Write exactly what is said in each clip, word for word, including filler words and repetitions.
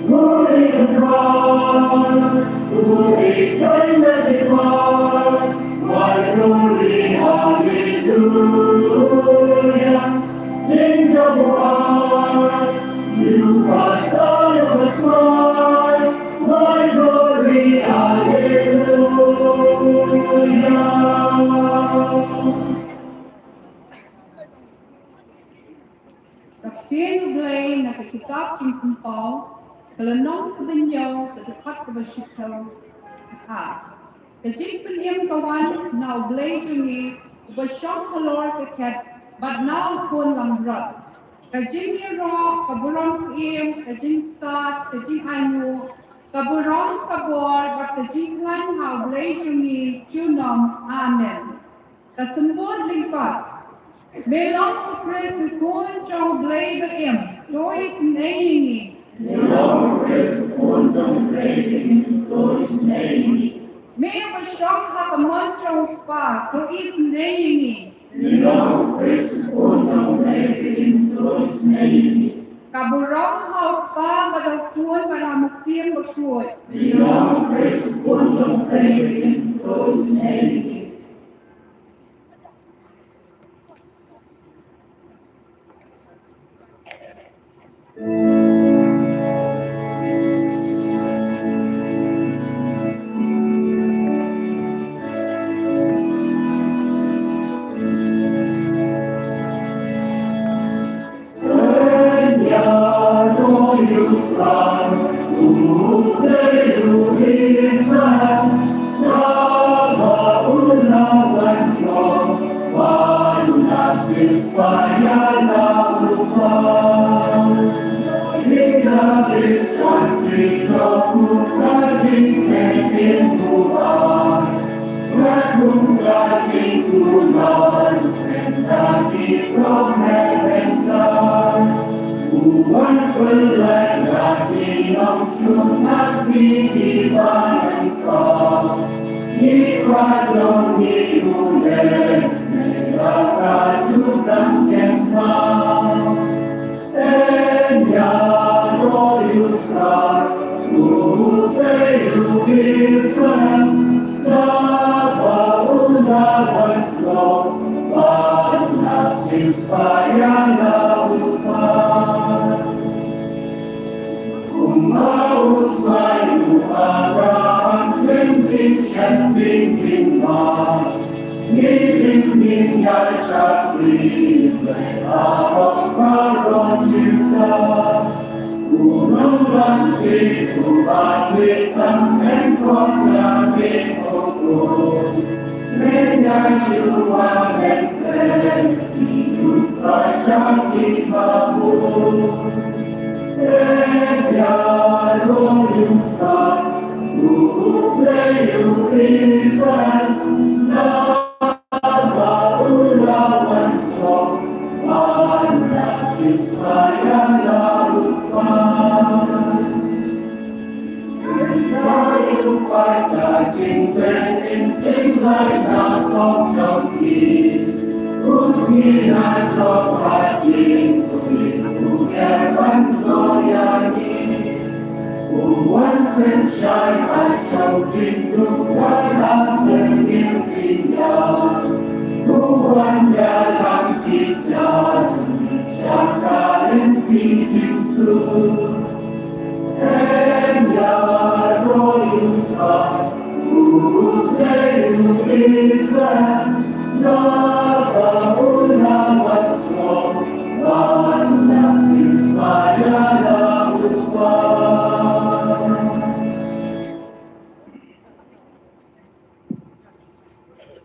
Glory to God, glory to the Lord, my glory, hallelujah. Sing to God, you are God of the sky, my glory, hallelujah. Ka ktien U Blei na ka kitab Jingpynpaw, ka lynnong kaba hynñiew, ka dkhot kaba shiphew. Ka jingpynim ka wan na U Blei jong ngi, uba shong halor ka khet, bad na U Khun langbrot. Ka jingïaroh, ka burom syiem, ka jingstad, ka jingainguh, ka burom, ka bor, bad ka jingkhlaiñ ha U Blei jong ngi junom. Amen. Ka symbol lyngkot. Me long U Khrist U Khun jong U Blei ba im, to isynei ïa ngi. Me long U Khrist U Khun jong U Blei ba im, to isynei ïa ngi. Me uba shong ha ka mon jong U Kpa, to isynei ïa ngi. Me long U Khrist U Khun jong U Blei ba im, to isynei ïa ngi. Ka burom ha U Kpa bad ha U Khun bad ha U Mynsiem Bakhuid. Me long U Khrist U Khun jong U Blei ba im, to isynei ïa ngi.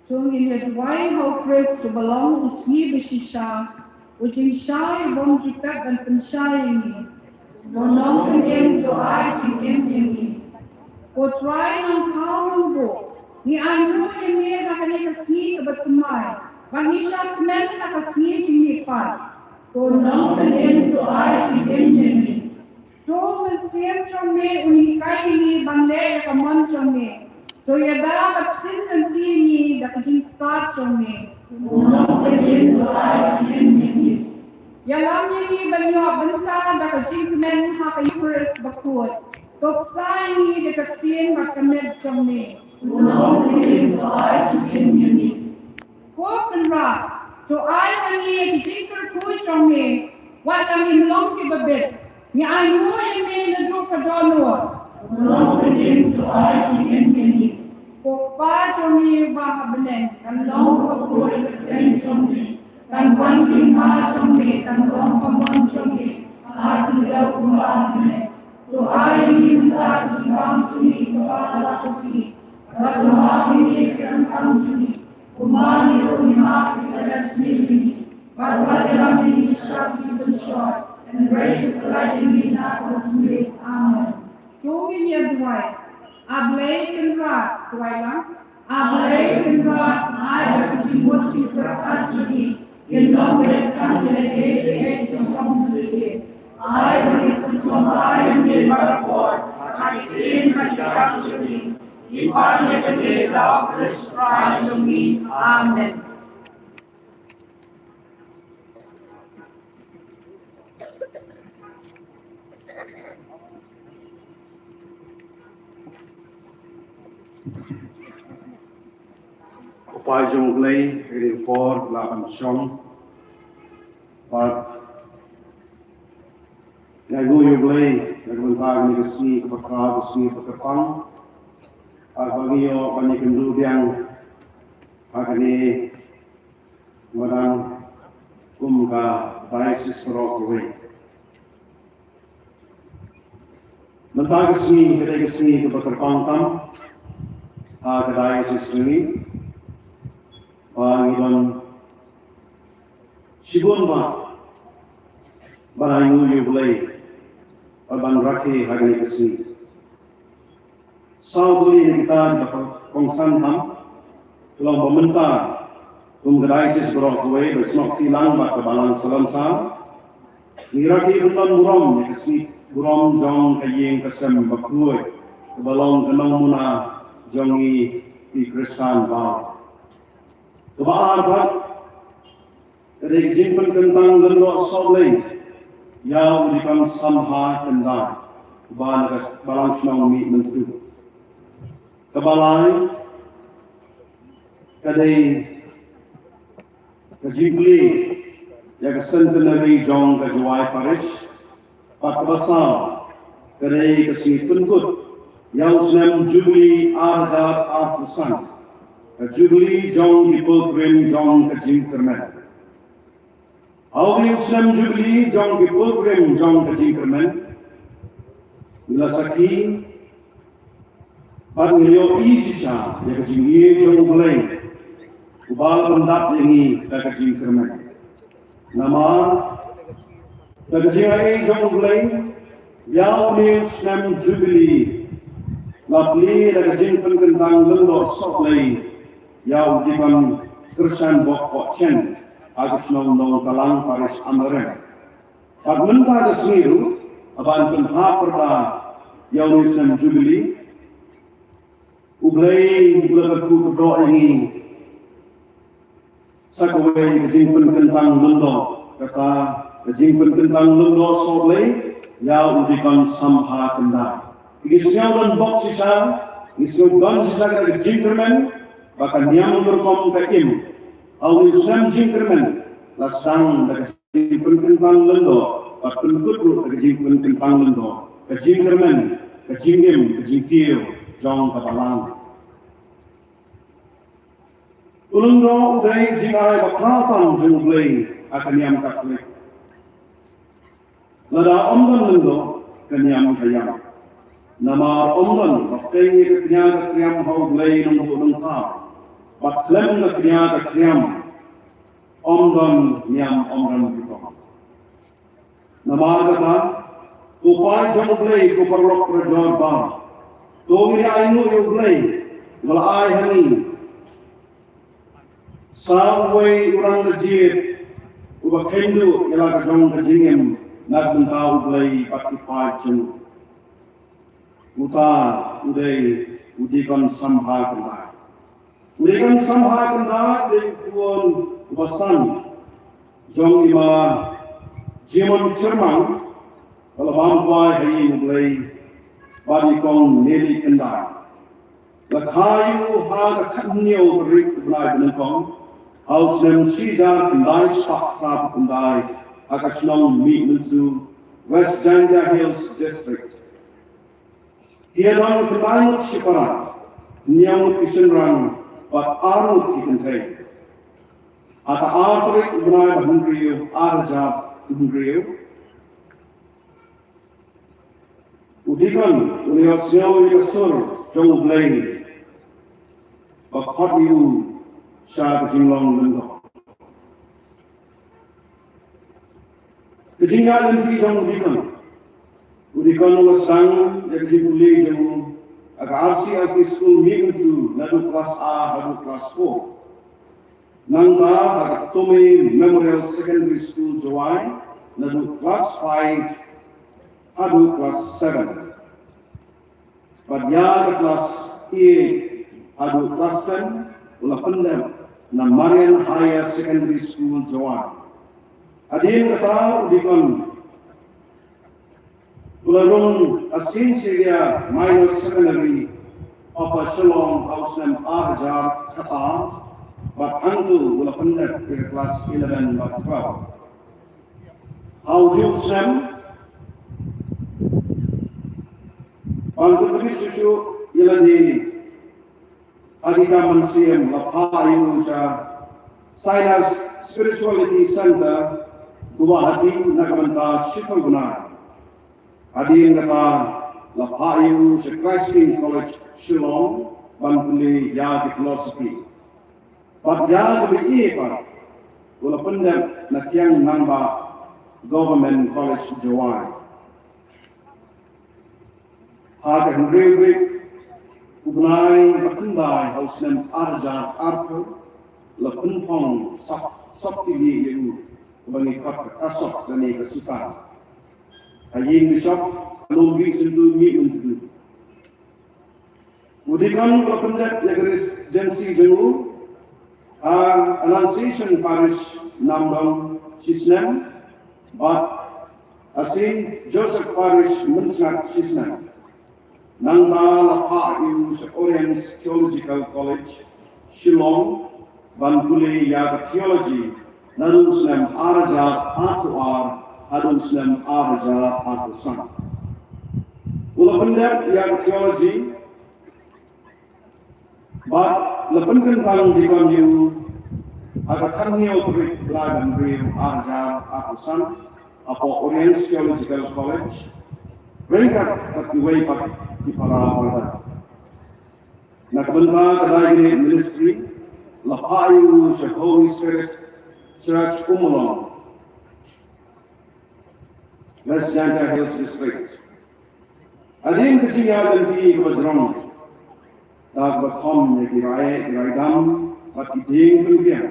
To ngin ïa duwai ha U Khrist uba long u sngi ba shisha, u jingshai u bym ju pep ban pynshai ïa ngi. Mo nongpynim to ai jingim ïa ngi. Ko Trai Nongthaw Nongbuh, ngi ainguh ïa me ha kane ka sngi kaba thymmai, ba ngi shah kmen ha ka sngi jingmihpat. Ko nongpynim to ai jingim ïa ngi. To Mynsiem jong me un hikai ïa ngi ban leh ïa ka mon jong me. To ïada bad ktien lynti ïa ngi da ka jingstad jong me. Ko nongpynim to ai jingim ïa ngi. Ïalam ïa ngi ban ïoh bynta da ka jingkmen ha ka Eucharist bakhuid. To ksa ïa ngi da ka ktien bad ka met jong me. Ko Kynrad, to ai ha ngi ïa ki jingkyrkhu jong me, wat la ngim long kiba bit, ngi ainguh ïa me naduh ka dohnud. Ko Kpa jong ngi uba ha bneng, kan long kaba khuid ka kyrteng jong me, kan wan ka hima jong me, kan long ka mon jong me ha ki kjat kumba ha bneng. To ai ïa ngi mynta ka jingbam jong ngi kaba la ka sngi, bad to map ïa ngi ki ryngkang jong ngi, kumba ngi ruh ngi map ïa ki ba la sniew ïa ngi. Bad wat ïalam ïa ngi sha ka jingpynshoi, hynrei to pynlait ïa ngi na ka basniew. Amen. To ngin ïa duwai. A Blei Kynrad, duwai lang. A Blei Kynrad, ai ba ki jingmut jingpyrkhat jong ngi kin long beit tang ïa lade kiei kiei ki jong ka mynsiem. Ai ba ngi kin sngewbha ïa me barabor ha ki ktien bad ki kam jong ngi, ki pan ïa ka bynta u Khrist Trai jong ngi. Amen. Ko Pa jong U Blei, ïa kane ka por la kan shong. Bad ngi ainguh ïa U Blei na ka bynta kane ka sngi kaba khraw, ka sngi ba kyrpang. Bad ba ngi ïoh ban ïakynduh biang ha kane madan kum ka diocese baroh kawei. Mynta ka sngi ka dei ka sngi kaba kyrpang tam ha ka diocese jong ngi. Ba ngi don shibun ba, ban ainguh ïa U Blei, ba ban rakhe ha kane ka sngi. Saw tylli na kita kiba kongsan tam ki long ba mynta kum ka diocese baroh kawei, ba snoh kti lang bad ka balang Salonsar, ngi rakhe ban don burom ïa ka sngi burom jong ka ïing ka sem bakhuid, kaba long ka nongmuna jong ngi ki Khristan baroh. Kaba ar pat ka dei ka jingpynkyntang lyngdoh sohblei ïa u Deacon Samha Kyndait, uba na ka balang shnong Mihmyntdu. Kaba lai ka dei ka jingplie ïa ka centenary jong ka Jowai Parish. Bad kaba saw ka dei ka sngi pynkut ïa u snem Jubili ar hajar arphew san, ka Jubili jong ki pilgrim jong ka jingkyrmen. Ha u snem Jubili jong ki pilgrim jong ka jingkyrmen, ngi la sakhi bad ngi ïohi shisha ïa ka jingïeit jong U Blei, uba la pyndap ïa ngi da ka jingkyrmen. Namar da ka jingaiei jong U Blei, ïa une u snem Jubili la plie da ka jingpynkyntang lyngdoh sohblei ïa u Deacon Kyrshan Bok Pohchen ha ka shnong Nongtalang, Parish Amlarem. Bad mynta ka sngi ruh, haba ngi pynhap pyrta ïa une u snem Jubili, U Blei u la kyrkhu kyrdoh ïa ngi sa kawei ka jingpynkyntang lyngdoh, kata ka jingpynkyntang lyngdoh sohblei ïa u Deacon Samha Kyndait. Ngi sngew donbok shisha, ngi sngew don shisha ka jingkyrmen, ba ka niam ka rukom ka im. Ha une u snem jingkyrmen la sdang da ka jingpynkyntang lyngdoh, bad pynkut ruh da ka jingpynkyntang lyngdoh ka jingkyrmen, ka jingim, ka jingkiew jong ka balang. U lyngdoh u dei ka jingai ba khraw tam jong U Blei ha ka niam Katholik. Lada ym don lyngdoh, ka niam ka ïam. Namar ym don ba pynïaid ka kñia ka kriam ha U Blei Nongbuh Nongthaw, bad khlem ka kñia ka kriam ym don niam, ym don rukom. Namar kata, ko paid jong U Blei, ko paralok parajor baroh, to ngin ainguh ïa U Blei uba la ai ha ngi sa uwei u rangbah jied uba kheiñ duh ïa la ka jong ka jingim na ka bynta U Blei bad ki paid jong u. Uta u dei u Deacon Samha Kyndait. U Deacon Samha Kyndait u dei u khun uba san jong i ma Jimon Chyrmang, ba la bam kwai ha ïing U Blei bad i kong Nelly Kyndai. La kha ïa u ha ka khathynñiew tarik u bnai ba nyngkong ha u snem shi hajar khyndai spah phra phew khyndai ha ka shnong Mihmyntdu, West Jaintia Hills District. Ki ïadon khyndai ngut shipara, hynñiew ngut ki shynrang bad ar ngut ki kynthei. Ha ka ar tarik u bnai ba hynriew, ar hajar hynriew, u dikon u la ïohsngew ïa ka sur jong U Blei ba khot ïa u sha ka jinglong lyngdoh. Ka jingïaid lynti jong u dikon. U dikon u la sdang ïa ka jingpule jong u ha ka R C L P School Mihmyntdu naduh klas A haduh klas four. Nangta ha ka Tomei Memorial Secondary School Jowai naduh klas five haduh klas seven. Bad ïa ka klas eight haduh klas ten u la pyndep na Marian Higher Secondary School Jowai. Hadien kata u dikon u la rung ha Saint Xavier Minor Seminary, Upper Shillong ha u snem ar hajar khatar, bad hangto u la pyndep ïa ka klas eleven bad twelve. Ha u juh snem, ban pyntbit shuh shuh ïa lade ha ki kam mynsiem, la phah ïa u sha Sinai Spirituality Center, Guwahati, na ka bynta shiphew bnai. Hadien kata la phah ïa u sha Christ King College, Shillong, ban pule ïa ki philosophy. Bad ïa ka B A pat u la pyndep na Kiang Nangbah Government College, Jowai. Ha ka hynriew tarik u bnai ba khyndai ha u snem ar hajar arphew la pynphong sap, sap tili ïa u, ba ngi khot ka kasop lane ka sutan, ha ïing bishop Lum Ri Syntu Mihmyntdu. U dikon u la pyndep ïa ka regency jong u ha Annunciation Parish Namdong shisnem, bad ha Saint Joseph Parish Mynsngat shisnem. Nangta la phah ïa u sha Oriens Theological College, Shillong, ban pule ïa ka theology naduh u snem ar hajar arphew ar haduh u snem ar hajar arphew san. U la pyndep ïa ka theology bad la pynkyntang dikon ïa u ha ka khathynñiew tarik bnai ba hynriew ar hajar arphew san hapoh Oriens Theological College ryngkat bad kiwei pat ki para marjan. Na ka bynta ka Diaconate Ministry la phah ïa u sha Holy Spirit Church, Ummulong, West Jaintia Hills District. Hadien ka jingïaid lynti kaba jrong, da kaba kham ïa ki rai, ki rai dam bad ki dieng pynbiang,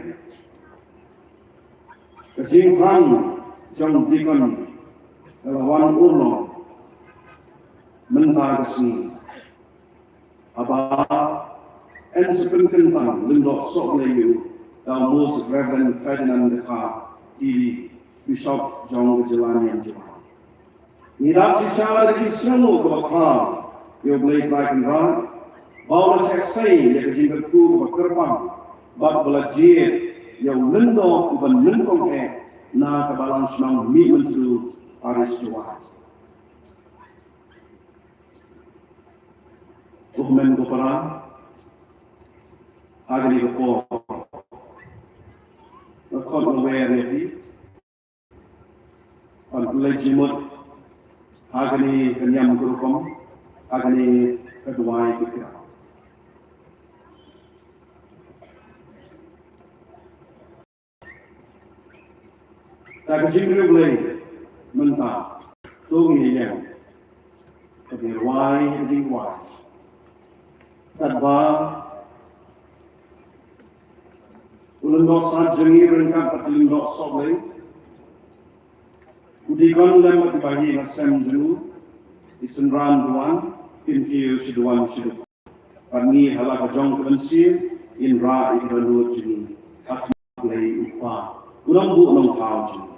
ka jingthrang jong u dikon ka la wan urlong mynta ka sngi. Haba yn sa pynkyntang lyngdoh sohblei ïa u da u Most Reverend Ferdinand Dkhar, D D, Bishop jong ka jylla Niam Jowai, ngi dap shisha da ka jingsngewnguh kaba khraw ïa U Blei Trai Kynrad ba u la theh sei ïa ka jingkyrkhu kaba kyrpang bad ba la jied ïa u lyngdoh uba nyngkong eh na ka balang shnong Mihmyntdu, Parish Jowai. Ko hynmen ko para, ha kane ka por nga khot nga wer ïa phi ban pynleit jingmut ha kane ka niam ka rukom, ha kane ka duwai ka kyrpang. Da ka jingriewblei mynta to ngin ïeng, ka jingduwai, ka jingduwai. Katba u lyngdoh sat jong ngi ryngkat bad u lyngdoh sohblei, u dikon lem bad i bahaïing hasem jong u, i synran duwan, kin kiew shi duwan shi duwan. Bad ngi ha la ka jong ka mynsiem ngin rah ïa ka dohnud jong ngi ha khmat U Blei U Kpa, U Nongbuh Nongthaw jong ngi.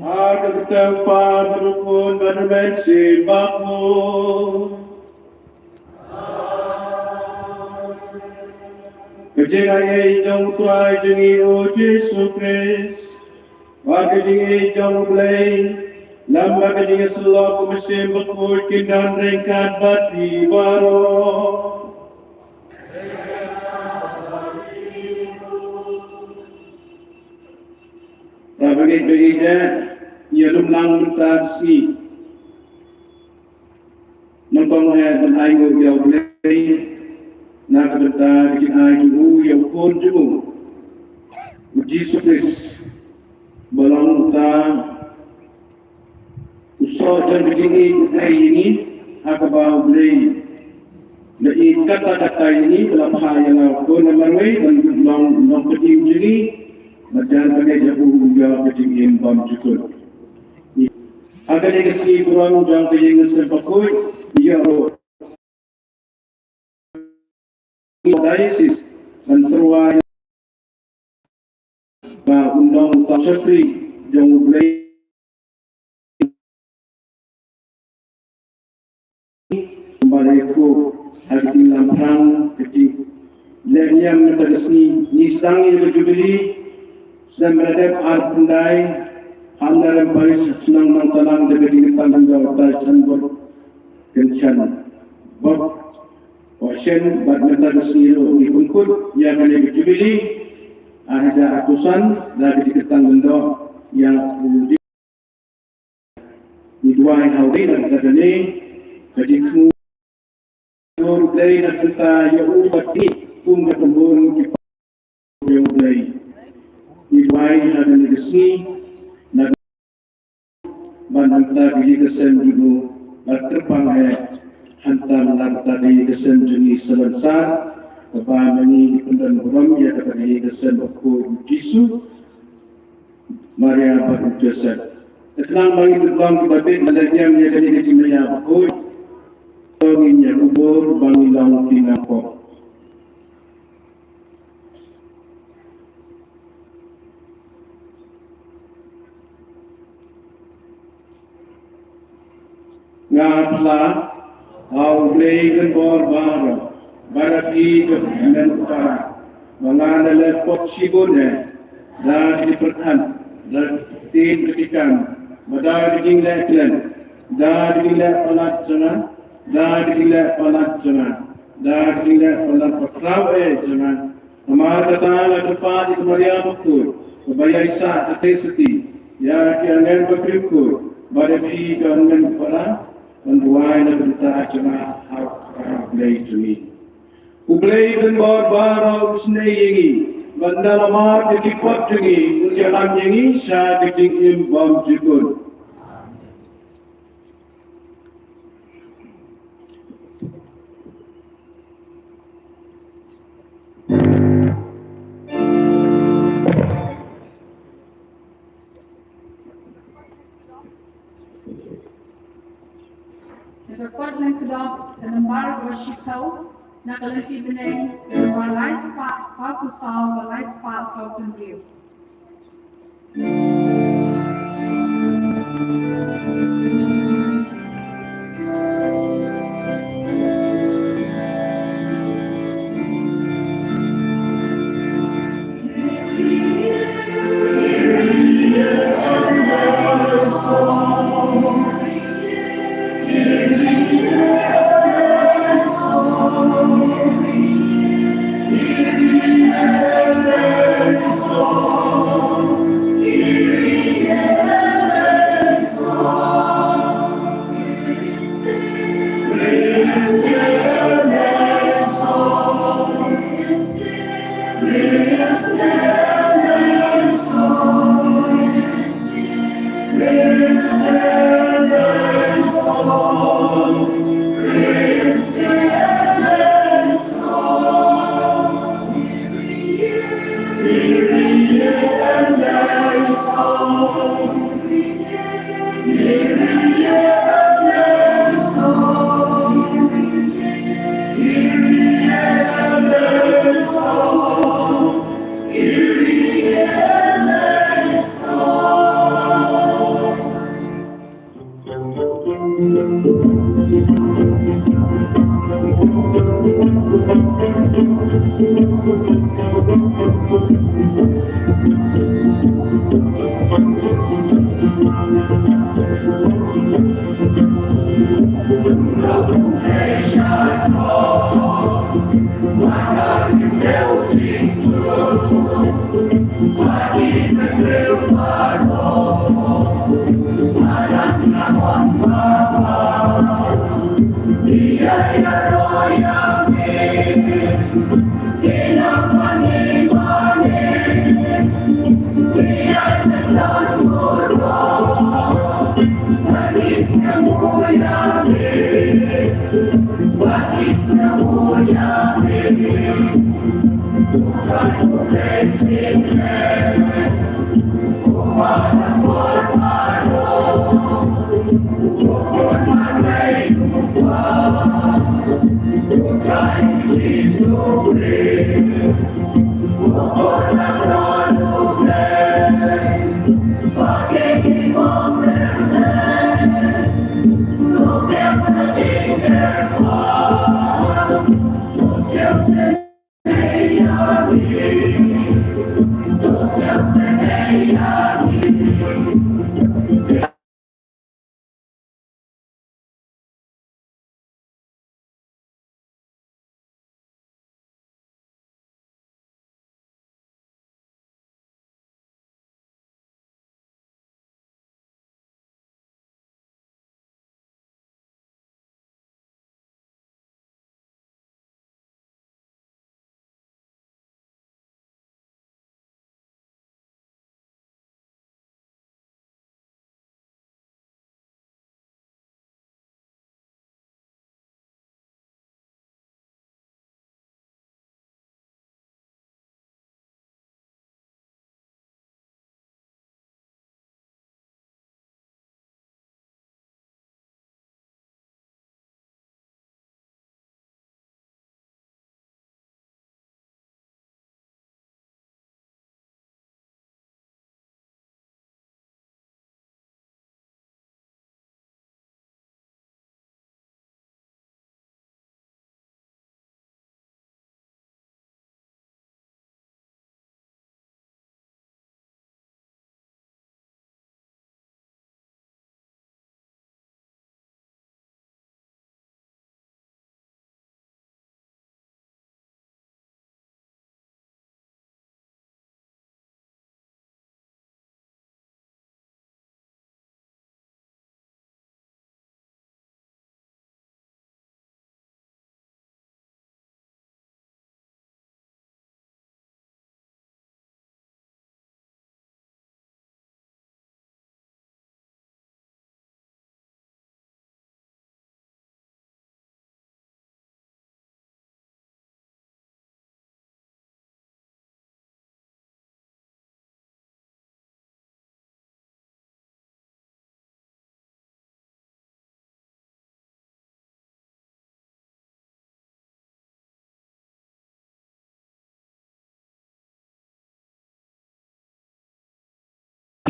Ha ka kyrteng u Kpa bad u Khun bad u Mynsiem Bakhuid. Ka jingaiei jong u Trai jong ngi u Jisu Khrist, bad ka jingïeit jong u Blei, lem bad ka jingïasyllok u Mynsiem Bakhuid kin don ryngkat bad phi baroh. Para bangeit, bangeit eh, ïa lum lang mynta ka sngi. Nyngkong eh ban ai nguh ïa u Blei na ka bynta ka jingai jong u ïa u Khun jong u, u Jisu Khrist, ba long uta u soh jong ka jingïeit u Blei ïa ngi, ha kaba u Blei la ïeit katta katta ïa ngi, ba la phah ïa la u Khun marwei ban long u nongpynim jong ngi, bad jan ba ngeit ïa u, u ïoh ka jingim bymjukut. Ha kane ka sngi burom jong ka ïing Mynsiem Bakhuid, ïa u diocese ban tyrwa ba un long u shakri jong u Blei. Kumba la ïathuh ha ka jingïalam phrang, ka jingleh niam mynta ka sngi, ngi sdang ïa ka jubili snem ba la dep arphew khyndai ha Nongrim Parish, shnong Nongtalang, da ka jingkyrteng jong u Trai Chanbut Kynchan Bok Washen, bad mynta ka sngi ruh ngi pynkut ïa kane ka jubili ha Hajar Hatusan da ka jingkyrteng lyndoh ïa u Di-, ngi duwai ha u Blei na ka bynta kane ka jingthmu. Ïa u Blei na ka bynta ïa u bad ngi kum ka tymmen ki jong u Blei. Ngi duwai ha kane ka sngi na ka bynta ka ïing ka sem jong u, bad kyrpang eh hangta na ka bynta ka ïing ka sem jong ngi Salonsar, kaba ma ngi ngi pyndon burom ïa kata ka ïing ka sem bakhuid u Jisu, Maria bad u Joseph. Te khnang ba ngin ïa long kiba bit ban leh niam ïa kane ka jingmaïa bakhuid, to ngin ïa kubur ba ngin long ki nongpop. Nga phla ha u Blei Khynbor baroh, bad ha phi ki hynmen ki para, ba nga la leh pop shibun eh, da ka jingpyrkhat, da ka ktien, da ki kam, bad da ka jingleh kren, da ka jingleh palat jong nga, da ka jingleh palat jong nga, da ka jingleh palat bakhraw eh jong nga. Namar kata nga kyrpad ïa ka Maria bakhuid, kaba ïaisah ha ka Trinity, ïa ki angel bakri bakhuid, bad ïa phi ki hynmen ki para, ban duwai na ka bynta jong nga ha u Blei jong ngi. U Blei Khynbor baroh un isynei ïa ngi, bad namar ka jingpop jong ngi un ïalam ïa ngi sha ka jingim bymjukut. Kot Lyngdoh, ka nombar kaba shiphew, na ka lynti bneng, ka nombar lai spah sawphew saw bad lai spah sawphew hynriew.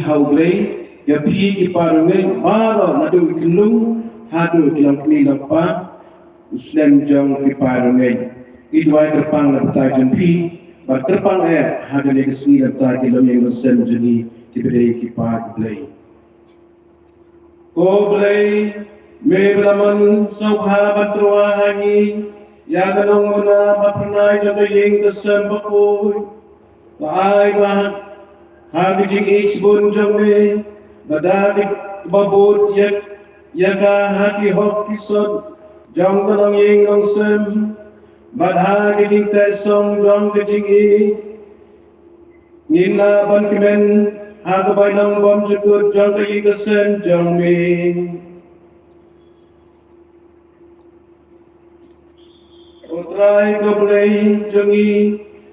ha U Blei ïa phi ki para ngeit baroh, naduh ki khynnah haduh ki longkmie longkpa, u snem jong ki para ngeit. Ngi duwai kyrpang na bynta jong phi bad kyrpang eh ha kane ka sngi na bynta ki longïing longsem jong ngi kiba dei ki para U Blei. Ko Blei, me ba la mon sngewbha ban tyrwa ha ngi ïa ka nongmuna ba phyrnai jong ka ïing ka sem bakhuid. Ba ai ba ha ka jingïeit shibun jong me, ba da ka ba bud ïa, ïa ka ha ki hok ki sot jong ka longïing longsem, bad ha ka jingteh song jong ka jingïeit, ngin lah ban kmen ha ka bainong bymjukut jong ka ïing ka sem jong me. Ko Trai ko Blei jong ngi,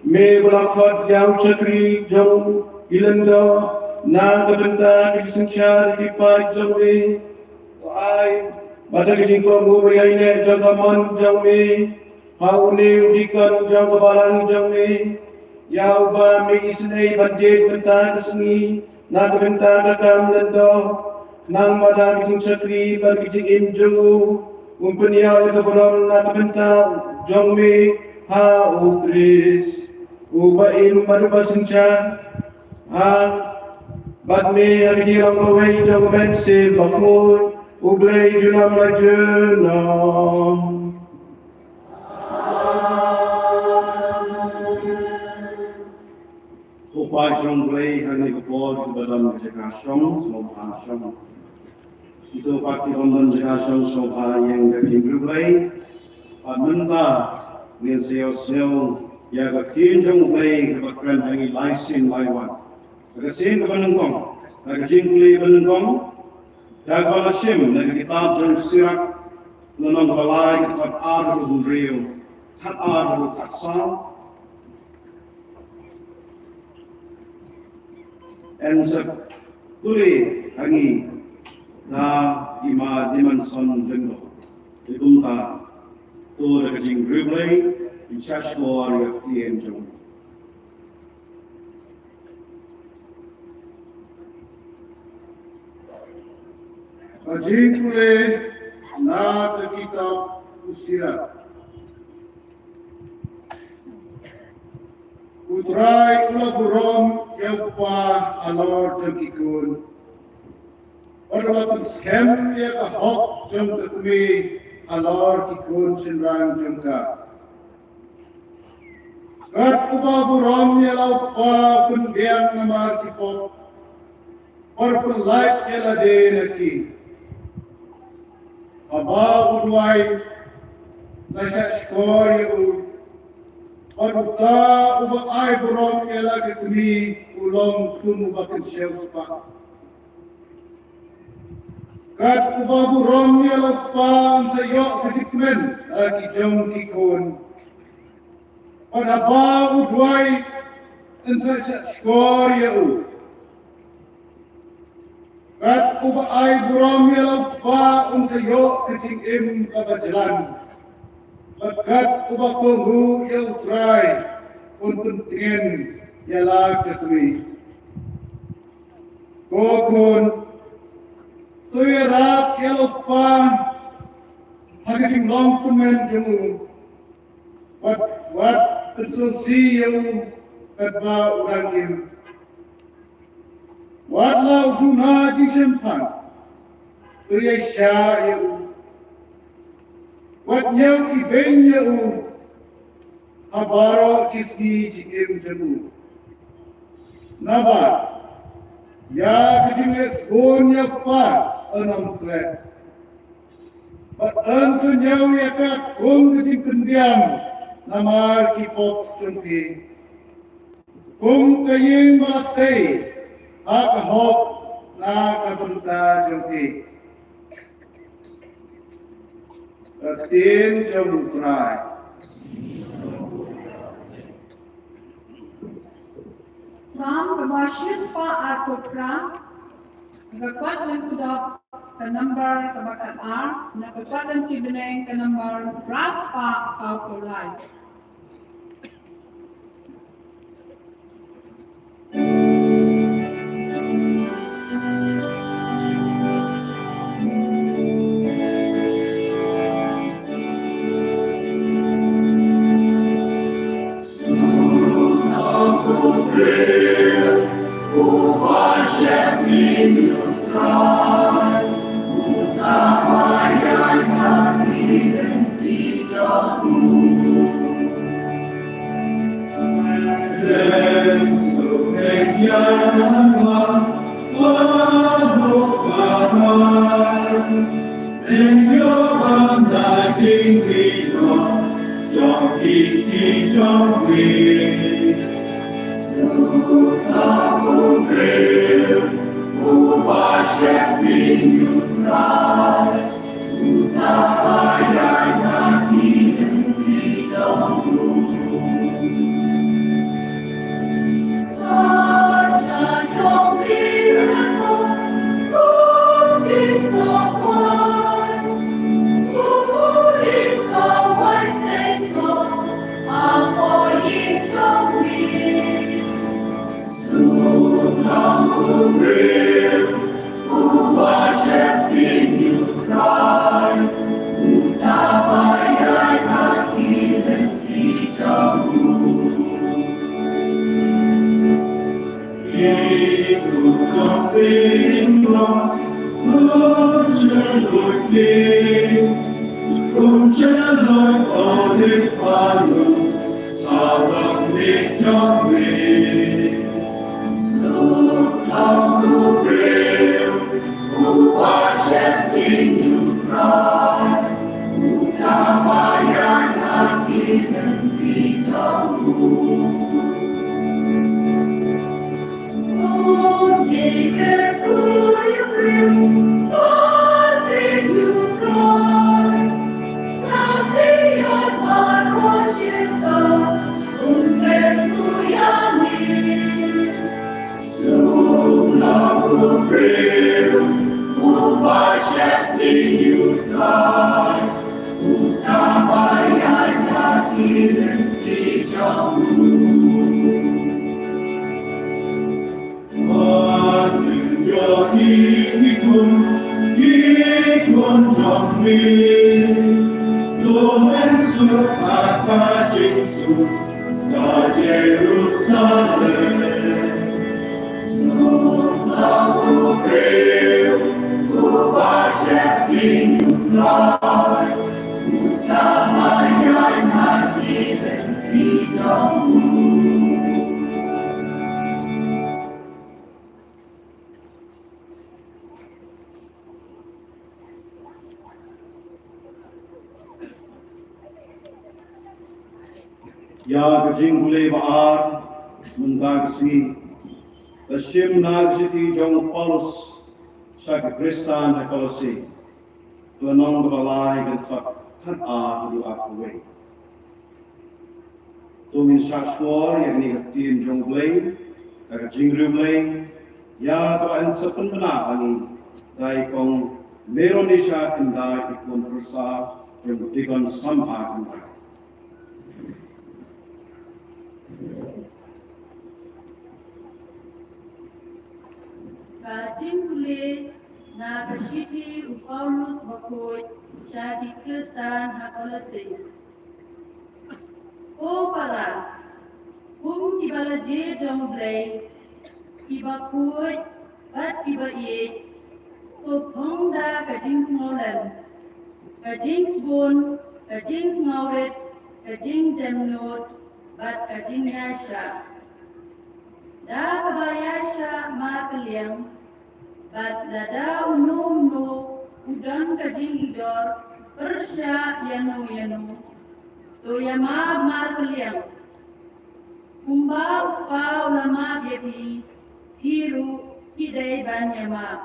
me ba la khot ïa u shakri jong u lyngdoh na ka bynta ka jingsynshar ki paid jong me. Ko ai ba da ka jingkohnguh ba ïaineh jong ka mon jong me ha une u dikon jong ka balang jong me, ïa uba me isynei ban jied mynta ka sngi na ka bynta ka kam lyngdoh, khnang ba da ka jingshakri bad ka jingim jong u un pynïaid ïa ka burom na ka bynta jong me ha U Khrist, uba im bad uba synshar ha bad me ha ka jinglong kawei jong U Mynsiem Bakhuid, U Blei junom la junom. Ko paid jong U Blei, ha kane ka por kiba don jaka shong sngewbha shong. Ito pat kiba ym don jaka shong sngewbha ïeng ha ka ïing U Blei. Bad mynta ngin sa ïohsngew ïa ka ktien jong U Blei kaba kren ha ngi lai sien lai wan. Ha ka sien kaba nyngkong, ha ka jingkylli ba nyngkong, da kaba la shim na ka kitab jong Sirak, lynnong ba lai, ka dkhot ar haduh hynriew, dkhot ar haduh dkhot saw. Yn sa kylli ha ngi da i Ma Dimanson Lyngdoh. Te kumta to da ka jingriewblei ngin sa shkor ïa ka ktien jong U. Ka jingpule na ka kitab u Sirak. U Trai u la burom ïa u kpa halor jong ki khun, bad u la pynskhem ïa ka hok jong ka kmie halor ki khun shynrang jong ka. Kat uba burom ïa la u kpa u pynbiang namar ki pop, bad u pynlait ïa lade na ki. Haba u duwai, la shah shkor ïa u. Bad uta uba ai burom ïa la ka kmie u long kum uba kynshew spah. Kat uba burom ïa la u kpa un sa ïoh ka jingkmen ha la ki jong ki khun. Bad haba u duwai, yn sa shah shkor ïa u. Kat uba ai burom ïa la u kpa un sa ïoh ka jingim kaba jlan. Bad kat uba kohnguh ïa u Trai un pyntngen ïa la ka kmie. Ko khun, to ïarap ïa la u kpa ha ka jinglong tymmen jong u. Wat, wat pynsngewsih ïa u katba u dang im. Wat la u duna jingshemphang, to ïaishah ïa u. Wat ñiew ibeiñ ïa u ha baroh ki sngi jingim jong u. Naba ïa ka jingleh sbun ïa u kpa yn ym klet. Bad yn sa ñiew ïa ka kum ka jingpynbiang namar ki pop jong ki. Kum ka ïing ba la tei ha ka hok na ka bynta jong ki. Ka ktien jong U Trai. Salm kaba shispah arphew phra, ka kwah lyngkhuh dap, ka number kaba khat ar, na ka kwah lynti bneng ka number phra spah sawphew lai. Ïa ka jingpule ba ar mynta ka sngi, ka shim na ka shithi jong u Paulus sha ki Khristan ha Kolose. Ka lynnong kaba lai, ka dkhot khatar haduh kawei. To ngin shah shkor ïa kane ka ktien jong U Blei, ka jingriewblei, ïa kaba yn sa pynbna ha ngi da i kong Meronisha Kyndait, i khun pyrsa jong u Deacon Samha Kyndait. Ka jingpule na ka shithi u Paulus bakhuid sha ki Khristan ha Kolose. Ko para, kum kiba la jied jong U Blei, kiba khuid bad kiba ïeit, to phong da ka jingsngewlem, ka jingsbun, ka jingsngewrit, ka jingjemnud bad ka jingïaishah. Da kaba ïaishah markylliang, bad lada uno uno u don ka jingujor pyrshah ïano ïano, to ïamap markylliang. Kumba U Kpa u la map ïa phi, phi ruh phi dei ban ïamap.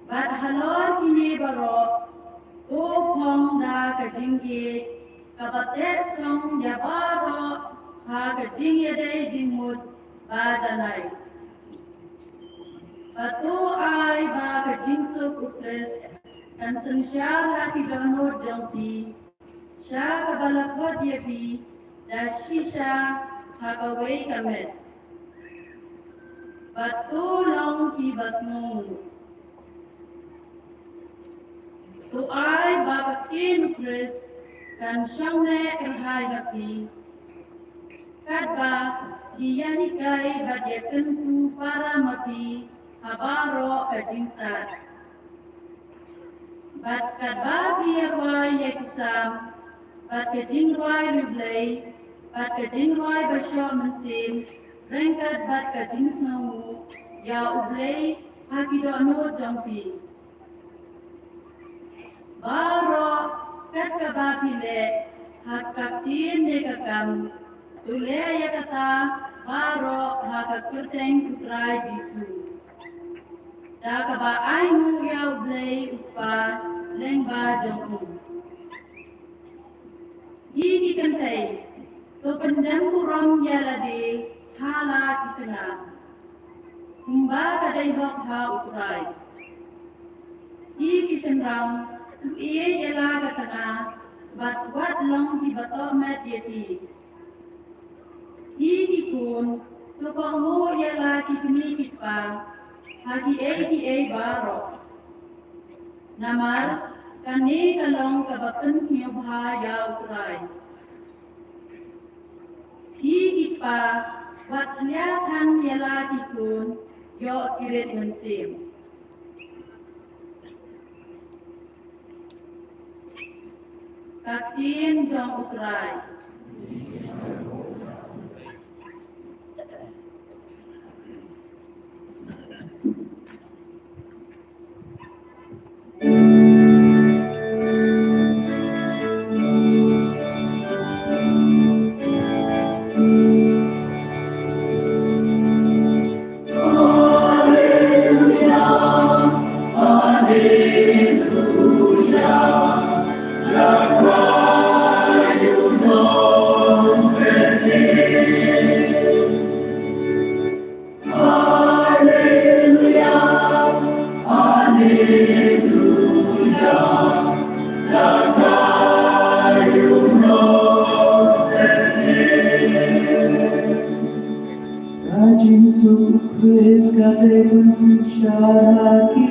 Bad halor kine baroh, to phong da ka jingïeit kaba teh song ïa baroh ha ka jingïadei jingmut ba janai. Bad to ai ba ka jingsuk U Khrist kan synshar ha ki dohnud jong phi, sha kaba la khot ïa phi da shisha ha kawei ka met. Bad to long kiba sngewnguh. To ai ba ka ktien U Khrist kan shong neh kyrhai ha phi, katba ka Ki ïahikai bad ïakyntu para ma phi ha baroh ka jingstad. Bad katba phi ïarwai ïa ki Salm, bad ka jingrwai riewblei, bad ka jingrwai bashoh mynsiem, ryngkat bad ka jingsngewnguh ïa U Blei ha ki dohnud jong phi. Baroh kat kaba phi leh ha ka ktien ne ka kam, to leh ïa kata baroh ha ka kyrteng U Trai Jisu, da kaba ainguh ïa U Blei U Kpa lyngba jong u. Hi ki kynthei, to pyndem burom ïa lade ha la ki khynnah, kumba ka dei hok ha U Trai. Hi ki shynrang, to ïeit ïa la ka khynnah, bad wat long kiba tohmet ïa ki. Hi ki khun, to kohnguh ïa la ki kmie ki kpa ha kiei kiei baroh. Namar kane ka long kaba pynsngewbha ïa U Trai. Hi ki kpa, wat khlieh than ïa la ki khun ïoh kirit mynsiem. Ka ktien jong U Trai. Ka jingsuk Khrist ka dei ban synshar ha ki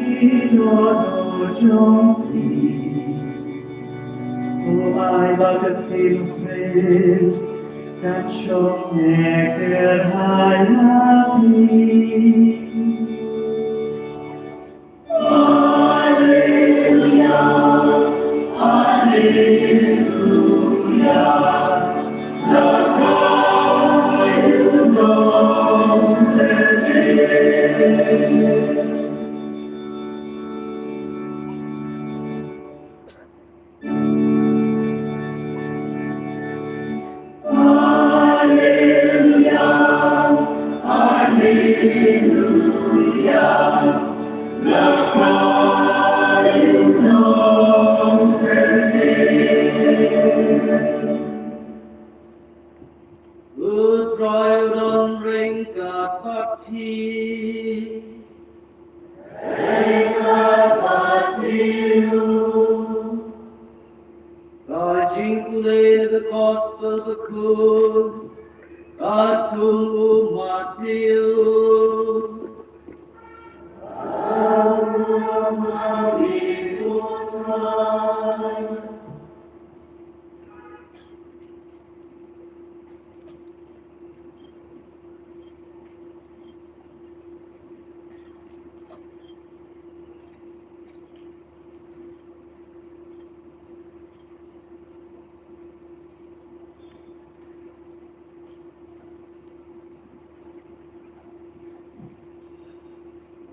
dohnud jong phi. To ai ba ka ktien Khrist kan shong ne kyrhai ha phi. U Trai u don ryngkat bad phi. Ka jingpule na ka Gospel bakhuid katkum u Mathaios.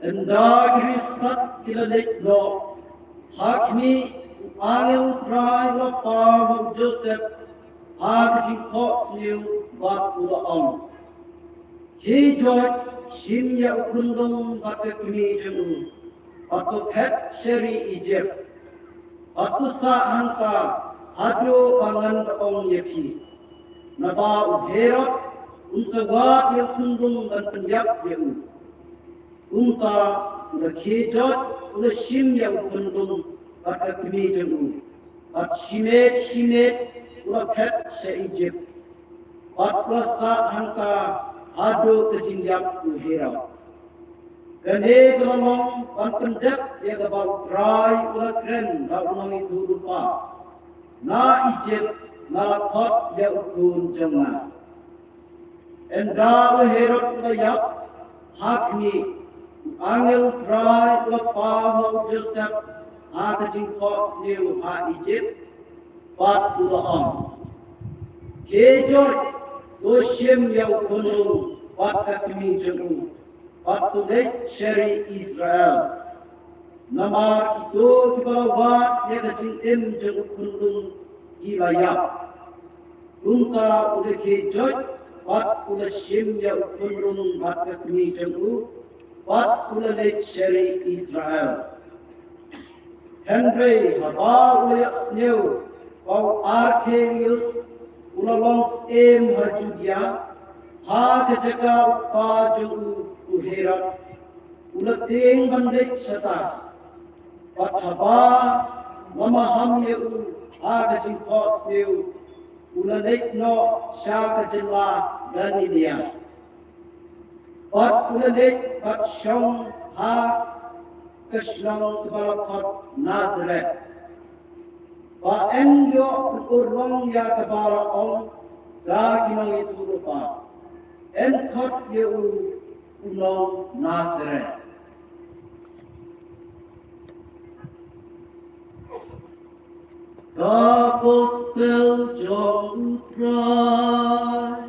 Ynda ki riewstad ki la leit noh ha khmih, u angel u Trai u la paw ha u Joseph ha ka jingthohsniew bad u la ong: Khie joit, shim ïa u khunlung bad ka kmie jong u, bad to phet sha ri Ijipt, bad to sah hangta haduh ba ngan da ong ïa phi. Naba u Herod un sa wad ïa u khunlung ban pynïap ïa u. Kumta u la khie joit, u la shim ïa u khunlung bad ka kmie jong u, bad shimet shimet u la phet sha Ijipt, bad u la sah hangta haduh ka jingïap u Herod. Kane ka la long ban pyndep ïa kaba u Trai u la kren da u nongïathuhlypa: Na Ijipt nga la khot ïa u khun jong nga. Ynda u Herod u la ïap ha khmih, u angel u Trai u la paw ha u Joseph ha ka jingphohsniew ha Ijipt, bad u la ong, khie joit, to shim ïa u khunlung bad ka kmie jong u, bad to leit sha ri Israel. Namar kito kiba la wad ïa ka jingim jong u khunlung ki la ïap. Kumta u la khie joit bad u la shim ïa u khunlung bad ka kmie jong u, bad u la leit sha ri Israel. Hynrei haba u la ïohsngew ba u Arkelaus u la long syiem ha Judia, ha ka jaka u kpa jong u, u Herod, u la tieng ban leit shata. Bad haba la maham ïa u ha ka jingphohsniew, u la leit noh sha ka jylla Galilea. Bad u la leit bad shong ha ka shnong kaba la khot Nasareth, ba yn ïoh pynurlong ïa kaba la ong da ki nongïathuhlypa, yn khot ïa u, u nong Nasareth. Ka Gospel jong u Trai.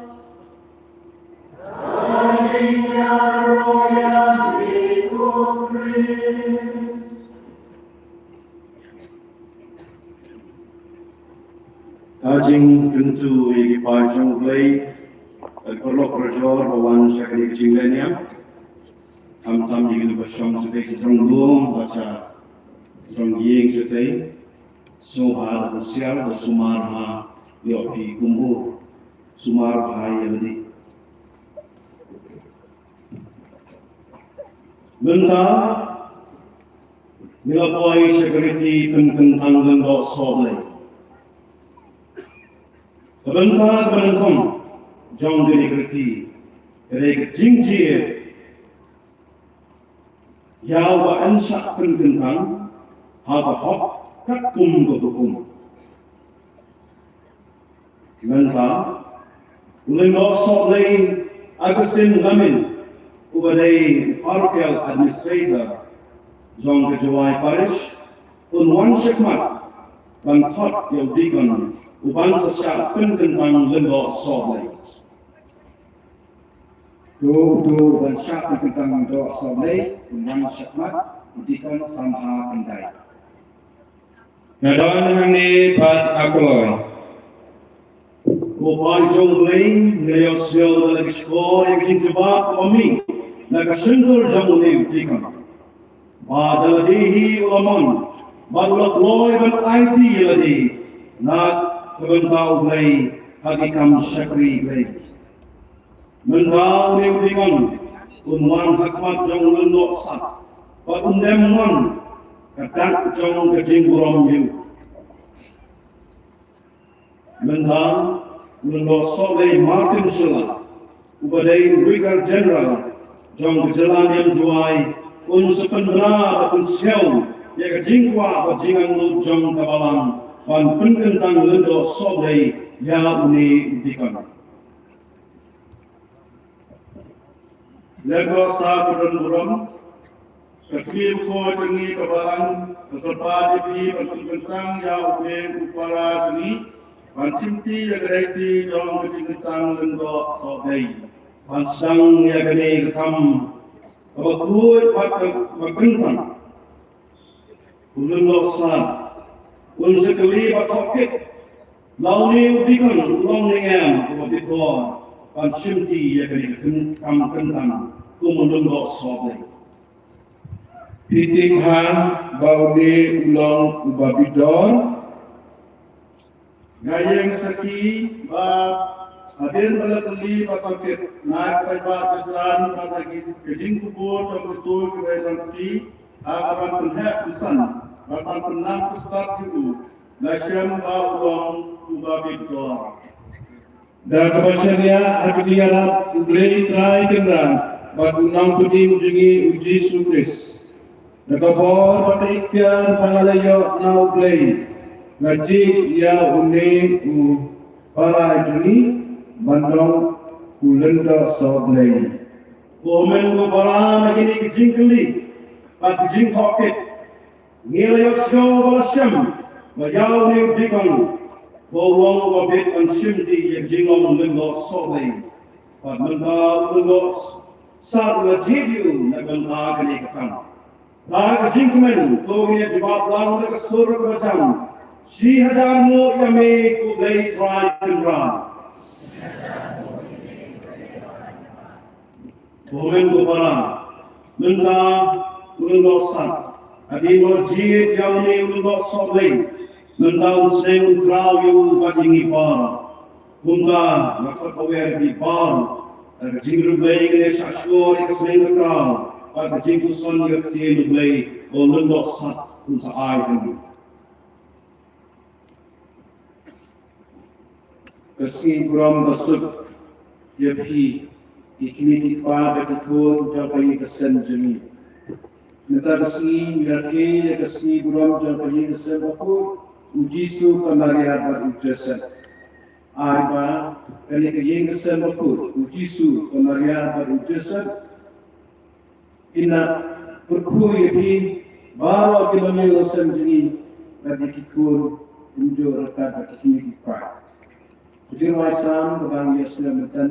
Ka jingkyntu ïa ki paid jong U Blei, ki paralok parajor ba wan sha kane ka jinglehniam. Khamtam ïa kito ba shong shatei sha jrong lum bad sha jrong ïing shatei. Sngewbha da husiar, da sumar ha ïoh phi kumno. Sumar bha ïa lade. Mynta ngi la poi sha ka riti pynkyntang Lyngdoh Sohblei. Ka bynta kaba nyngkong jong kane ka riti ka dei ka jingjia ïa uba yn shah pynkyntang ha ka hok katkum ka hukum. Mynta u Lyngdoh Sohblei Augustine Lamin, uba dei parochial administrator jong ka Jowai Parish, un wan shakhmat ban khot ïa u deacon uban sa shah pynkyntang Lyngdoh Sohblei. To uto uban shah pynkyntang Lyngdoh Sohblei un wan shakhmat, u deacon Samha Khyndai. Nga don hangne pat, nga kloi. Ko paid jong U Blei, ngi la ïohsngew da la ki shkor ïa ka jingjubab kaba mih na ka shyntur jong une u deacon. Ba da lade hi u la mon bad u la kloi ban aiti ïa lade na ka bynta U Blei ha ki kam shakri Blei. Mynta une u deacon un wan ha khmat jong u Lyngdoh Sad bad un dem mon ka dak jong ka jingburom ïa u. Mynta u Lyngdoh Sohblei Martin Shylla, uba dei u Vicar General jong ka jylla niam Jowai, un sa pynbna bad pynsngew ïa ka jingkwah bad jingangnud jong ka balang ban pynkyntang Lyngdoh Sohblei ïa une u deacon. Lyngdoh Sad ba don burom, ka kmie bakhuid jong ngi ka balang ka kyrpad ïa phi ban pynkyntang ïa u Blei u para jong ngi ban shimti ïa ka daiti jong ka jingkyntang Lyngdoh Sohblei. Ban sdang ïa kane ka kam kaba khuid bad kaba kyntang, u Lyngdoh Sad un sa kylli bad tohkit, la une u deacon u long ne em uba bit dor ban shimti ïa kane ka kam kyntang kum u Lyngdoh Sohblei? Phi tip bha ba une u long uba bit dor. Nga ïeng sakhi ba hadien ba la kylli bad tohkit na ka paidbah Khristan bad na ka jingkubur jong kito kiba ïadon bad ki, ha kaba pynheh pynsan bad ban pynnang pynstad ïa u, nga shem ba u long uba bit dor. Da kaba shaniah ha ka jingïarap U Blei Trai Kynrad bad U Nongpynim jong ngi U Jisu Khrist, da ka bor bad ka iktiar ba nga la ïoh na U Blei, nga jied ïa une u para jong ngi ban long u lyngdoh sohblei. Ko hynmen ko para, na kine ki jingkylli bad ki jingtohkit, ngi la ïohsngew ba la shem ba ïa une u dikon ba u long uba bit ban shimti ïa ka jinglong lyngdoh sohblei. Bad mynta u lyngdoh sad u la jied ïa u na ka bynta kane ka kam. Da ka jingkmen to ngin ïa jubab lang da ka sur kaba jam: Shi hajar nguh ïa me ko Blei Trai Kynrad. Ko hynmen ko para, mynta u lyngdoh sad, hadien ba u la jied ïa une u lyngdoh sohblei, mynta un sneng un khraw ïa u bad ïa ngi baroh. Kumta nga khot kawei ïa phi baroh, da ka jingriewblei ngin ïa shah shuwa ïa ka sneng ka khraw bad ka jingpuson ïa ka ktien U Blei ba u lyngdoh sad un sa ai ha ngi. Ka sngi burom basuk ïa phi, ki kmie ki kpa bad ki khun jong ka ïing ka sem jong ngi. Mynta ka sngi ngi rakhe ïa ka sngi burom jong ka ïing ka sem bakhuid U Jisu, ka Maria bad U Joseph. Ai ba kane ka ïing ka sem bakhuid U Jisu, ka Maria bad U Joseph, kin ïa kyrkhu ïa phi baroh ki longïing longsem jong ngi, bad ïa ki khun, kumjuh ruh bad ki kmie ki kpa. Ka jingrwai Salm kaba ngi ïa sngap mynta: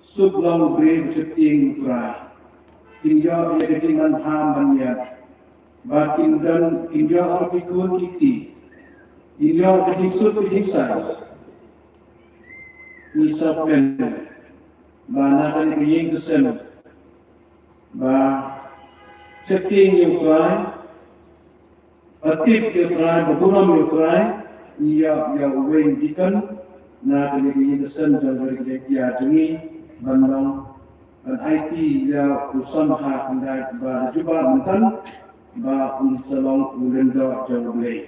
Suk long u briew ba sheptieng ïa U Trai. Kin ïoh ïa ka jingmanbha manmiat, bad kin don, kin ïoh ruh ki khun ki kti. Kin ïoh ka jingsuk ka jingsaid. Ngi sngewkmen ba na kane ka ïing ka sem ba sheptieng ïa U Trai, ba tip ïa U Trai, ba burom ïa U Trai, ngi ïoh ïa uwei u dikon na kane ka ïing ka sem jong ka Ri Jaiñtia jong ngi, ban long, ban aiti ïa u samla, hynrei ba la jubab mynta ba un sa long u lyngdoh jong U Blei.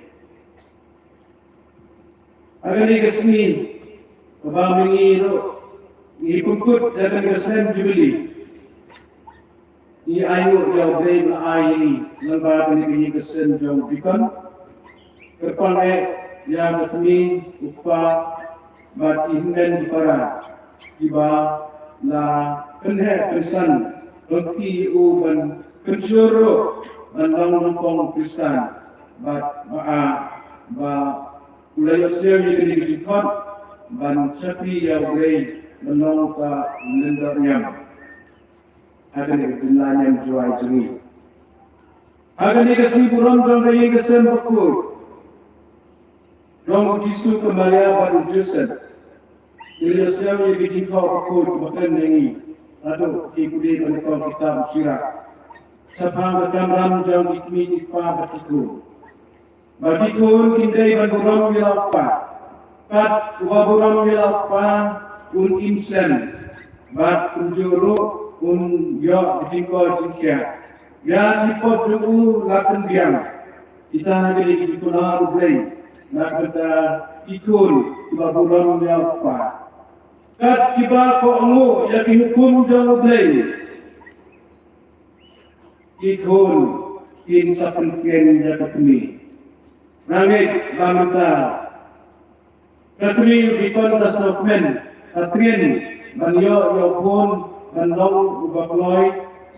Ha kane ka sngi kaba mynta ngi ruh ngi pynkut ïa kane ka snem Jubili, ngi ainguh ïa U Blei ba la ai ïa ngi lyngba kane ka ïing ka sem jong u dikon. Kyrpang eh ïa ka kmie, u kpa bad ki hynmen ki para kiba la pynheh pynsan, ba ki u ban pynshlur ruh ban long nyngkong Khristan, bad ba, ba u la ïohsngew ïa kane ka jingkhot ban shakri ïa U Blei, ban long ka lyngdoh niam ha kane ka jingla niam jwai jong ngi. Ha kane ka sngi burom jong ka ïing ka sem bakhuid jong U Jisu, ka Maria bad U Joseph, ngi la ïohsngew ïa ka jingthoh bakhuid ba kren ïa ngi naduh ki pule ba nyngkong kitab u Sirach, shaphang ka kamram jong ki kmie ki kpa bad ki khun. Ba ki khun kin dei ban burom ïa la u kpa. Kat uba burom ïa la u kpa un im slem, bad kumjuh ruh un ïoh ka jingkoit jingkhiah. Ïa ki pop jong u la pynbiang. Kita ki dei ki jingkular U Blei na ka bynta ki khun kiba burom ïa la u kpa. Kat kiba kohnguh ïa ki hukum jong U Blei, ki khun kin sa pynkhiah ïa ka kmie. Nga ngeit ba mynta ka kmie u dikon ka sngewkmen, ka trien ban ïoh ïa u khun ban long uba kloi,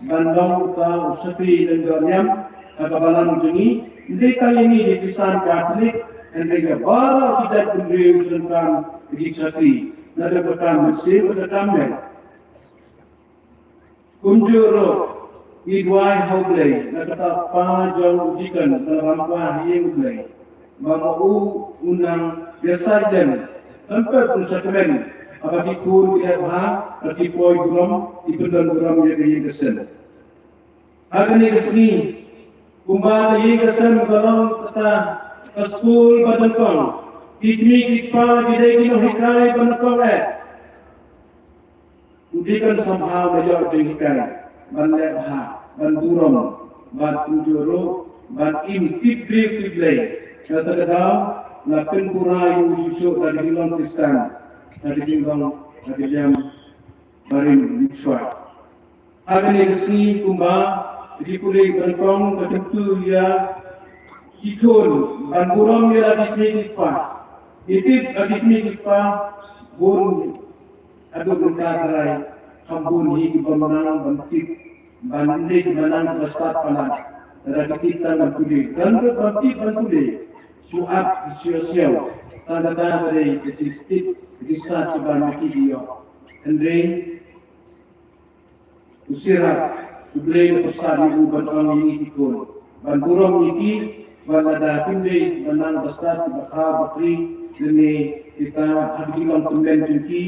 ban long uta u shakri lyngdoh niam ha ka balang jong ngi. Ym dei tang ïa ngi ki Khristan Katholik, hynrei ïa baroh ki jaitbynriew ki donkam ka jingshakri, naduh ka kam mynsiem bad ka kam met. Kumjuh ruh ngi duwai ha U Blei na kata ka kpa jong u dikon ba la bam kwah ha ïing U Blei, ba ma u un nang ïasaid lem, khlem pep un sa kmen, haba ki khun ki leh bha, ba ki poi burom, ki pyndon burom ïa ka ïing ka sem. Ha kane ka sngi, kumba ka ïing ka sem ka long kata ka skul ba nyngkong, ki kmie ki kpa ki dei ki nonghikai ba nyngkong eh. U dikon somehow la ïoh jinghikai ban leh bha, ban burom, ban kumjuh ruh ban im tip briew tip Blei. Kata ka daw la pynpura ïa u shuh shuh da ka jinglong Khristan, da ka jinglong, da ka liam barim mynshuwa. Ha kane ka sngi kumba ki pule ba nyngkong ka kyntu ïa ki khun ban burom ïa la ki kmie ki kpa. Ngi tip la ki kmie ki kpa bun Haduh mynta trai, kham bun hi ki bym nang ban tip, ban leh ban nang ban stad palat. Lada ki tip tang ban pule, don ruh ban tip ban pule. Shu ap shu siaw. Tang kata ba dei ka jingstad, ka jingstad kiba ma ki ïoh. Hynrei u Sirah, U Blei u pyrsad ïa u ban ong ïa ngi ki khun, ban burom ïa ki, ba lada kim dei ban nang ba stad kiba khraw ba kri, lane kita ha ka jinglong kmen jong ki,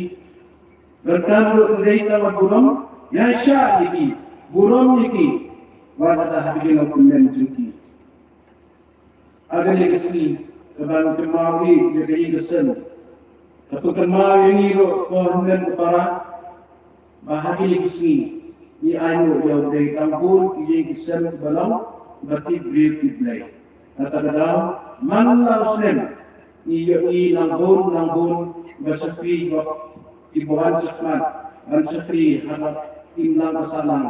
donkar ruh ban dei tang ban burom, ïaishah ïa ki, burom ïa ki, ba lada ha ka jinglong kmen jong ki. Ha kane ka sngi, kaba ngi kynmaw ïa ka ïing ka sem, ka pynkynmaw ïa ngi ruh ko hynmen ko para, ba ha kane ka sngi ngi ainguh ïa U Blei tang bun ki ïing ki sem kiba long ba tip briew tip Blei. Kata ka daw man la u snem ngi ïohi nang bun nang bun ba shakri ba ki ba wan shakhmat ban shakri ha ka imlang ka sahlang.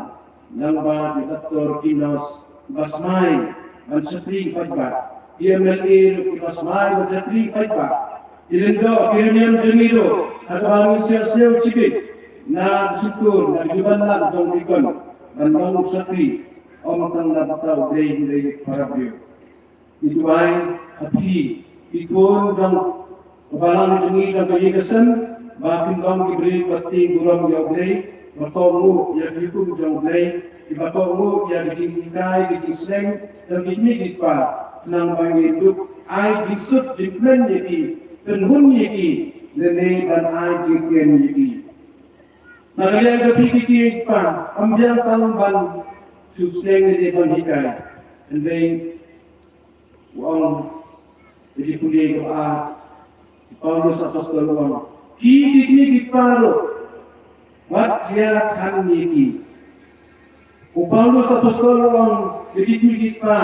Nang ba ki doktor ki nurse ba smai ban shakri paidbah, ki M L A ruh ki ba smai ban shakri paidbah. Ki lyngdoh ki riewniam jong ngi ruh ha kaba ngi sngewsih shibit na ka shyntur na ka juban lang jong ki khun ban long shakri. Ym tang na bynta U Blei hynrei para briew. Ngi duwai ha phi ki khun jong ka balang jong ngi jong ka ïing ka sem ba phin long ki briew ba tieng burom ïa U Blei, ba kohnguh ïa ki hukum jong U Blei, kiba kohnguh ïa ka jinghikai ka jingsneng jong ki kmie ki kpa, khnang ba ngin dup ai jingsuk jingkmen ïa ki, pynhun ïa ki, lane ban ai jingkmen ïa ki. Na ka liang ka phi ki kmie ki kpa, ym biang tang ban shu sneng lane ban hikai. Hynrei u ong, ka jingpule kaba ar, u Paulus apostol u ong, ki, ki kmie ki kpa ruh, wat khia than ïa ki. U Paulus apostol u ong, ka jingpule ki kpa,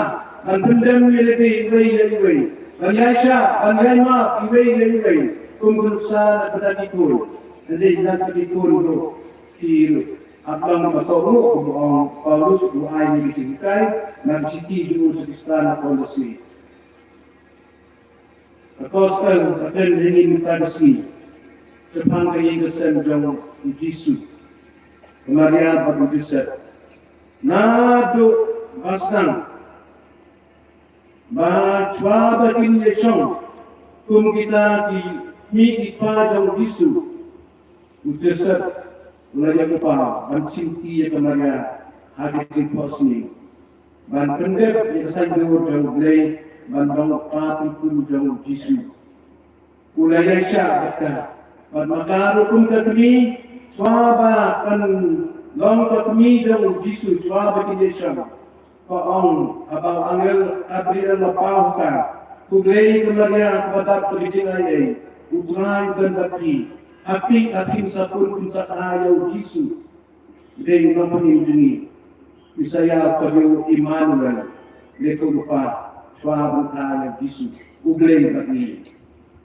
ban pyndem ïa lade iwei ïa iwei, ban ïaishah ban ïaimap iwei ïa iwei, kum ka nuksa na ka bynta ki khun. Hynrei na ka bynta ki khun ruh, ki ruh ap long ba kohnguh, kumba ong Paulus, u ai ïa ka jinghikai na ka shithi jong u sha ki Khristan na Kolosi. Ka gospel ka kren ha kane mynta ka sngi shaphang ka ïing ka sem jong u Jisu, ka Maria bad u Joseph. Naduh ba sdang, ba shuwa ba kin ïashong kum kita ki kmie ki kpa jong u Jisu, u Joseph u la ïa u ba ban shim kti ïa ka Maria ha ka jingphohsniew, ban pyndep ïa ka saiñdur jong U Blei ban long u kpa tyngkhun jong u Jisu. U la ïaishah bad ka, bad ma ka ruh kum ka kmie, shuwa ba kan long ka kmie jong u Jisu, shuwa ba kin ïashong, ka ong, haba u angel Gabriel u la paw ha ka, khublei ko Maria, kaba dap da ka jingaiei, U Trai u don bad phi. Ha phi, ha phi sa pun phin sa kha ïa u Jisu, u dei u nongpynim jong ngi. Isaïah u ong, Immanuel, lehse u lypa, shuwa ban kha ïa u Jisu, U Blei bad ngi.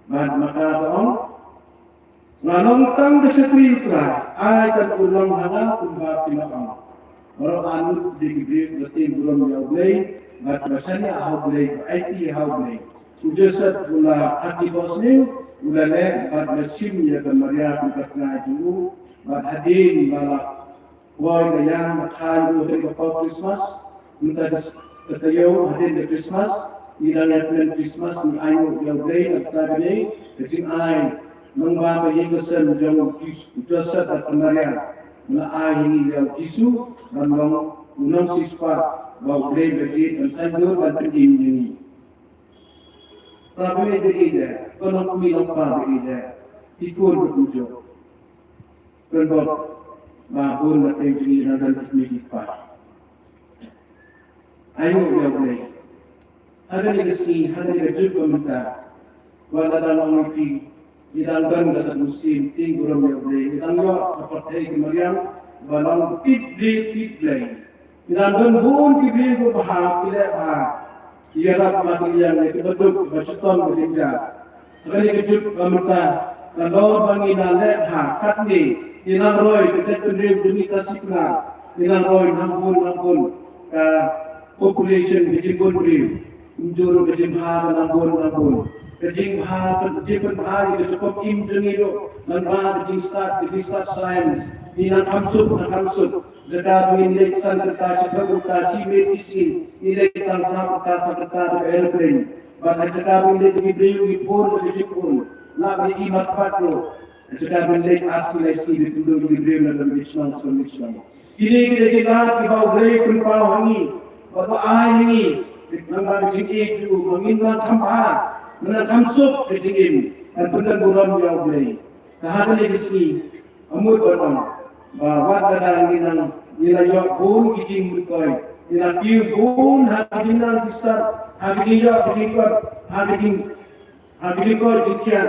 Bad ma ka ka ong, nga long tang ka shakri U Trai, ai kan pynlong ha nga kumba phi la ong. Baroh arngut ki dei ki briew ba tieng burom ïa U Blei bad ba shaniah ha U Blei, ba aiti ha U Blei. U Joseph u la aiti bosniew, u la leh bad la shim ïa ka Maria kum ka tnga jong u, bad hadien ba la poi ka ïa, nga tharai u dei ka por Christmas, mynta ka taïew hadien ka Christmas, ngi dang ïa kmen Christmas, ngi ainguh ïa U Blei na kata ka dei ka jingai nongba ka ïing ka sem jong u Jis-, u Joseph bad ka Maria. Nga ai ïa ngi ïa u Jisu ban long u nongsiewspah ba U Blei ba jied ban saiñdur ban pynim ïa ngi. Para bangeit ba ïeit, ko nongkmie nongkpa ba ïeit, ki khun ba kumjuh. Kynbok ba bun na pdeng jong ngi la don ki kmie ki kpa. Ainguh ïa U Blei. Ha kane ka sngi, ha kane ka juk ba mynta, wat la dang ong ïa phi, ngi dang don kata ka mynsiem tieng burom ïa U Blei, ngi dang ïoh ka pyrthei ka mariang ba long tip Blei, tip Blei. Ngi dang don bun ki briew kiba bha, ki leh bha, ki ïarap ma ki liang ïa kiba duk, kiba shitom, kiba jynjar. Ha kane ka juk ba mynta, nalor ba ngi la leh bha katne, ngi nang roi ka jaitbynriew jong ngi ka Khasi Pnar, ngi nang roi nang bun nang bun ka population, ka jingbun briew, kumjuh ruh ka jingbha ka nang bun nang bun. Ka jingbha, ka jingpynbha ïa ka jingpom im jong ngi ruh lyngba ka jingstad, ka jingstad science. Ngi nang kham suk, nang kham suk. Jaka ba ngin leit san kynta, shiphew kynta, shi miet shi sngi, ngin leit tang saw kynta, saw kynta da ka aeroplane. Bad ha jaka ba ngin leit da ki briew, ngi phone da ka jingphone. Lah ba ngin ïohi markhmat ruh. Ha jaka ba ngin leit ar sngi lai sngi, ngin kynduh ïa ki briew na ka bynta shnong sha ka bynta shnong. Kine ki dei ki lad kiba U Blei u pynpaw ha ngi, ba u ai ha ngi, lyngba ka jingïeit jong u, ba ngin nang kham bha, ngin nang kham suk ka jingim, ban pyndonburom ïa U Blei. Te ha kane ka sngi, nga mut ban ong ba wat lada ngi nang, ngi la ïoh bun ki jingmyntoi, ngi la kiew bun ha ka jingnang jingstad, ha ka jingïoh ka jingkot, ha ka jing ha ka jingkoit jingkhiah,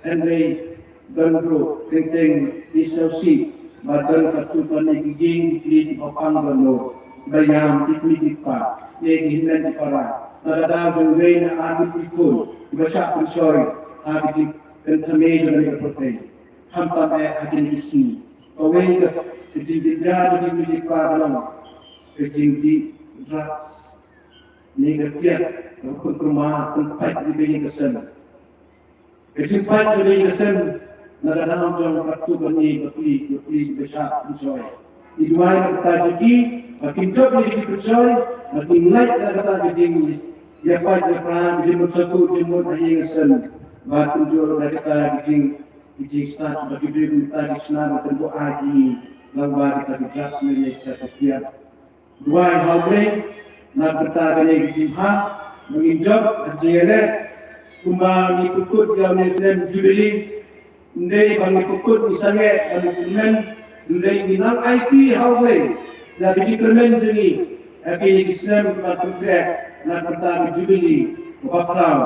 hynrei don ruh teng teng ki sngewsih ba don katto katne ki ïing ki kli kiba pang don ruh, ba ïam ki kmie ki kpa, ne ki hynmen ki para, na ka daw jong wei na ar ngut ki khun kiba shah pynshoi ha ka jingpynthame jong kane ka pyrthei. Khamtam eh ha kine ki sngi, kawei ka jingjynjar jong ki kmie ki kpa ka long ka jingdih drugs. Ne ka kiad, ka pynkruma, pynpait ïa ka ïing ka sem. Ka jingpait ïa ka ïing ka sem na ka daw jong katto katne ki kli, ki kli kiba shah pynshoi. Ngi duwai na ka bynta jong ki ba kin jop ïa ka jingpynshoi, ba kin lait na kata ka jingïapait ïapra, ka jingmut sngewthuh jingmut ha ïing ha sem. Ba kumjuh na kata ka jing, ka jingstad ba ki briew mynta ki shna ba kin buh ai ïa ngi lyngba kata ka drugs ne kata ka kiad. Duwai ha U Blei na ka bynta kane ka jingbha ba ngin jop ha ka jingïaleh, kumba ngi pynkut ïa une u snem Jubili. Ym dei ba ngi pynkut ngi sangeh ban kyrmen, ym dei, ngi nang aiti ha U Blei ïa ka jingkyrmen jong ngi ha kine ki snem kiba pynkhreh na ka bynta ka Jubili kaba khraw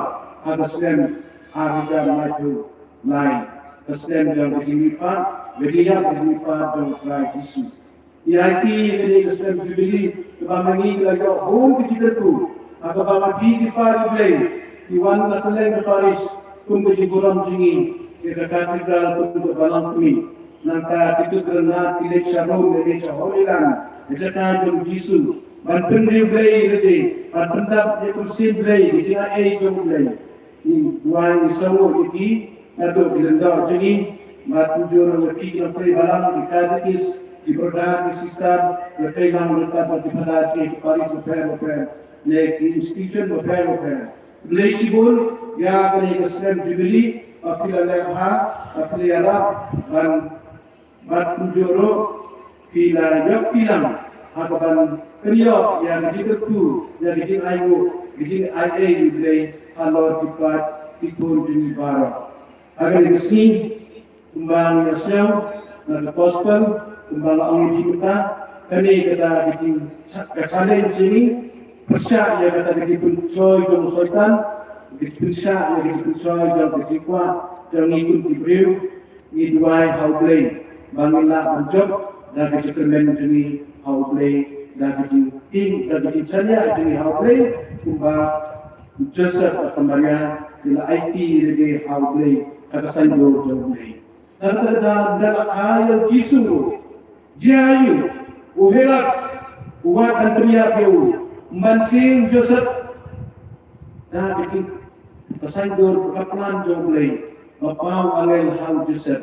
ha ka snem ar hajar laiphew lai, ka snem jong ka jingmihpat, ka jingïap, ka jingmihpat jong U Trai Jisu. Ïa kane ka snem Jubili kaba ma ngi la ïoh bun ka jingkyrkhu ha kaba ma phi ki para Blei ki wan na kylleng ka parish kum ka jingburom jong ngi ïa ka cathedral kum ka balang kmie. Nangta ki tukyrnat ki leit sha Rom, ki leit sha Holy Land, ka jaka jong Jisu, ban pynriewblei lade, ban pyndap ïa ka mynsiem Blei, ka jingaiei jong Blei. Ngi duwai ngi sngewbha ïa ki, naduh ki lyngdoh jong ngi, bad kumjuh ruh ïa phi ki nongtrei balang, ki katekis, ki brother, ki sister, ki trei lang ryngkat bad ki phadar ki parish bapher bapher, ne ki institution bapher bapher. Khublei shibun ïa kane ka snem Jubili ba phi la leh bha, ba phi la ïarap ban Bad kumjuh ruh, phi la ïoh pynlong ha kaban pynïoh ïa ka jingkyrkhu, ïa ka jingainguh, ka jingaiei U Blei halor ki paid ki khun jong ngi baroh. Ha kane ka sngi, kumba ngi ïohsngew na ka gospel, kumba nga ong ïa phi mynta, kane kata ka jing, ka challenge jong ngi, pyrshah ïa kata ka jingpynshoi jong u Soitan, ka jingpyrshah ïa ka jingpynshoi jong ka jingkwah jong ngi kum ki briew. Ngi duwai ha U Blei ba ngin lah ban jop da ka jingkyrmen jong ngi ha U Blei, da ka jingtieng, da ka jingshaniah jong ngi ha U Blei, kumba u Joseph bad ka Maria ki la aiti lade ha U Blei, ha ka saiñdur jong U Blei. Kata da, da la kha ïa u Jisu ruh, jia ïa u, u Herod u wad ban pynïap ïa u, ym ban siew u Joseph. Da ka jing, ka saiñdur, ka plan jong U Blei, ba paw angel ha u Joseph,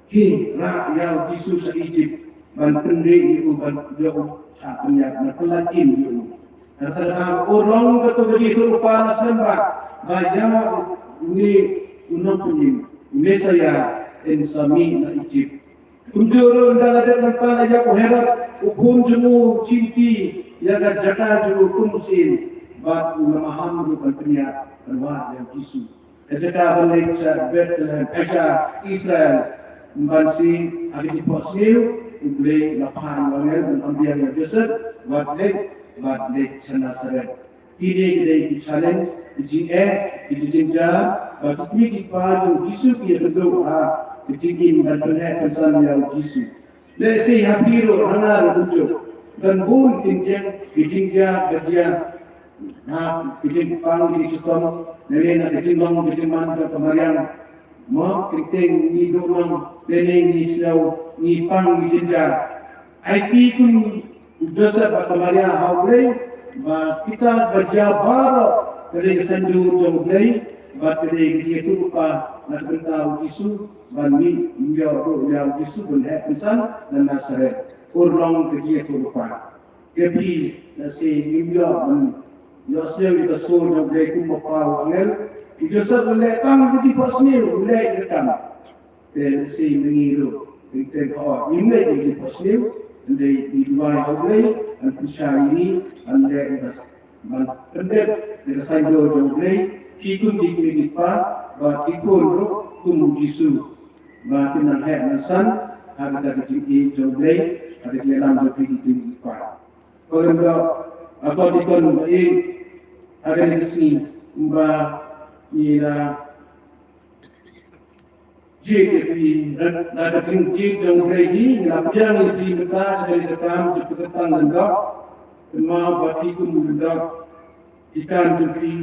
ki rah ïa u Jisu sha Egypt, ban pynrieh ïa u, ban ïoh u shah pynïap, ban pyllait im ïa u. Kata da u long kato ka jingïathuhlypa na snem ba, ba ïa une u nongpynim, u Messaïah, yn sa mih na Egypt. Kumjuh ruh ynda la dep nangta la ïap u Herod, u khun jong u, u shimti ïa ka jaka jong u kum u syiem, bad u la maham ruh ban pynïap, ban wad ïa u Jisu. Ka jaka ban leit sha Bethlehem, eh, sha Israel, ym ban siew, ha ka jingphohsniew, U Blei u la phah ïa u angel ban ong biang ïa u Joseph, wat leit, wat leit sha Nazareth. Kine ki dei ki challenge, ki jingeh, ki jingjynjar, ba ki kmie ki kpa jong u Jisu ki ïakynduh ha ka jingim ban pynheh pynsan ïa u Jisu. Lehse ha phi ruh, ha nga ruh kumjuh, don bun ki jingjia, ki jingjia ba jia na ka jingpang ka jingshitom, lane na ka jinglong ka jingman jong ka mariang. Mo, teng teng ngi duh nong, lane ngi sngew ngi pang, ngi jynjar. Aiti kum u Joseph bad ka Maria ha U Blei, ba kita ba jia baroh ka dei ka saiñdur jong U Blei, bad ka dei ka jingïathuhlypa na ka bynta u Jisu, ban mih ïoh ruh ïa u Jisu ban heh pynsan na Nasaret. Urlong ka jingïathuhlypa. Ïa phi, lehse ngim ïoh ban ïohsngew ïa ka sur jong U Blei kum u angel. U Joseph u leh tang ka jingphohsniew, u leh ïa ka kam. Te lehse ma ngi ruh, teng teng, hooid, ngim leh ïa ka jingphohsniew, hynrei ngi duwai ha U Blei, un pynshai ïa ngi, un leh ïa ka, ban pyndep ïa ka saiñdur jong U Blei. Phi kum ki kmie ki kpa, bad ki khun ruh kum u Jisu, ba kin nang heh nang san ha kata ka jingïeit jong U Blei, ha ka jingïalam jong phi ki kmie ki kpa. Ko lem da, a ko dikon ba ïeit ha kane ka sngi, kumba ngi la jied ïa phi, da ka jingjied jong U Blei hi, ngi la pdiang ïa phi mynta sha kane ka kam jingpyntang lyngdoh. Kynmaw ba phi kum u lyngdoh, ki kam jong phi,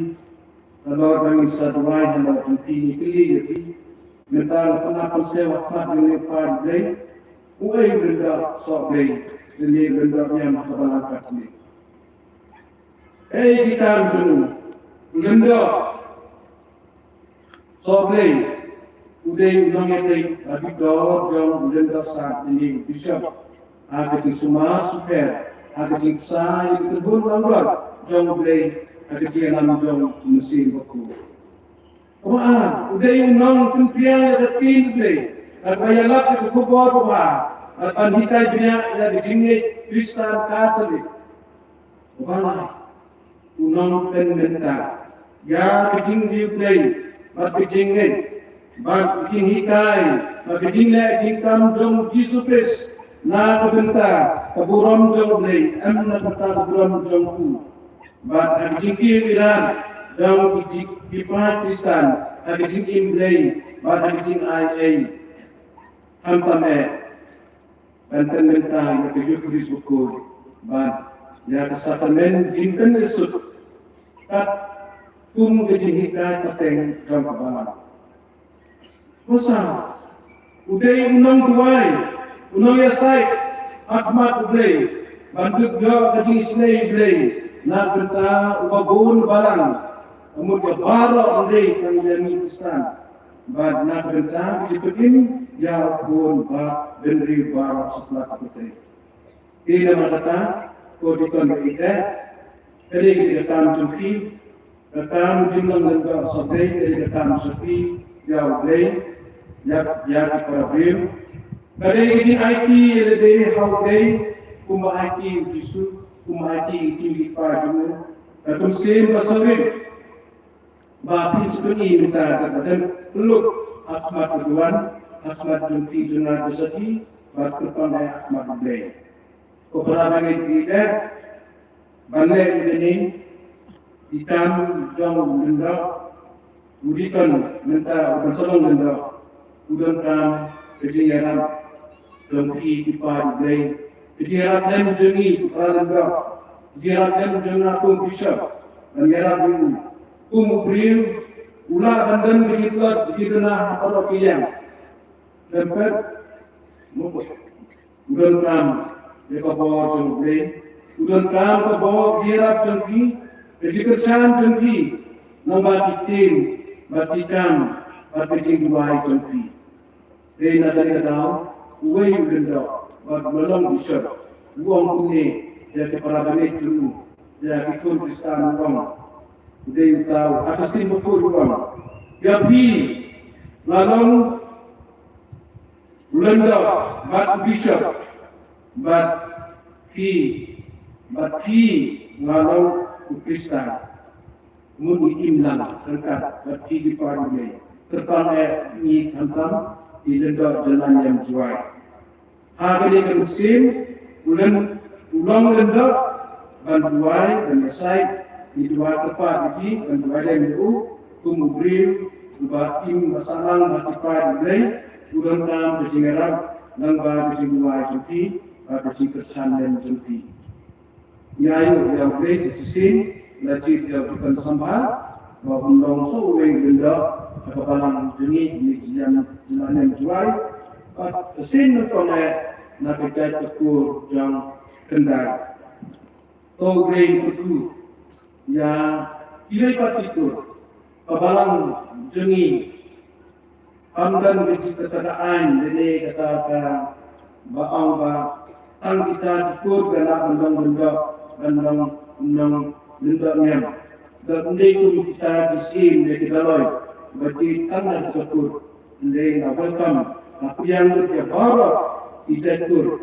halor ba ngin sa duwai halor jong phi, ngi kylli ïa phi. Mynta la pynap pynsew ha khmat jong U Blei, uei u lyngdoh soh Blei, lane u lyngdoh niam ha ka balang ka kmie. Ei ki kam jong u lyngdoh soh Blei, u dei u nongïathuh ha ki dor jong u lyngdoh sah, lane u bishop, ha ka jingsumar sukher, ha ka jingbsa ïa ka kynhun langbrot jong U Blei, ha ka jingïalam jong U Mynsiem Bakhuid. Kaba ar, u dei u nongpynphriang ïa ka ktien U Blei, bad ba ïalap ïa ka khubor babha, bad ban hikai bniah ïa ka jingngeit Khristan Katholik. Kaba lai, u nongpynmynta ïa ka jingriewblei, bad ka jingngeit, bad ka jinghikai, bad ka jingleh jingkam jong U Jisu Khrist, na ka bynta ka burom jong U Blei, em na ka bynta ka burom jong u. Bad ha ka jingkiew ïaid jong ki, ki paid Khristan, ha ka jingim Blei, bad ha ka jingai ei. Khamtam eh, ban pynmynta ïa ka Eukharist Bakhuid, bad ïa ka sakramen jingpynsuk, kat kum ka jinghikai pateng jong ka balang. Kaba saw, u dei u nongduwai, u nongïasaid ha khmat U Blei, ban dup ïoh ka jingisynei U Blei, na ka bynta uba bun balang, ka mut ïa baroh hynrei tang ïa ngi Khristan, bad na ka bynta ka jingpynim ïa u khun ba bynriew baroh shaphang ka pyrthei. Te namar kata, ko dikon ba ïeit, ka dei ka kam jong phi, ka kam jinglang lyngdoh soh Blei, ka dei ka kam jong phi ïa U Blei, ïa, ïa ki para briew. Ka dei ka jingaiti ïa lade ha U Blei, kumba aiti U Jisu, kumba aiti ki kmie ki kpa jong u. Ka mynsiem ba sawrit, ba phi sngewthuh mynta, da ka dang pynlut ha khmat u duwan, ha khmat jong phi jong nga da sati, bad kyrpang eh ha khmat U Blei. Ko para bangeit, ïa ban leh ïa kane, ki kam jong u lyngdoh, u dikon mynta uban sa long lyngdoh, u donkam ka jingïarap jong phi ki paid U Blei, ka jingïarap lem jong ngi ki para lyngdoh, ka jingïarap lem jong nga kum bishop, ban ïarap ïa u. Kum u briew, u lah ban don ka jingtlot, ka jingduna ha baroh ki liang. Lem pat, u donkam ïa ka bor jong U Blei, u donkam ka bor, ka jingïarap jong phi, ka jingkyrshan jong phi, namar ki ktien, bad ki kam, bad ka jingduwai jong phi. Te na kane ka daw, uwei u lyngdoh, bad u la long bishop, u ong kumne ïa ki para bangeit jong u, ïa ki khun Khristan, u ong, u dei uta u Augustine Bakhuid, u ong, ïa phi nga long u lyngdoh bad u bishop, bad phi, bad phi nga long u Khristan. Mut ngi im lang ryngkat bad phi ki paid U Blei, kyrpang eh ngi khamtam ki lyngdoh jylla niam Jowai. Ha kane ka mynsiem, u lyn, u long lyngdoh ban duwai, ban ïasaid, ngi duwai kyrpad ïa ki, ban duwai lem ïa u kum u briew uba im, ba sahlang bad ki paid U Blei, u donkam ka jingïarap, lyngba ka jingduwai jong phi bad ka jingkyrshan lem jong phi. Ngi aïu ïa U Blei sa shisien, la jied ïa u Dikon Sambha ba un long sa uwei u lyngdoh ha ka balang jong ngi, ngi jylla, jylla niam Jowai. Bad shisien nyngkong eh na ka jaid ka kur jong Khyndai. To U Blei un kyrkhu ïa ki lei pat ki kur. Ka balang jong ngi kam don ka jingkata ka aiñ lane kata ka ba ong ba tang kita ki kur ka lah ban long lyngdoh, ban long nonglyngdoh niam. Dok ndei kum kita ki syiem ne ki dolloi ba jied tang na ka kur. Ndei nga welcome, nga pdiang lut ïa baroh ki jait kur.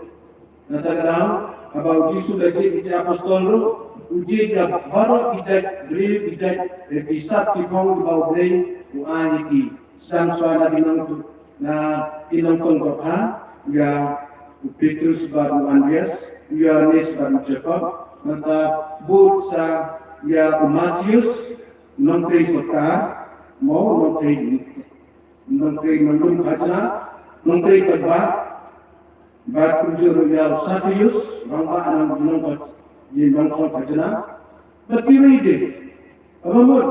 Nangta ka daw, haba u Jisu u la jied ïa ki apostol ruh, u jied ïa baroh ki jait briew, ki jait, eh, ki sap ki phong kiba U Blei u ai ïa ki. Sdang shuwa na ki nong, na ki nongpynpaw, ïa u Petrus bad u Andreas, u Ïoannis bad u Jakob, nangta bud sa ïa u Matheus, nongtrei sorkar, mo nongtrei, nongtrei nongdum khajna, nongtrei paidbah, bad kumjuh ruh ïa u Sakeus, rangbah nong, nong, nongtrei khajna, bad kiwei de. Haba mut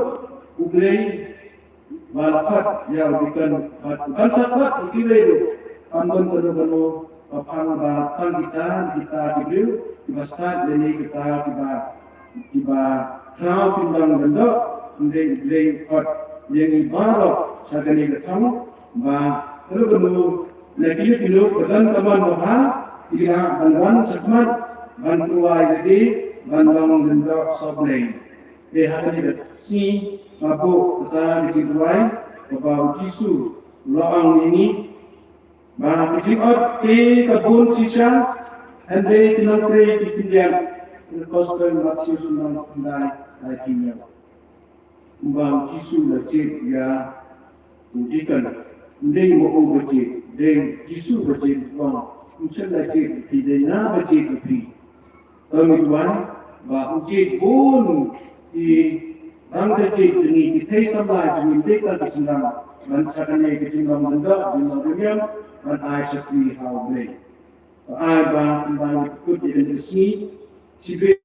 U Blei ba la khot ïa u deacon bad u ban sa khot ïa kiwei ruh. Kam don kano kano ba phang ba tang kita, kita ki briew kiba stad lane kita kiba, kiba khraw pynlong lyngdoh. Hynrei U Blei u khot ïa ngi baroh sha kane ka thong ba kano kano na kino kino ka don ka mon ba bha, ki lah ban wan shakhmat ban tyrwa ïa lade ban long lyngdoh sohblei. Te ha kane ka sngi nga buh kata ka jingduwai kaba u Jisu u la ong ïa ngi ba ka jingot te ka bun shisha, hynrei ki nongtrei ki khyndiat. Gospel Matheus lynnong khyndai, ai khyndai. Kumba u Jisu u la jied ïa u deacon, ym dei ma u ba jied, dei u Jisu ba jied, u ong, ym shym la jied ïa phi, dei nga ba jied ïa phi. Te ngi duwai ba u jied bun ki rangkajih jong ngi, ki thei samla jong ngi, ym dei tang ki shynrang, ban sha kane ka jinglong lyngdoh, jinglong rynïeng, ban ai shakri ha U Blei. Ba ai ba, ba ngi kut ïa kane ka sngi, shibit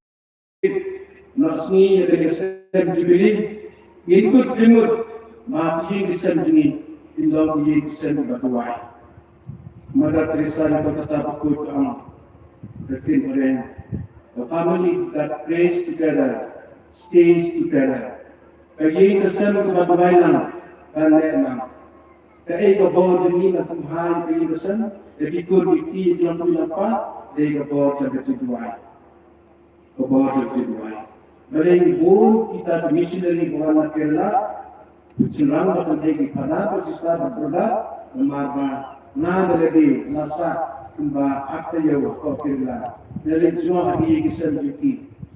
noh sngi ïa kane ka sem Jubilee, ngin kut jingmut ba ki ïing ki sem jong ngi kin long ki ïing ki sem ba duwai. Mother Teresa na ka kata ba kut ka ong, ka ktien phareng, "A family that prays together stays together." Ka ïing ka sem kaba duwai lang kan leh lang. Kaei ka bor jong ngi na kum ha ïa ka ïing ka sem, ïa ki khun ki kti, ïa ki long kmie long kpa, dei ka bor jong ka jingduwai. Ka bor jong ka jingduwai. Balei bun kita ki missionary ba wan na Kerala, shynrang ba kynthei, ki phadar, ki sister, ki brother, namar ba nga da lade la sah kumba ha ka ïew ha Kerala. Nga leit jngoh ha ki ïing ki sem jong ki,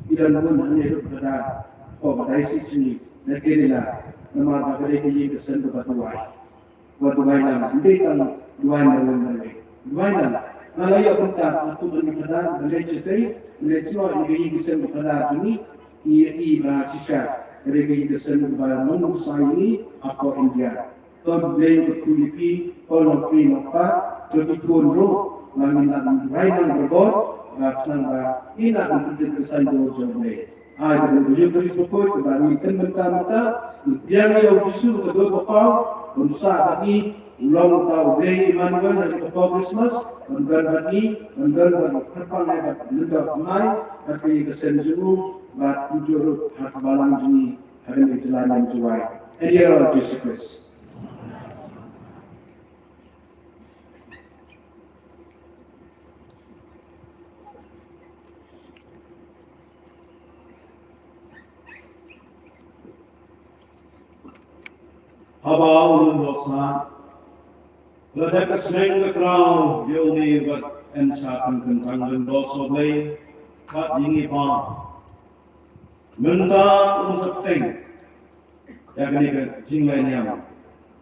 ki don bun hangne ruh, phadar, ha ka diocese jong ngi na Kerala, namar ba ka dei ka ïing ka sem kaba duwai. Wat duwai lang, ym dei tang duwai marwei marwei. Duwai lang. Nga la ïoh kumta, nga tuh ban ïa phadar, ban leit shatei, ban leit snoh ïa ka ïing ka sem ka phadar jong ngi, ngi ïohi ba shisha ka dei ka ïing ka sem kaba nongbuhsai ïa ngi hapoh India. To U Blei un kyrkhu ïa phi, ko longkmie longkpa, to ki khun ruh, ba ngin nang duwai lang barabor, ba khnang ba ngin nang kyntiew ïa ka saiñdur jong U Blei. Ai ba ka Eucharist bakhuid kaba ngin pynmynta mynta, ngin pdiang ïa u Jisu ka dur ka paw, un sah bad ngi, u long uta U Blei Immanuel ha ka por Christmas, un don bad ngi, un don bad ngi kyrpang ïa ka lyngdoh thymmai ha ka ïing ka sem jong u, bad kumjuh ruh ha ka balang jong ngi ha kane ka jylla Jowai. Ha ka kyrteng U Jisu Khrist. Haba u lyngdoh sah, la dep ka sneng ka kraw ïa une uba yn shah pynkyntang lyngdoh sohblei bad ïa ngi baroh. Mynta un sa bteng ïa kane ka jingleh niam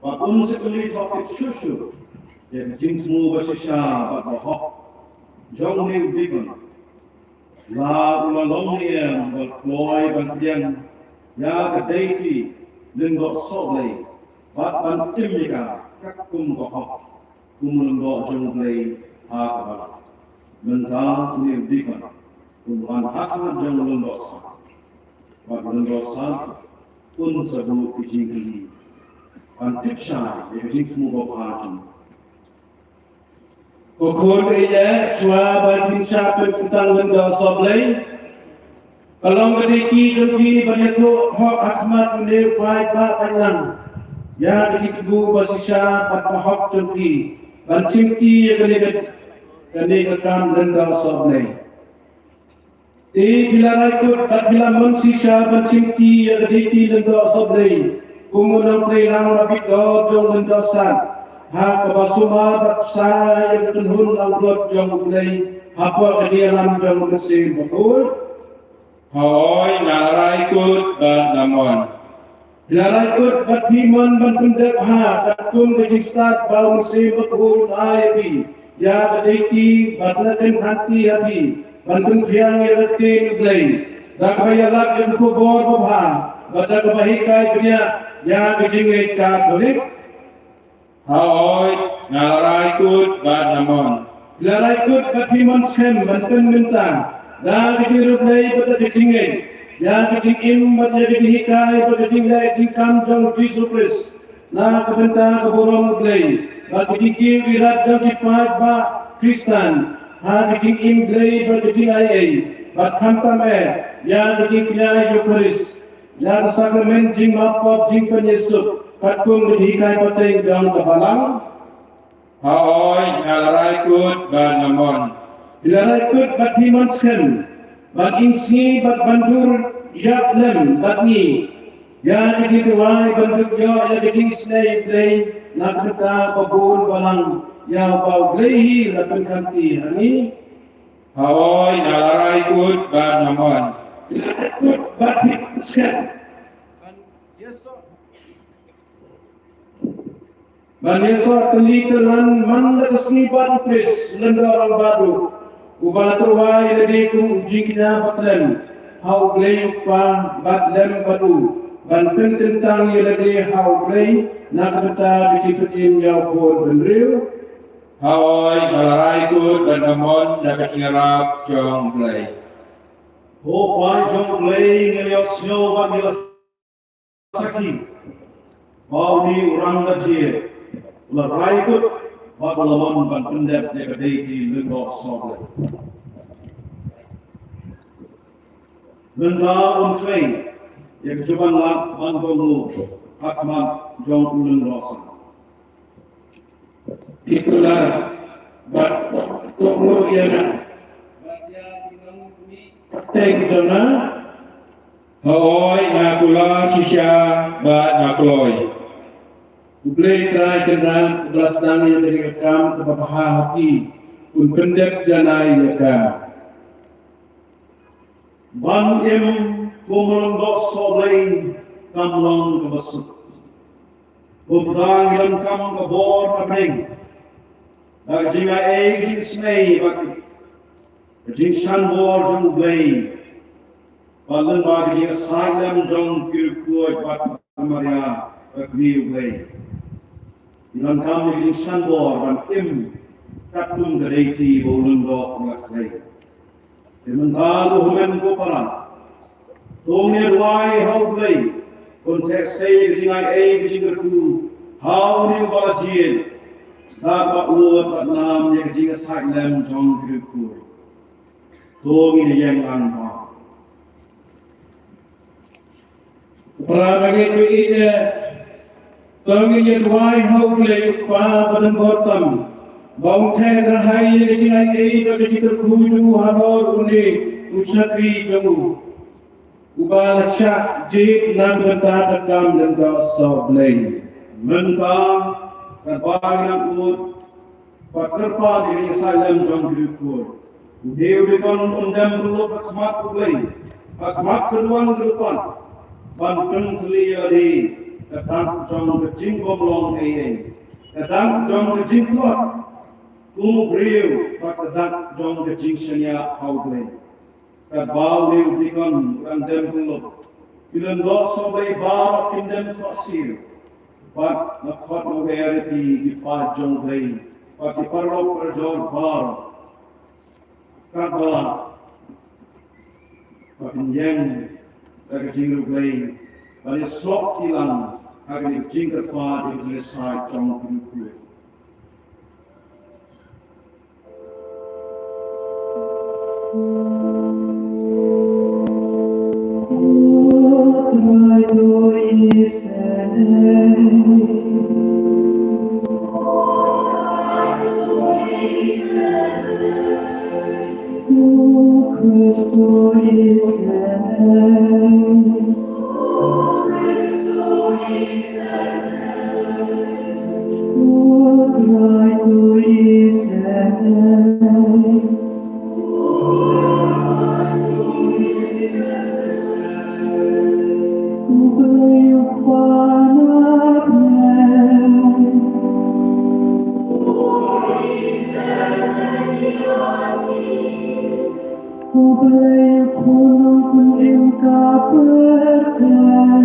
bad un sa kylli tohkit shuh shuh ïa ka jingthmu ba shisha bad ba hok jong une u deacon. La u la long ne em ba kloi ban pdiang ïa ka deiti lyngdoh sohblei bad ban im ïa ka katkum ka hok kum u lyngdoh jong U Blei ha ka balang. Mynta une u deacon un wan ha khmat jong u lyngdoh sah, bad u lyngdoh sah un sa buh ki jingkylli ban tip shai ïa ka jingthmu babha jong u. Ko khun, ïa shuwa ba kin shah pynkyntang lyngdoh sohblei, Ka long ka dei ki jong phi ban ïathuh hok ha khmat une u paidbah paidlang ïa ka jingthmu ba shisha bad ba hok jong phi ban shimti ïa kane ka, kane ka kam lyngdoh sohblei. Te phi la rai kut bad phi la mon shisha ban shimti ïa ka dei ki lyngdoh sohblei kum u nongtrei lang ba bit dor jong lyngdoh san ha kaba sumar bad pynshai ïa ka kynhun langbrot jong U Blei hapoh ka jingïalam jong U Mynsiem Bakhuid. Hooid, nga la rai kut bad nga mon. Phi la rai kut bad phi mon ban pyndep ha katkum ka jingstad ba U Mynsiem Bakhuid un ai ïa phi ïa ka dei ki bad la kynhati ha phi ban pynphriang ïa ka ktien U Blei da kaba ïalap ïa ka khubor babha bad da kaba hikai bniah ïa ka jingngeit Katholik. Hooid, nga la rai kut bad nga mon. Phi la rai kut bad phi mon skhem ban pynmynta da ka jingïarap Blei bad da ka jingngeit ïa ka jingim bad ïa ka jinghikai bad ka jingleh jingkam jong U Jisu Khrist na ka bynta ka burom U Blei bad ka jingkiew ïarap jong ki paidbah Khristan ha ka jingim Blei bad ka jingai ei bad khamtam eh ïa ka jingkñia Eukharist, ïa ka sakramen jingmap pop jingpynïasuk katkum ka jinghikai pateng jong ka Balang. Hooid, nga la rai kut bad nga mon. Phi la rai kut bad phi mon skhem ban ingsngi bad ban dur ïap lem bad ngi ïa ka jingduwai ban dup ïoh ïa ka jingisynei Blei na ka bynta ba bun balang ïa ba U Blei hi la pynkhamti ha ngi. Hooid, nga la rai kut bad nga mon. Phi la rai kut bad phi mon skhem ban ïasoh ban ïasoh tylli tyllan man la ka sngi bad U Khrist lyngdoh rangbah duh uba la tyrwa ïa lade kum u jingkñia ba tlem ha U Blei U Kpa bad lem bad u ban pynkyntang ïa lade ha U Blei na ka bynta ka jingpynim ïa u khun bynriew. Hooid, nga la rai kut bad nga mon da ka jingïarap jong U Blei. Ko paid jong U Blei, ngi la ïohsngew bad ngi la sakhi ba une u rangda jied u la rai kut bad u la mon ban pyndep ïa ka dei ki lyngdoh sohblei. Mynta un khlei ïa ka juban lad ban kohnguh ha khmat jong u lyngdoh san. Ki kular bad kohnguh ïa nga. Bad ïa ki nongmihpat pateng jong nga. Hooid, nga kular shisha bad nga kloi. U Blei Trai Kynrad uba la sdang ïa kane ka kam kaba bha ha phi un pyndep janai ïa ka. Ban im kum u lyngdoh sohblei kam long kaba suk. Kumta ngi donkam ka bor na bneng da ka jingai ei, ka jingisynei bad ka jingshan bor jong U Blei bad lyngba ka jingïasaid lem jong ki riewkhuid bad ka Maria ka kmie U Blei. Ngi donkam ïa ka jingshan bor ban im katkum ka dei ki ba u lyngdoh u la khlei. Te mynta ko hynmen ko para, to ngin ïa duwai ha U Blei un theh sei ka jingai ei, ka jingkyrkhu ha une uba la jied da kaba ud bad nam ïa ka jingïasaid lem jong ki riewkhuid. To ngin ïa ïeng lang ba Para bangeit, bangeit, eh, to ngin ïa duwai ha U Blei U Kpa badonbor tam ba un theh kyrhai ïa ka jingai ei bad ka jingkyrkhu jong u halor une u shakri jong u uba la shah jied na ka bynta ka kam lyngdoh sohblei. Mynta katba ngi nang ud bad kyrpad ïa ka jingïasaid lem jong ki riewkhuid, une u dikon un dem pynlong ha khmat U Blei, ha khmat ka duwan ka dupan, ban pyntylli ïa lade ka dak jong ka jingbymlong ei ei, ka dak jong ka jingtlot kum u briew bad ka dak jong ka jingshaniah ha U Blei. Katba une u dikon u dang dem pynlong, ki lyngdoh sohblei baroh kin dem khohsiew. Bad nga khot nga wer ïa phi ki paid jong U Blei bad ki paralok parajor baroh, katba ba kin ïeng da ka jingriewblei ban ïasoh kti lang ha kane ka jingkyrpad ïa ka jingïasaid jong ki riewkhuid. U Blei u khun nongpynim ka pyrthei.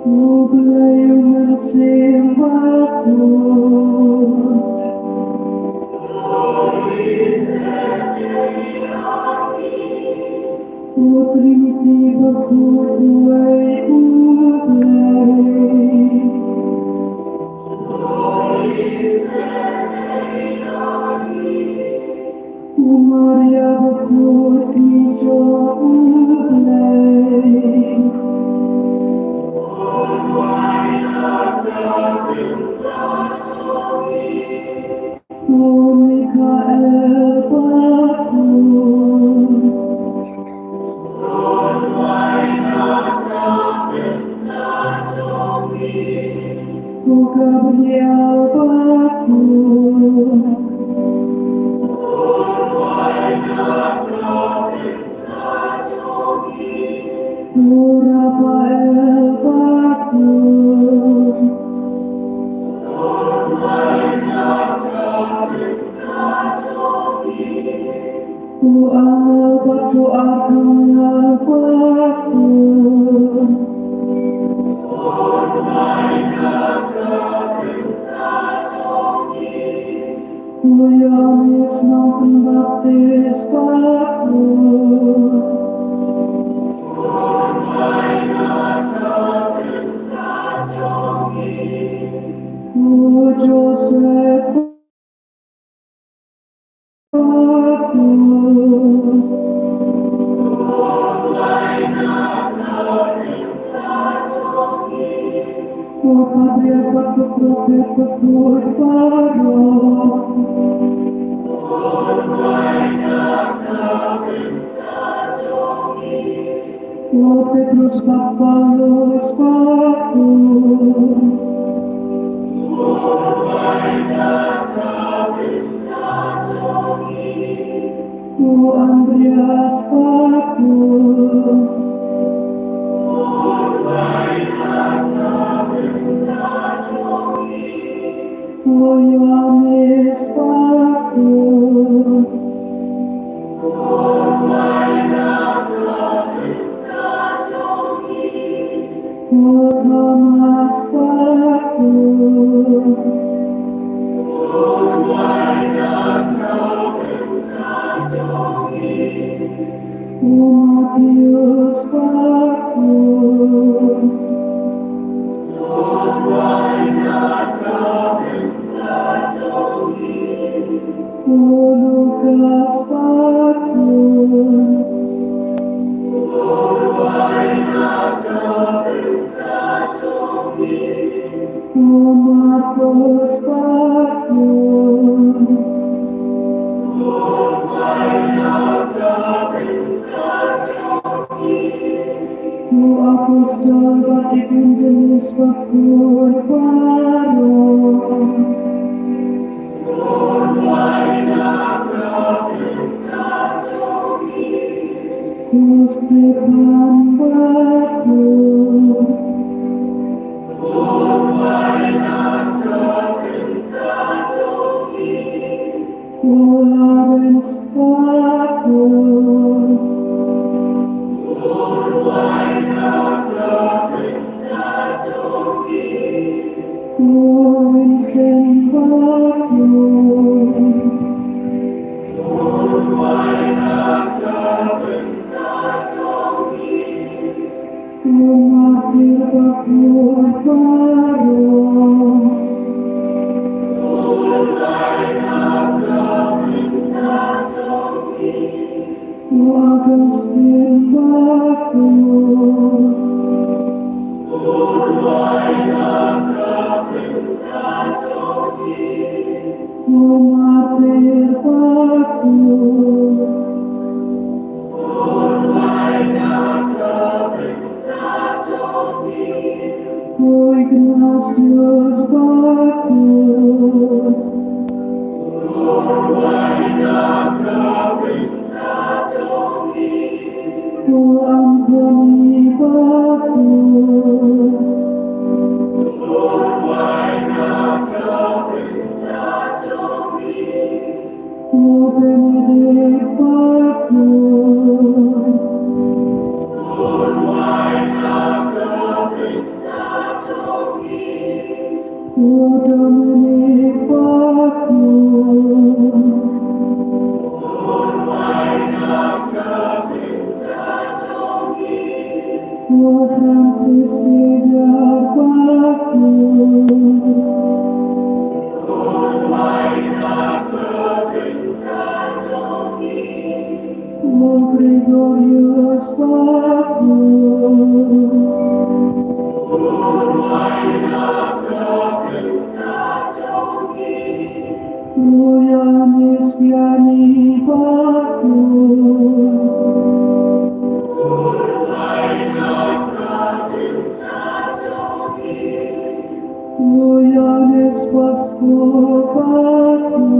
U Blei u Mynsiem Bakhuid. U Triniti bakhuid uwei U Blei. U Maria bakhuid kmie jong U Blei. U Mikael bakhuid. U Gabriel bakhuid. U Raphael bakhuid. U angel bakhuid, u angel bakhuid. U Ïoannis nongpynbaptis bakhuid. U Joseph bakhuid. U patriark bad u prophet bakhuid baroh. U Petrus bad Paulus bakhuid. U Andreas bakhuid. U Ïoannis bakhuid. U Thomas bakhuid. U Mathaios bakhuid. U Lukas bakhuid. U Markos bakhuid. U apostol bad evangelist bakhuid baroh. U Stephan bakhuid. U Lawrence bakhuid. U Vincent bakhuid. U martir bakhuid baroh. U Augustine bakhuid. Martir Bakhuid. Ignatius Bakhuid. Anthony Bakhuid. Benedict Bakhuid. Dominic Bakhuid. Francis Xavier Bakhuid. Gregorius Bakhuid. Johannes Vianney Bakhuid. Johannes Pascoe Bakhuid.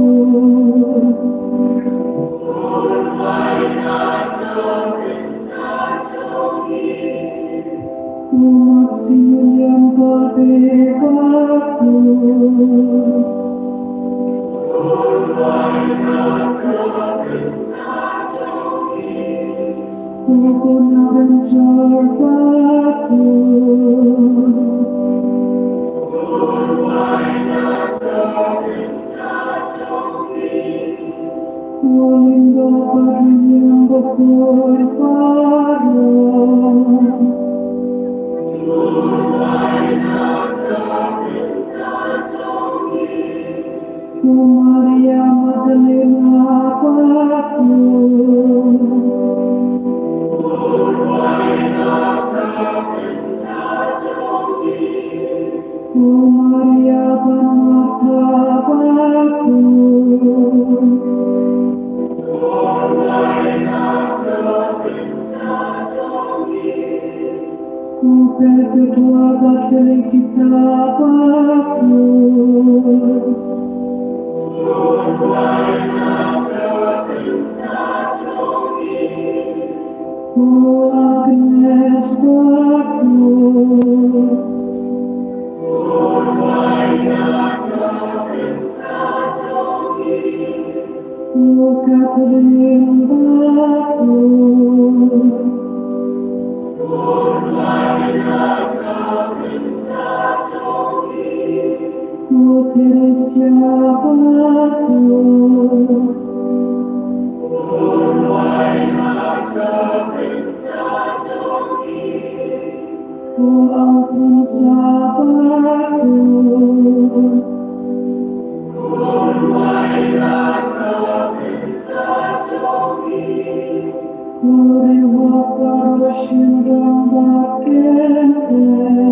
Maximilian Kolbe Bakhuid. Kukunaben George Bakhuid. Wolindo Padriang Bakhuid Paro. Maria Magdalena Bakhuid. Maria ban Martha Bakhuid. Perpetua Felicita Bakhuid. Agnes Bakhuid. Catherine Bakhuid. Theresia Bakhuid. Alphonsa Bakhuid. Kuri wa paro shynrang ba kynthei.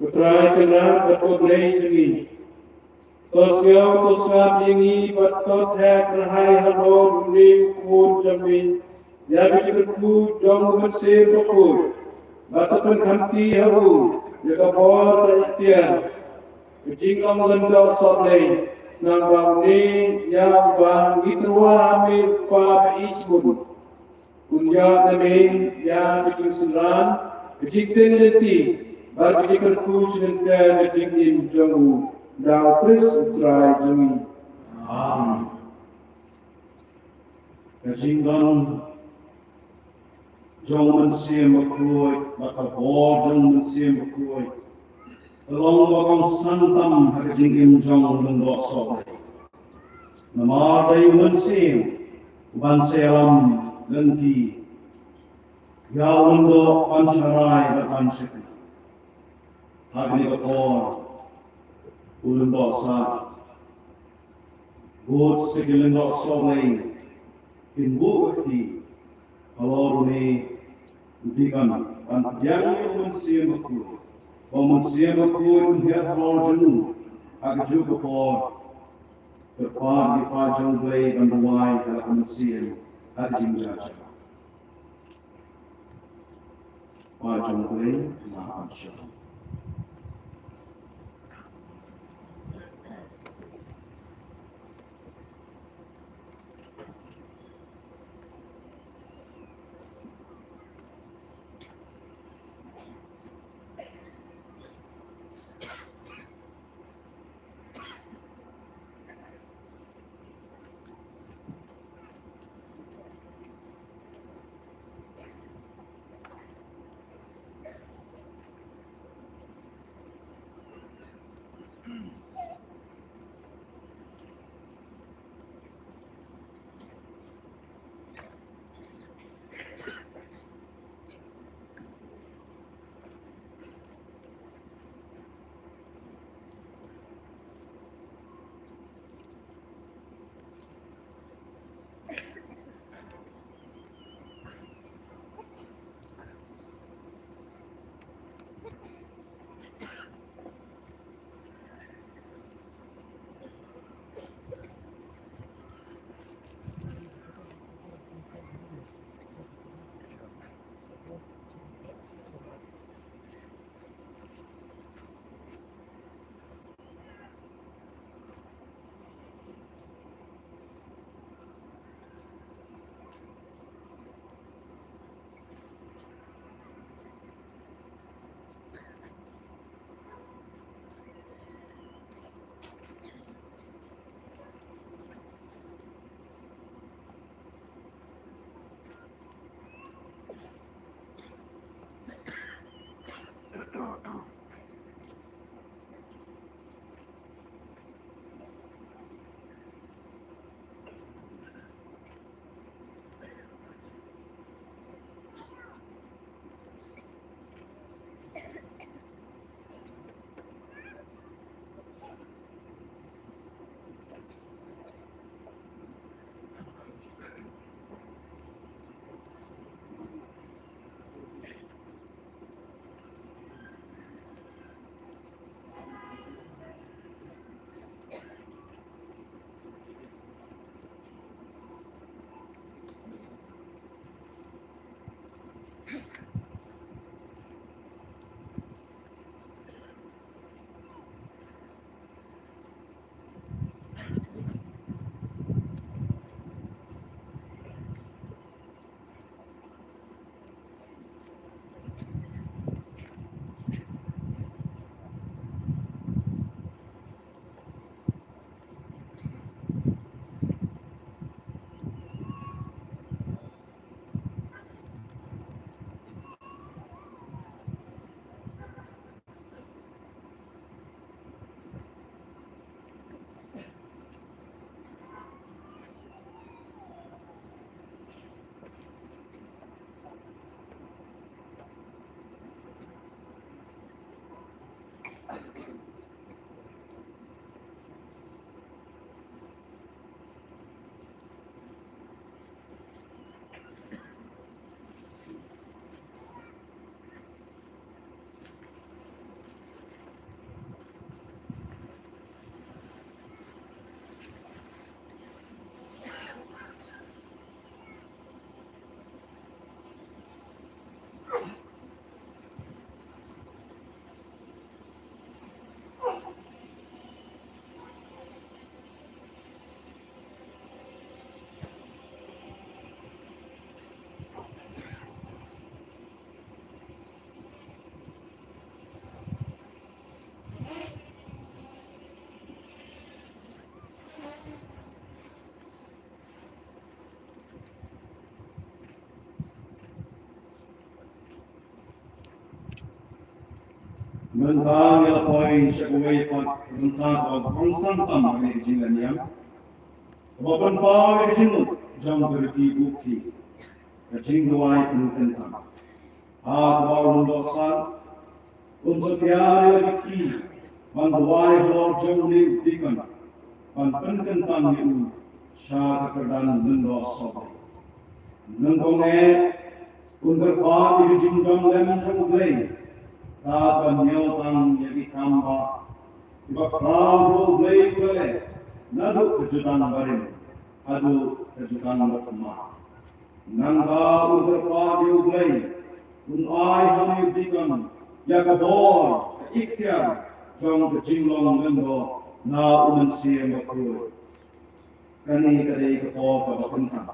Ko Trai Kynrad bad ko Blei jong ngi, to sngap, to sngap ïa ngi bad to theh kyrhai halor une u khun jong me ïa ka jingkyrkhu jong u Mynsiem Bakhuid, bad to pynkhamti ha u ïa ka bor ka iktiar, ka jinglong lyngdoh sohblei, naba une ïa uba ngi tyrwa ha me u Kpa ba ïeit bun. Un ïa na me ïa ka jingsynran, ka jingteiñ lynti bad ka jingkyrkhu jingïeit ka jingim jong u, da u Khrist u Trai jong ngi. Amen. Ka jingdon jong u Mynsiem Bakhuid bad ka bor jong u Mynsiem Bakhuid ka long ba kongsan tam ha ka jingim jong u lyngdoh sohblei. Namar dei u Mynsiem uban sa ïalam lynti ïa u lyngdoh ban shah rai bad ban shakri. Ha kane ka por u lyngdoh sah bad sa ki lyngdoh sohblei kin buh ka kti halor une u deacon ban pdiang ïa u Mynsiem Bakhuid, ba u Mynsiem Bakhuid un hiar halor jong u ha kajuh ka por. Kyrpad ïa u Kpa jong U Blei ban duwai ha la ka mynsiem ha ka jingjynjar. Kpa jong U Blei, la ap sha Mynta ngi la poi sha kawei pat ka bynta kaba kongsan tam ha kane ka jingïaid niam, kaba pynpaw ïa ka jingmut jong ka riti bukti, ka jingduwai pynkyntang. Ha kaba u lyngdoh san un sa pynïar ïa ka kti ban duwai halor jong une u deacon, ban pynkyntang ïa u sha ka kyrdan lyngdoh sohblei. Nyngkong eh un kyrpad ïa ka jingdon lem jong U Blei, tad ban ñiew tang ïa ki kam ba, kiba khraw ba U Blei u la leh, naduh ka jutang barim haduh ka jutang bathymmai. Nangta un kyrpad ïa U Blei un ai ha une u deacon ïa ka bor, ka iktiar jong ka jinglong lyngdoh na U Mynsiem Bakhuid. Kane ka dei ka por kaba kyntang.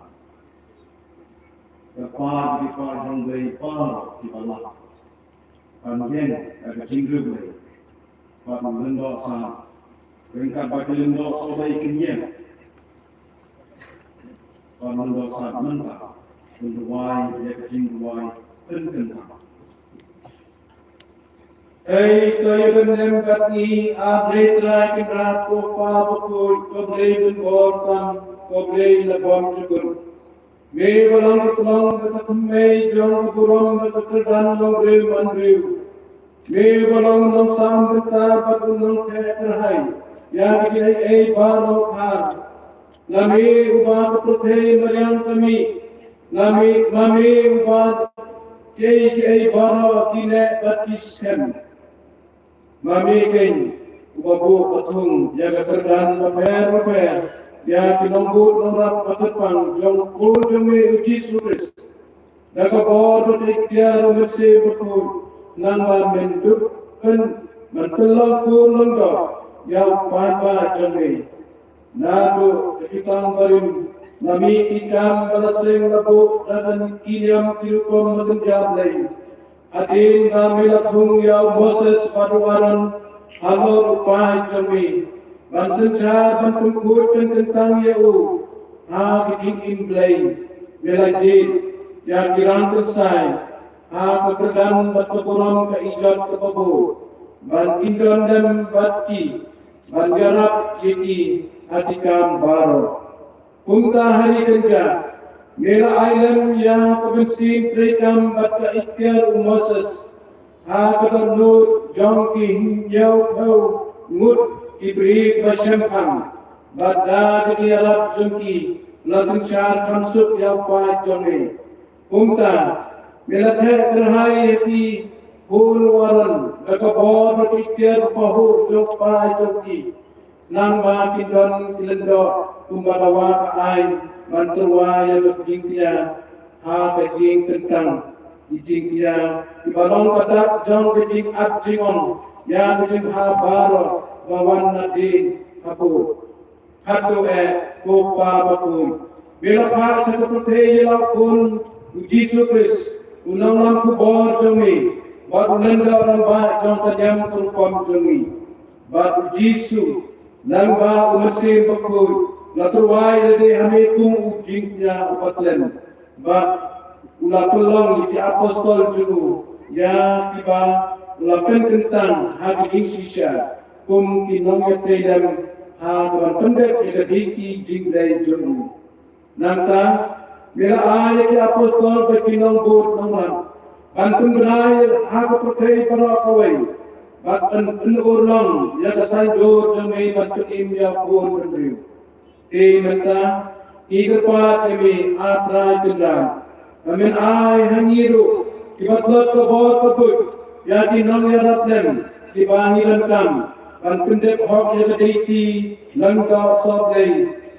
Kyrpad ïa ki paid jong U Blei baroh kiba lah ban ïeng ha ka jingriewblei bad u lyngdoh san, ryngkat bad ki lyngdoh sohblei kin ïeng. Bad u lyngdoh san mynta un duwai ïa ka jingduwai pynkyntang. Ei to ïa ban lem bad ngi, A Blei Trai Kynrad, ko Pa bakhuid, ko Blei pynbor tam, ko Blei na bym jukut. Me ba long ka tyllong bad ka thymmei jong ka burom bad ka kyrdan longbriew manbriew. Me ba long u nongsam bynta bad u nongtheh kyrhai ïa ki jingaiei baroh ar. La me uba ka pyrthei mariang ka mih, la me, ma me uba kiei kiei baroh ki leh bad ki skhem. Ma me keiñ uba buh ba thung ïa ka kyrdan bapher bapher ïa ki nongbud nongrap ba kyrpang jong u Khun jong me u Jisu Khrist. Da ka bor bad ka iktiar u Mynsiem Bakhuid, nangba men dup pyn, men pynlong kur lyngdoh ïa u paidbah jong me. Naduh ka jutang barim la mih ki kam ba la seng la buh da ki niam ki rukom ba kynja Blei. Hadien ba me la thung ïa u Moses bad u Aaron halor u paid jong me, ban synshar ban pynkhuid pynkyntang ïa u ha ka jingim Blei, me la jied ïa ki rangkynsai ha ka kyrdan bad ka burom ka ijot kaba bud, ban kin don lem bad ki, ban ïarap ïa ki ha ki kam baroh. Kumta ha ri kynja me la ai lem ïa ka mynsiem treikam bad ka iktiar u Moses ha ka dohnud jong ki hynñiewphew ngut ki briew ba shemphang, bad da ka jingïarap jong ki la synshar kham suk ïa u paid jong me. Kumta me la theh kyrhai ïa ki khun u Aaron da ka bor bad ka iktiar ba pahuh jong u paid jong ki. Nangba kin don ki lyngdoh kumba dawa ka aiñ ban tyrwa ïa ka jingkñia ha ka jingkyntang, ki jingkñia kiba long ka dak jong ka jingap jingong ïa ka jingbha baroh ba wan nadien hapoh. Hato eh, ko Pa bakhuid, me la phah sha ka pyrthei ïa la u Khun u Jisu Khrist, u nonglam khubor jong me bad u lyngdoh rangbah jong ka niam ka rukom jong ngi. Bad u Jisu, nangba u Mynsiem Bakhuid, la tyrwa ïa lade ha me kum u jingkñia uba khlem. Bad u la pynlong ïa ki apostol jong u ïa kiba u la pynkyntang ha ki jingshisha kum ki nongïatreilang ha ka ban pyndep ïa ka dei ki jingdei jong u. Nangta me la ai ïa ki apostol bad ki nongbud nongrap ban pynbna ïa ha ka pyrthei baroh kawei, bad ban pynurlong ïa ka saiñdur jong me ban pynim ïa u Khun bynriew. Te mynta ngi kyrpad ïa me, A Trai Kynrad, ba men ai ha ngi ruh kiba tlot ka bor ka buit ïa ki nongïarap lem kiba ngi donkam ban pyndep hok ïa ka dei ki lyngdoh sohblei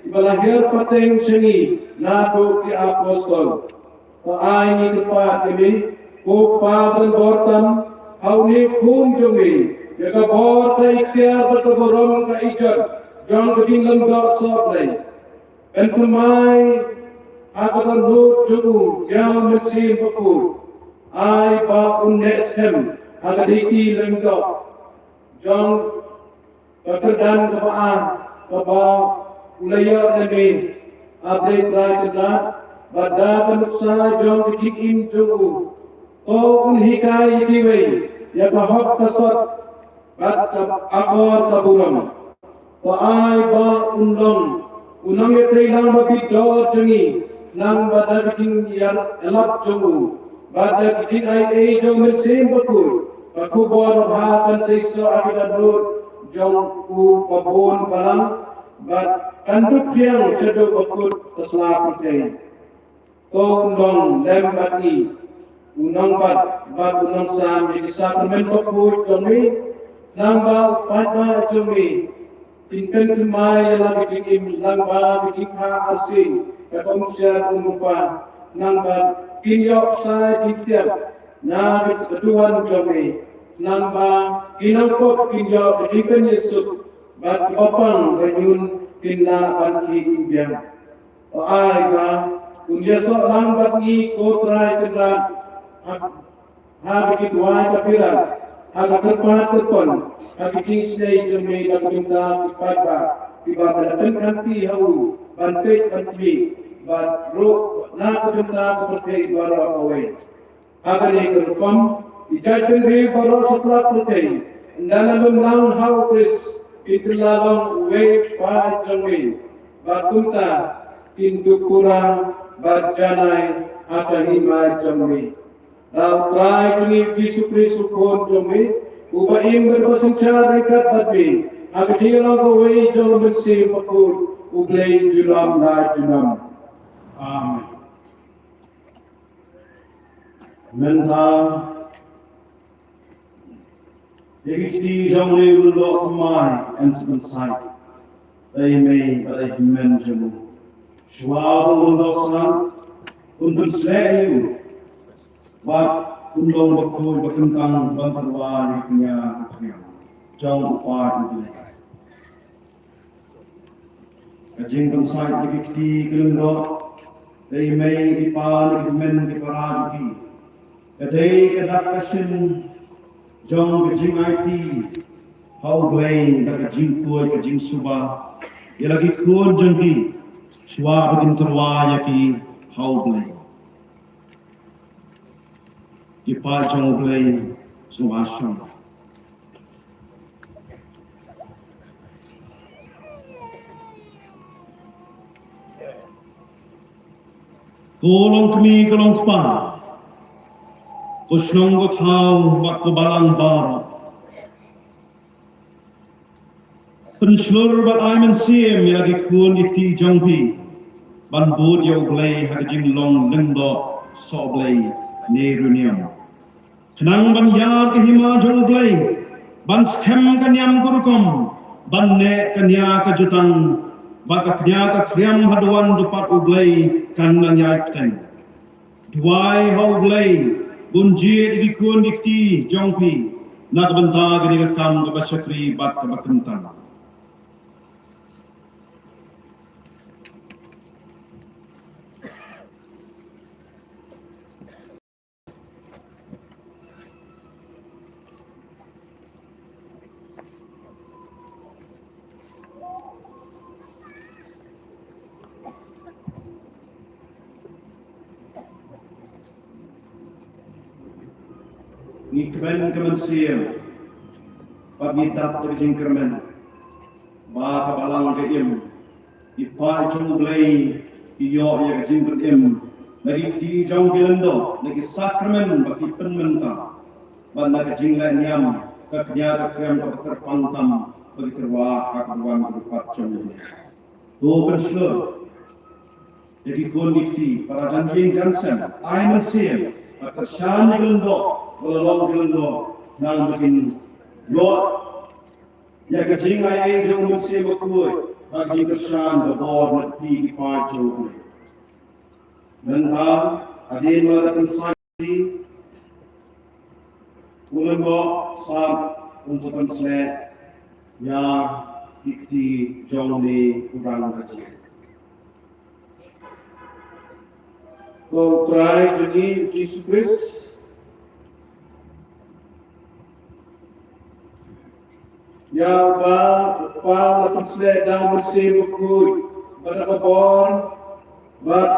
kiba la hiar pateng sha ngi naduh ki apostol. To ai ngi kyrpad ïa me, ko Pa ba donbor tam, ha une u Khun jong me ïa ka bor, ka iktiar bad ka burom ka ijot jong ka jinglyngdoh sohblei. Pynthymmai ha ka dohnud jong u ïa u Mynsiem Bakhuid, ai ba un neh skhem ha ka dei ki lyngdoh jong ka kyrdan kaba ar kaba u la ïoh na me, A Blei Trai Kynrad, bad da ka nuksa jong ka jingim jong u, to un hikai ïa kiwei ïa ka hok ka sot bad ka akor ka burom. To ai ba un long u nongïatreilang ba bit dor jong ngi, nang ba da ka jingïalap jong u bad da ka jingai ei jong u Mynsiem Bakhuid, ka khubor babha kan seisoh ha ki dohnud jong u ba bun balang bad kan dup pdiang shaduh ba kut ka sla pyrthei. Ko u nonglem bad ngi, u nongbat bad u nongsam ïa ki sakramen bakhuid jong me, nang ba u paidbah jong me kin pynthymmai ïa la ki jingim, nang ba ki jingkha arsien, ka umsiat umrupa, nang ba kin ïoh sa jingtiap na ki duwan jong me, nang ba ki nongpop kin ïoh ka jingpynïasuk bad ki bapang ba ñiun kin lah ban khie im biang. To ai ba un ïasoh lang bad ngi ko Trai Kynrad, ha, ha ka jingduwai ka pyrshah, ha ka kyrpad kyrpon, ha ka jingsnei jong me na ka bynta ki paidbah kiba me la pynkhanti ha u ban peit ban khmih, bad ruh na ka bynta ka pyrthei baroh kawei. Ha kane ka rukom, ki jaitbynriew baroh satlak pyrthei, ynda la lum lang ha U Khrist, kin kylla long uwei u paid jong me. Bad kumta, kin dup pura bad janai ha ka hima jong me. Da U Trai jong ngi U Jisu Khrist U Khun jong me, uba im bad uba synshar ryngkat bad me, ha ka jingïalang kawei jong U Mynsiem Bakhuid, U Blei junom la junom. Amen. Mynta, ïa ki kti jong ngi ruh thymmai yn sa pynsaid. Dei mei bad dei hynmen jong u. Shuwa ba un ïoh san, un pynsleh ïa u. Bad un long bakhuid ba kyntang ban tyrwa ïa ki kñia ki kñia jong u paid U Blei. Ka jingpynsaid ïa ki kti ki lyngdoh, dei mei, dei pa, dei hynmen, dei para jong ki. Ka dei ka dak ka shin jong ka jingaiti ha U Blei da ka jingkhuid ka jingsuba ïa la ki khun jong ki, shuwa ba kin tyrwa ïa ki ha U Blei. Ki paid jong U Blei, sngewbha shong. Ko longkmie, ko longkpa, ko shnong, ko thaw bad ko balang baroh, pynshlur bad ai mynsiem ïa la ki khun ki kti jong phi ban bud ïa U Blei ha ka jinglong lyngdoh sohblei ne riewniam. Khnang ban ïar ka hima jong U Blei, ban skhem ka niam ka rukom, ban neh ka nia ka jutang, bad ka kñia ka khriam haduh wan jingpynim U Blei kan nang ïai bteng. Duwai ha U Blei ba un jied ïa ki khun ki kti jong phi na ka bynta kane ka kam kaba shakri bad kaba kyntang. Ngi kmen ka mynsiem bad ngi dap da ka jingkyrmen ba ka balang ka im, ki paid jong U Blei ki ïoh ïa ka jingpynim na ki kti jong ki lyngdoh, na ki sakramen ba ki pynmynta, bad na ka jingleh niam ka kñia ka khriam kaba kyrpang tam ba ki tyrwa ha ka duwan ka dukpat jong U Blei. To pynshlur ïa ki khun ki kti, para jan ïing jan sem, ai mynsiem bad kyrshan ïa ki lyngdoh ba la long ki lyngdoh, khnang ba kin ïoh ïa ka jingai ei jong U Mynsiem Bakhuid, bad ka jingkyrshan ka bor na phi ki paid jong U Blei. Mynta hadien ba la pynsaid, u lyngdoh Sam un sa pynsleh ïa ki kti jong une u rangbah. Ko Trai jong ngi Jisu Khrist, ïa uba u Kpa u la pynsleh da U Mynsiem Bakhuid, bad da ka bor, bad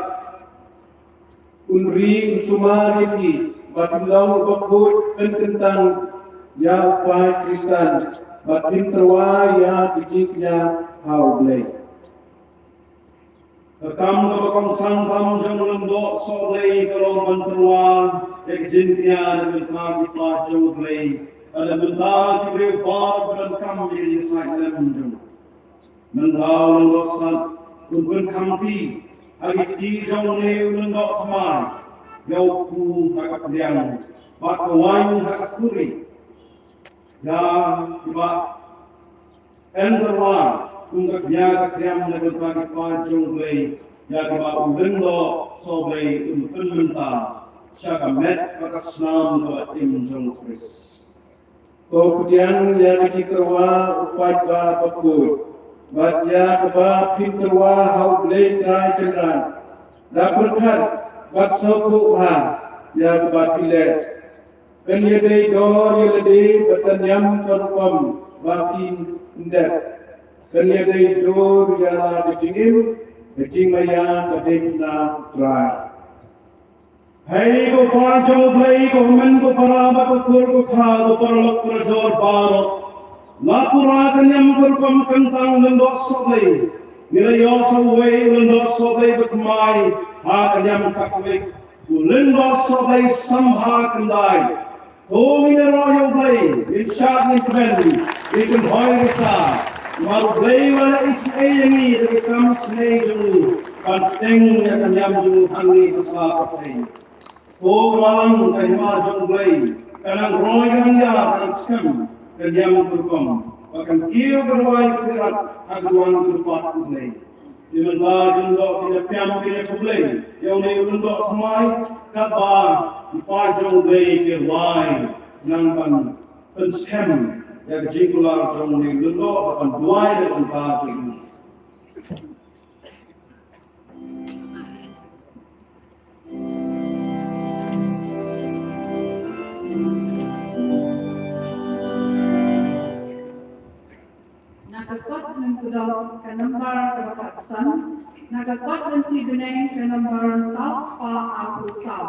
un ri un sumar ïa phi ba phin long u bakhuid pynkyntang ïa u paid Khristan bad phin tyrwa ïa ki jingkñia ha U Blei. Ka kam kaba kongsan tam jong u lyngdoh sohblei ka long ban tyrwa ïa ki jingkñia na ka bynta ki paid jong U Blei bad na ka bynta ki briew baroh kiba donkam ïa ka jingïasaid lem jong u. Mynta u lyngdoh san un pynkham kti ha ki kti jong une u lyngdoh thymmai, ïa u kpu ha ka pliang bad ka waiñ ha ka khuri. Ïa kiba yn tyrwa kum ka kñia ka kriam na ka bynta ki paid jong U Blei, ïa kiba u lyngdoh sohblei un pynmynta sha ka met bad ka snam kaba im jong U Khrist. Ko pdiang ïa ka jingtyrwa u paidbah bakhuid bad ïa kaba phin tyrwa ha U Blei Trai Kynrad. Da pyrkhat bad sngewthuh bha ïa kaba phi leh. Kan ïadei dor ïa lade bad kan ïam ka rukom ba phin dep. Kan ïadei dor ïa la ka jingim, ka jingmaïa ka dei na U Trai. Hei ko pa jong U Blei, ko hynmen ko para bad ko kur ko kha, ko paralok parajor baroh. La pura ka niam ka rukom kyntang lyngdoh sohblei. Ngi la ïoh sa uwei u lyngdoh sohblei ba thymmai ha ka niam Katholik. U lyngdoh sohblei sambha khyndai. Ko ngin ïaroh ïa U Blei, ngin shad ngin kmen, ngin kynhoi ngin sa. Namar U Blei u la isynei ïa ngi da ka kam isynei jong u ban teng ïa ka niam jong u hangne ha sla pyrthei. Ko ka balang ka hima jong U Blei ka nang roi ka nang ïar ka nang skhem ka niam ka rukom. Ba kan kiew ka rwai ka kyrhat ha ka duwan ka rupat U Blei. Te mynta ki lyngdoh ki la pdiang ki la khublei ïa une u lyngdoh thymmai katba ki paid jong U Blei ki rwai nang ban pynskhem ïa ka jingkular jong une u lyngdoh ban duwai ïa ka bynta jong u. Na ka kot Lyngkdong ka nombar kaba khatsan, na ka kot Lynti Bneng ka nombar saw spah arphew saw.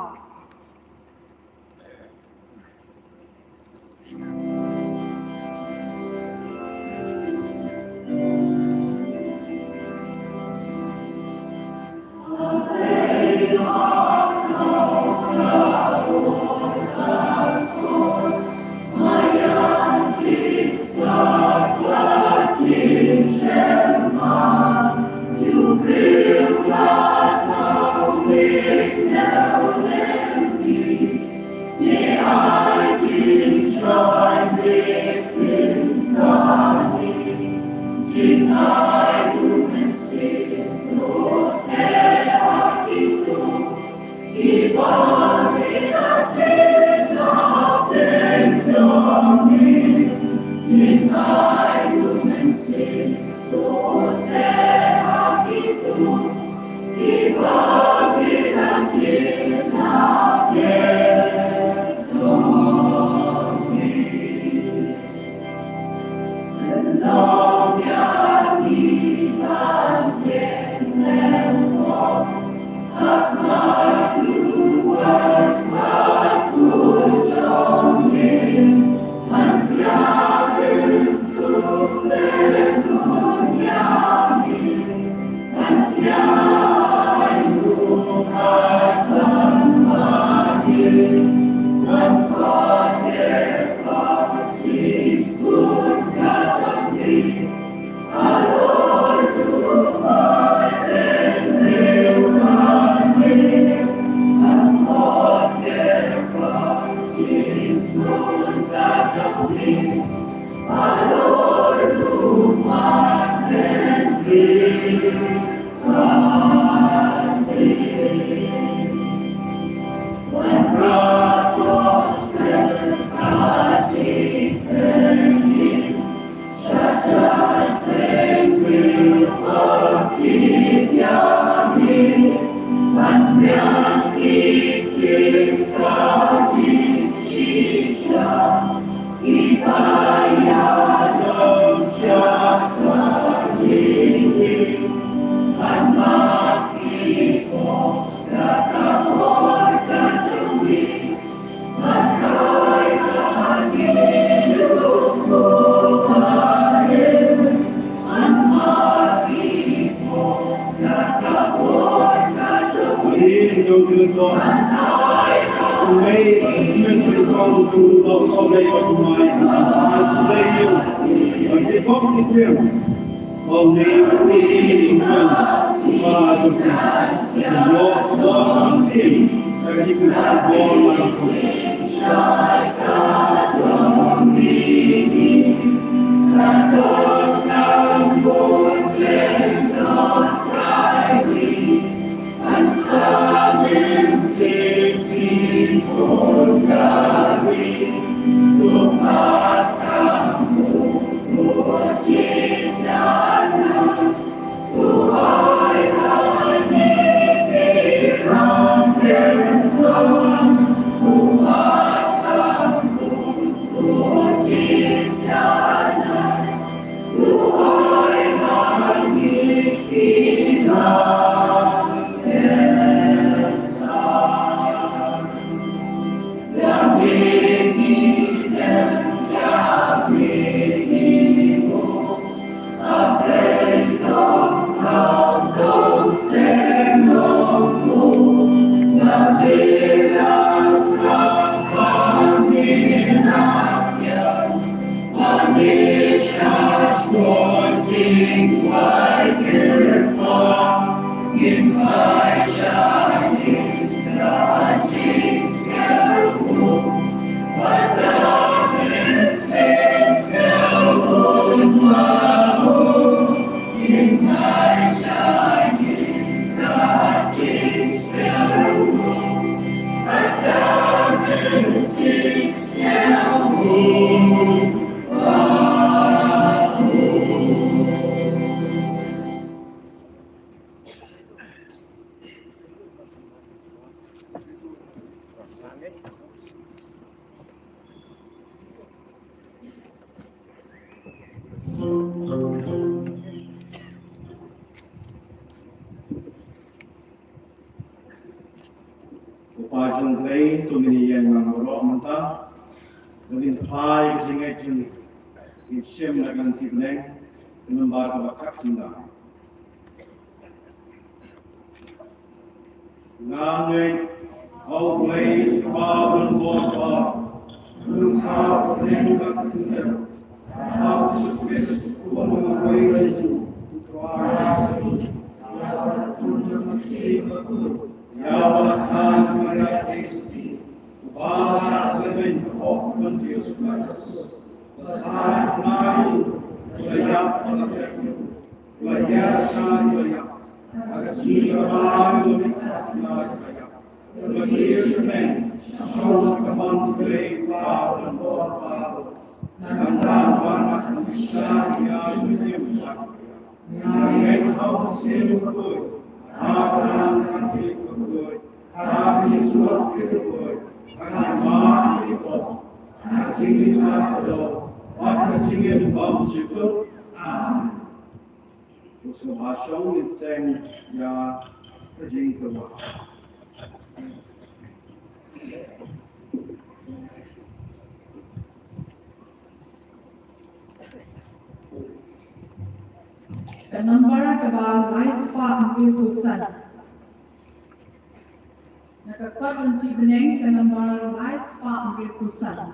Ko Pa jong U Blei, to ngin ïeng lang baroh mynta. Ngin phai ka jingngeit jong ngi. Ngin shim na ka lynti bneng, ka nombar kaba khatphra. Nga ngeit ha U Blei, U Kpa uba don bor baroh, uba thaw bneng bad ka pyrthei. Nga ngeit ha U Jisu Khrist, u khun uba la wai na ki Jiw, u Trai jong ngi. Ïa uba la pun da ka mynsiem bakhuid, ïa uba la kha na ka Maria Theisotti, uba la shah lehbeiñ ha ka hok u Pontius Pilatus, la sah na ka kmie, la ïap bad la klet, la hiar shah na ki baïap, ha ka sngi kaba ar la mih na ki baïap, la kiew sha bneng, la shong ha ka mon U Blei U Kpa uba don bor baroh. Nangta uba la wan ban bishar ïa ki briew bad ïa ki baïap. Nga ngeit ha U Mynsiem Bakhuid, ha ka Triniti bakhuid, ha ka jingïasyllok bakhuid, ha ka jingmap bakhuid, ha ka jingim baroh, ha ka jingim bymjukut. Amen. Ko sngewbha shong, ngin teng ïa ka jingkyrpad. Ka nombar kaba lai spah hynriewphew san. Na ka kot lynti bneng ka nombar lai spah hynriewphew san.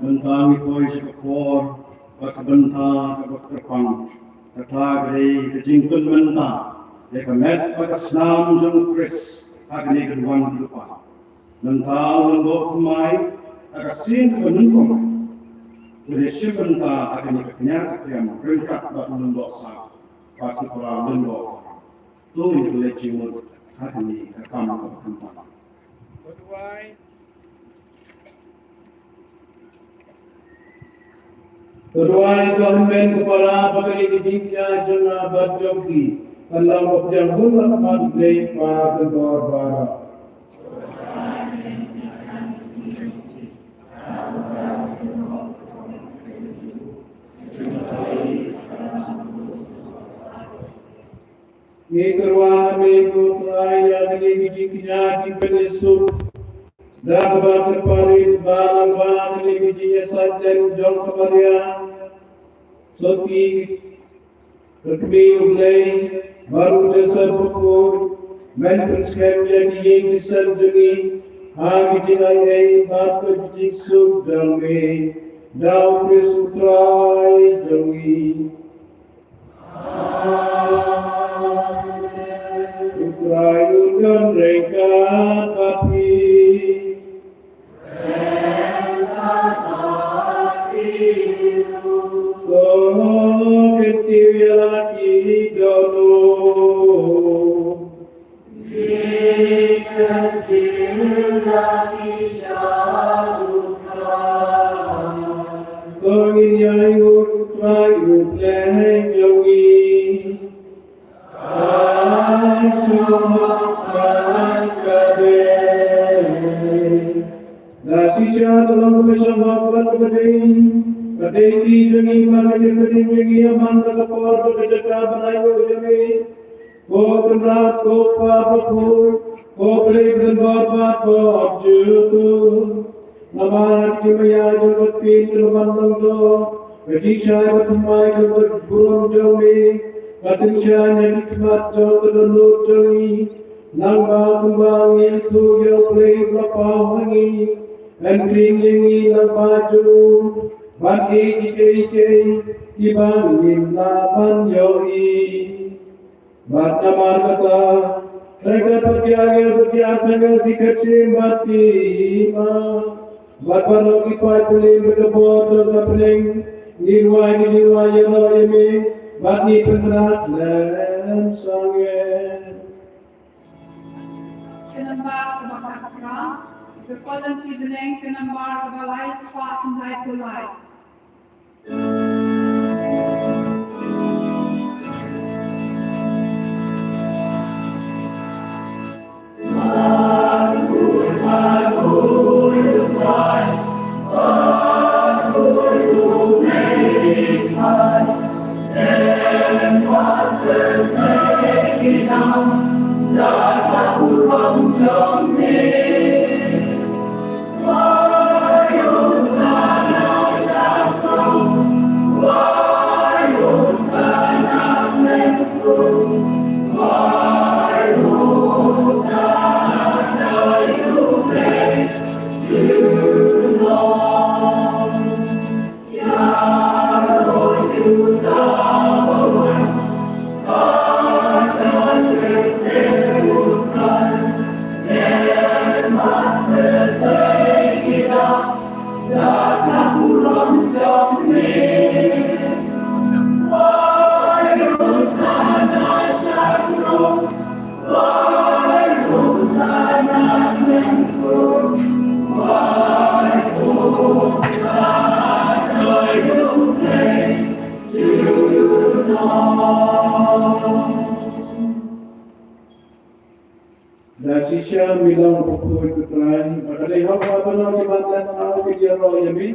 Mynta ngi poi sha ka por bad ka bynta kaba kyrpang. Kata ka dei ka jingkynmaw mynta ïa ka met bad ka snam jong u Khrist ha kane ka duwan ka lypa. Mynta u lyngdoh thymmai ha ka sien kaba nyngkong. Te shim bynta ha kane ka kñia ka kriam ryngkat bad u lyngdoh sap bad ki para lyngdoh. To ngin ïa leit jingmut ha kane ka kam kaba kyrpang. Ka duwai ka hynmen ka para ba kane ka jingkñia jong nga bad jong phi kan long ba pdiang hun ha khmat U Blei Kpa Kynrad Baroh. Ngi kyrpad ïa me ko Trai ïa kane ka jingkñia jingpynsuk. Da kaba kyrpad ïa ka ba kane ka jingïasaid jong ka Maria Soki, ka kmie U Blei, bad u Joseph bakhuid, men pynskhem ïa ki ïing ki sem jong ngi ha ki jingai ei bad ka jingsuk jong me. Da u Khrist u Trai jong ngi. U Trai un don ryngkat bad phi. Sha ka long kaba shong ha ka wan kaba dei, ka dei ki jong ngi, man ka jingpynim jong ngi, man ka por bad ka jaka ban ai nguh ïa me. Ko Kynrad, ko Kpa Bakhuid, ko Blei Kynrad bad ko Kynrad Bakhuid. Namar ha ka jingmaïa jong ka ktien kaba man long doh, ka jingshai baptisma jong ka burom jong me, ka tyngshaiñ ha ki khmat jong ka dohnud jong ngi. Nangba kumba ngi ïathuh ïa U Blei uba la paw ha ngi, yn khring ïa ngi lang bad jong u, ban ïeit ïa kiei kiei kiba ngim lah ban ïohi. Bad namar kata, ryngkat bad ki angel bad ki archangel, ki khatshim bad ki imam, bad baroh ki paid pule bad ka bor jong ka bneng, ngin wai, ngin wai ïa me, bad ngin pynbna khlem sangeh. Ka nambar kaba khatphra, ka Kolanti Bneng, ka nambar kaba lai spah khyndai phew lai. Da shisha me long u bakhuid, ko Trai, bad da dei hok ba pynlong ïa ka ban leh tang ïa me.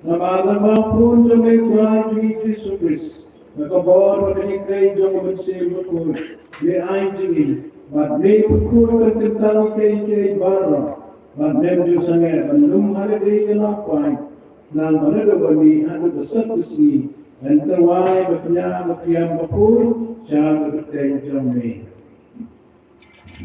Namar lyngba u Khun jong me u Trai jong ngi Jisu Khrist, da ka bor bad ka jingtrei jong u Mynsiem Bakhuid, me ai jong ngi bad me pyrkhat ban kyntang ïa kiei kiei baroh, bad mem ju sangeh ban lum ha lade ïa la paid, nang ba naduh ba mih haduh ka sat ka sngi, yn tyrwa ba kñia ba kñiam bakhuid sha ka kyrteng jong me.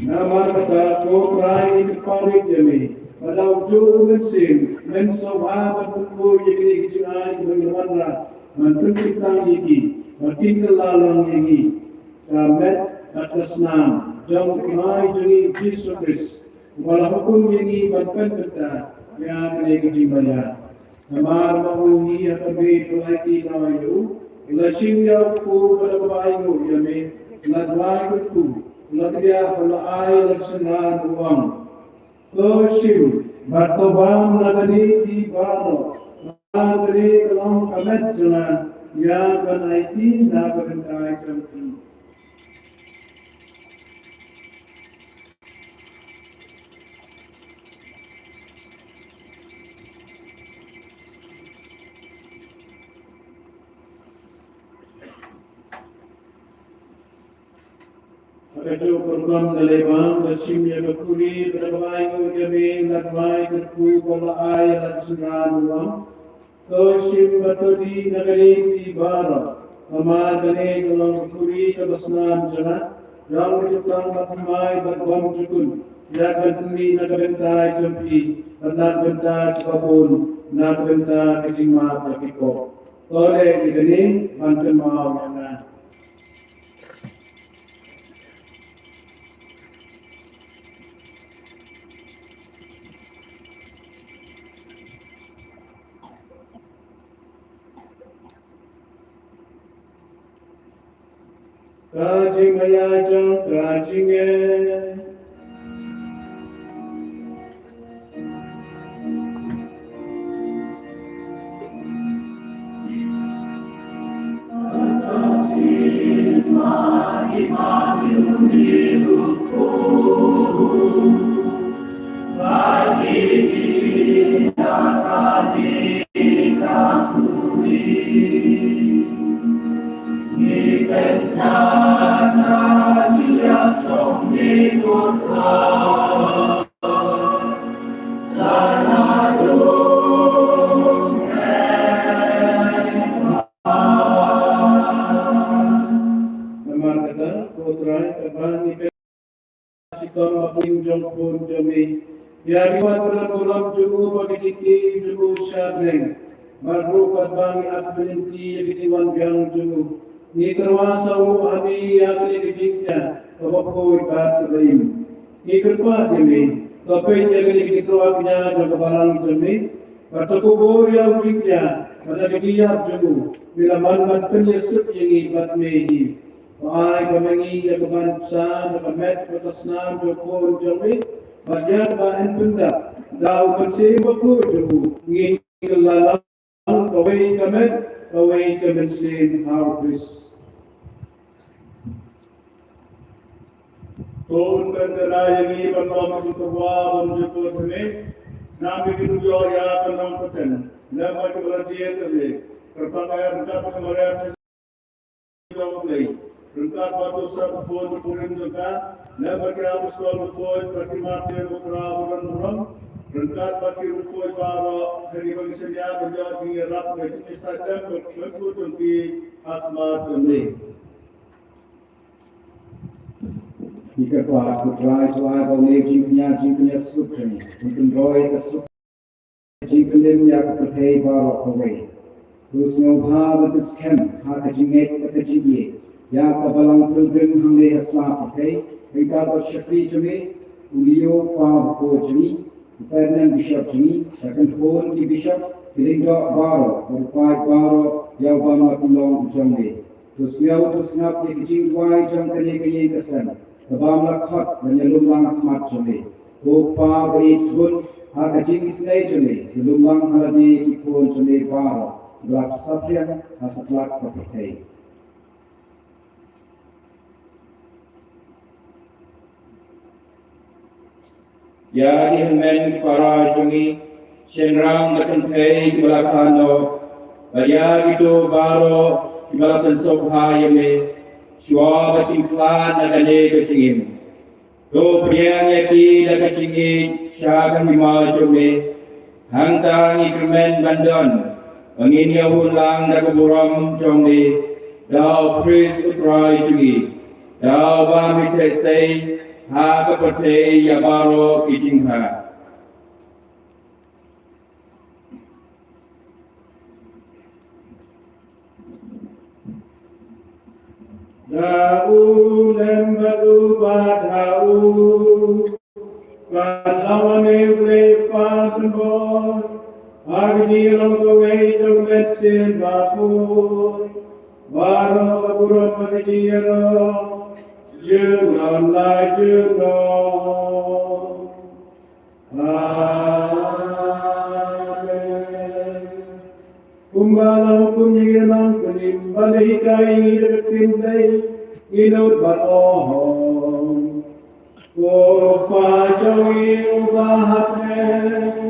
Namar kata ko Trai, ngi kyrpad ïa me, ba da u juh u Mynsiem men sngewbha ban pynkhuid ïa kine ki jingai kiba ngi wanrah, ban pynkyntang ïa ki, ba kin kylla lang ïa ngi ka met bad ka snam jong u Trai jong ngi Jisu Khrist, uba la hukum ïa ngi ban pynbynta ïa kane ka jingmaiar. Namar ba u hi ha ka miet u la aiti dawa ïa u, u la shim ïa u kpu bad da kaba ainguh ïa me, u la duwai kyrkhu, u la kdiah bad u la ai ïa la ka synran, u ong: To shim bad to bam na kane phi baroh, namar kane ka long ka met jong nga, ïa kaban aiti na ka bynta jong phi. Ha kajuh ka rukom da leit bam, u la shim ïa ka khuri, bad da kaba ainguh ïa me, u la duwai kyrkhu bad u la ai ïa la ka synran, u ong: To shim bad to dih na kane phi baroh, namar kane ka long ka khuri kaba snam jong nga, jong ka jutang bathymmai bad bymjukut, ïa kaban pynmih na ka bynta jong phi bad na ka bynta kiba bun, na ka bynta ka jingmap ïa ki pop. To leh ïa kane ban kynmaw ïa nga. Ka jingmaïa jong ka jingeh. Namar kata, ko Trai, kaba ngi pynlong shitom ba pynjong pun jong ngi. Ïa ki wan burom burom jong u bad ki jingkyrkhu jong u sha bneng. Bad ruh katba ngi ap lynti ïa ki jingwan biang jong u, ngi kyrpad sa u ha ngi ïa kine ki jingkyrkhu kaba khuid bad kaba im. Ngi kyrpad ïa me, to peit ïa kine ki jingkyrkhu jong ka balang jong me. Bad to kubur ïa u jingkyrkhu bad ïa ki jingïap jong u. Me la man ban pynïasuk ïa ngi bad me hi. Ba ai ba ma ngi ïa ka ban bsa da ka met bad ka snam jong u Khun jong me, bad ïa kaba yn pyndap da u Mynsiem Bakhuid jong u, ngi kylla lang kawei ka met, kawei ka mynsiem ha u Khrist. To un pynkylla ïa ngi ban long ki sngewbha ban jukut ha me. Nam ïa ki dujor ïa ka nongpynthem. Lem bad ki ba la jied ha me. Kyrpang ïa ryngkat bad ka Maria jong U Blei, ryngkat bad u Joseph u Khun u kurim jong ka, lem bad ki apostol bakhuid bad ki martir bakra barom barom, ryngkat bad ki riewkhuid baroh, ha kiba ngi synñiar ban ïoh jingïarap, ka jingïasaid lem bad ka jingkyrkhu jong ki ha khmat jong me. Ngi kyrpad ko Trai, to ai ba une u jingpynïar jingpynïasuk jong ngi un pynroi ka suk jingpynim ïa ka pyrthei baroh kawei. To sngewbha ban pynskhem ha ka jingngeit bad ka jingïeit ïa ka balang pilgrim hangne ha sla pyrthei, ryngkat bad u shakri jong me, u Leo pa bakhuid jong ngi, u Ferdinand Bishop jong ngi, ka kynhun ki bishop, ki lyngdoh baroh bad u paid baroh ïa u bym la pynlong u jong me. To sngew, to sngap ïa ka jingduwai jong kane ka ïing ka sem, ka bym la khot ban ïalum lang ha khmat jong me. Ko Kpa ba ïeit sbun, ha ka jingisynei jong me, to lum lang ha lade ki khun jong me baroh ba la saphriang ha satlak ka pyrthei. Ïa ki hynmen ki para jong ngi, shynrang bad kynthei kiba la kynnoh, bad ïa kito baroh kiba la pynsngewbha ïa me, shuwa ba kin khlad na kane ka jingim. To pdiang ïa ki da ka jingïeit sha ka hima jong me. Hangta ngi kyrmen ban don ba ngin ïahun lang da ka burom jong me, da u Khrist u Trai jong ngi, da uba mi theh sei ha ka pyrthei ïa baroh ki jingbha. Da u lem bad u bad ha u, kan long ma me u Blei Kpa Tynroi, ha ka jingïalong kawei jong u Mynsiem Bakhuid, baroh ka burom bad ka jingïarap junom la junom. Amen. Kumba la hukum ïa ngi, nang pynïaid bad hikai ïa ngi da ka ktien Blei, ngin nud ban ong: Ko Kpa jong ngi uba ha bneng,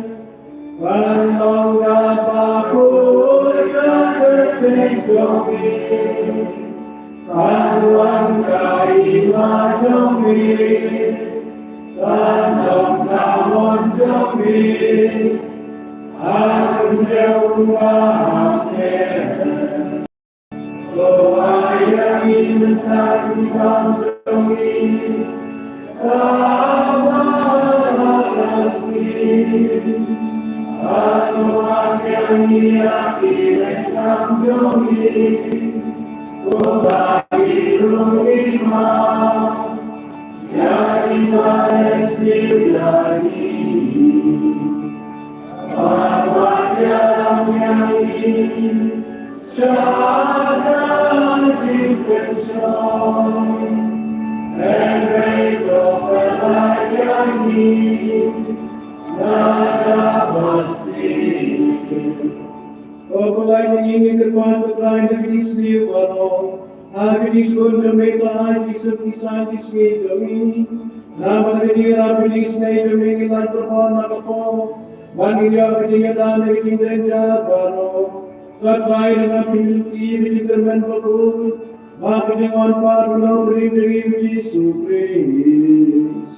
kan long kaba khuid ka kyrteng jong me. Kan wan ka hima jong me, kan long ka mon jong me ha ka khyndew kumba ha bneng. To ai ïa ngi mynta ka jingbam jong ngi kaba ha ka sngi. Bad to ai ïa ngi ïa ki bynta jong ngi kumba ngi ruh ngi map ïa kiba leh sniew ïa ngi. Bad wat ïalam ïa ngi sha ka jingpynshoi, hynrei to pynlait ïa ngi na kaba sniew. Ko Blei jong ngi, ngi kyrpad, ko Trai, na ka jingsniew baroh, ha ka jingsbun jong me, to ai ki suk ki san ki sngi jong ngi. Namar ka jingïarap ka jingisynei jong me, ngin lait bha na ka por, ban ïoh ka jingïada na ka jingdei jynjar baroh. Kat bai dengan community di Jerman bakul, bagi dengan paruno beri diri Yesus Kristus.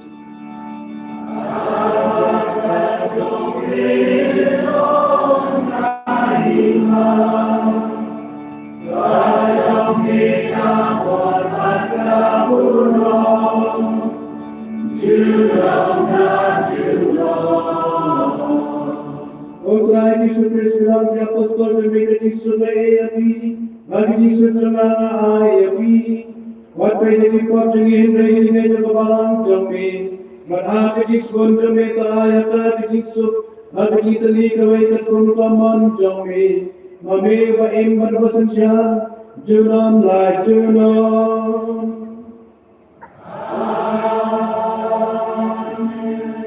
O Trai Jisu Khrist, u la ong ïa ki apostol jong me, ka jingsuk nga ai ïa phi, bad ka jingsuk jong nga nga ai ïa phi. Wat peit ïa ki pop jong ngi hynrei ïa ka jingbalang jong me. Bad ha ka jingshibun jong me to ai ïa ka jingsuk bad ka jingtylli kawei katkum ka mon jong me. Ma me uba im bad uba synshar junom la junom.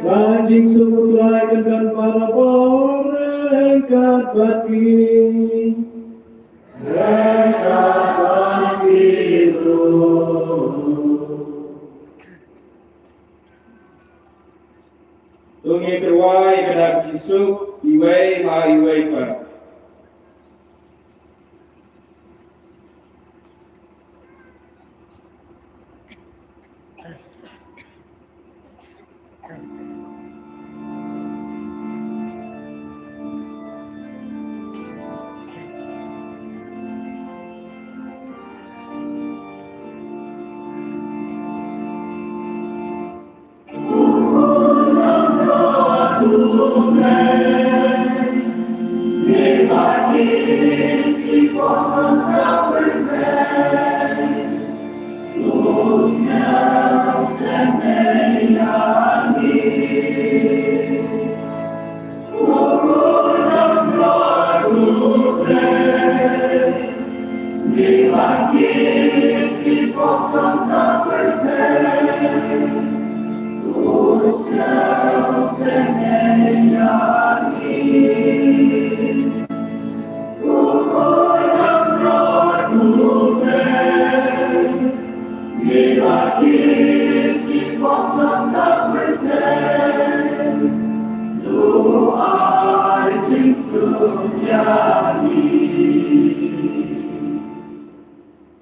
Ka jingsuk U Trai kan don barabor ryngkat bad phi. Ryngkat bad phi ruh. To ngin ïa kyrwai ïa ka dak jingsuk iwei pa iwei pat.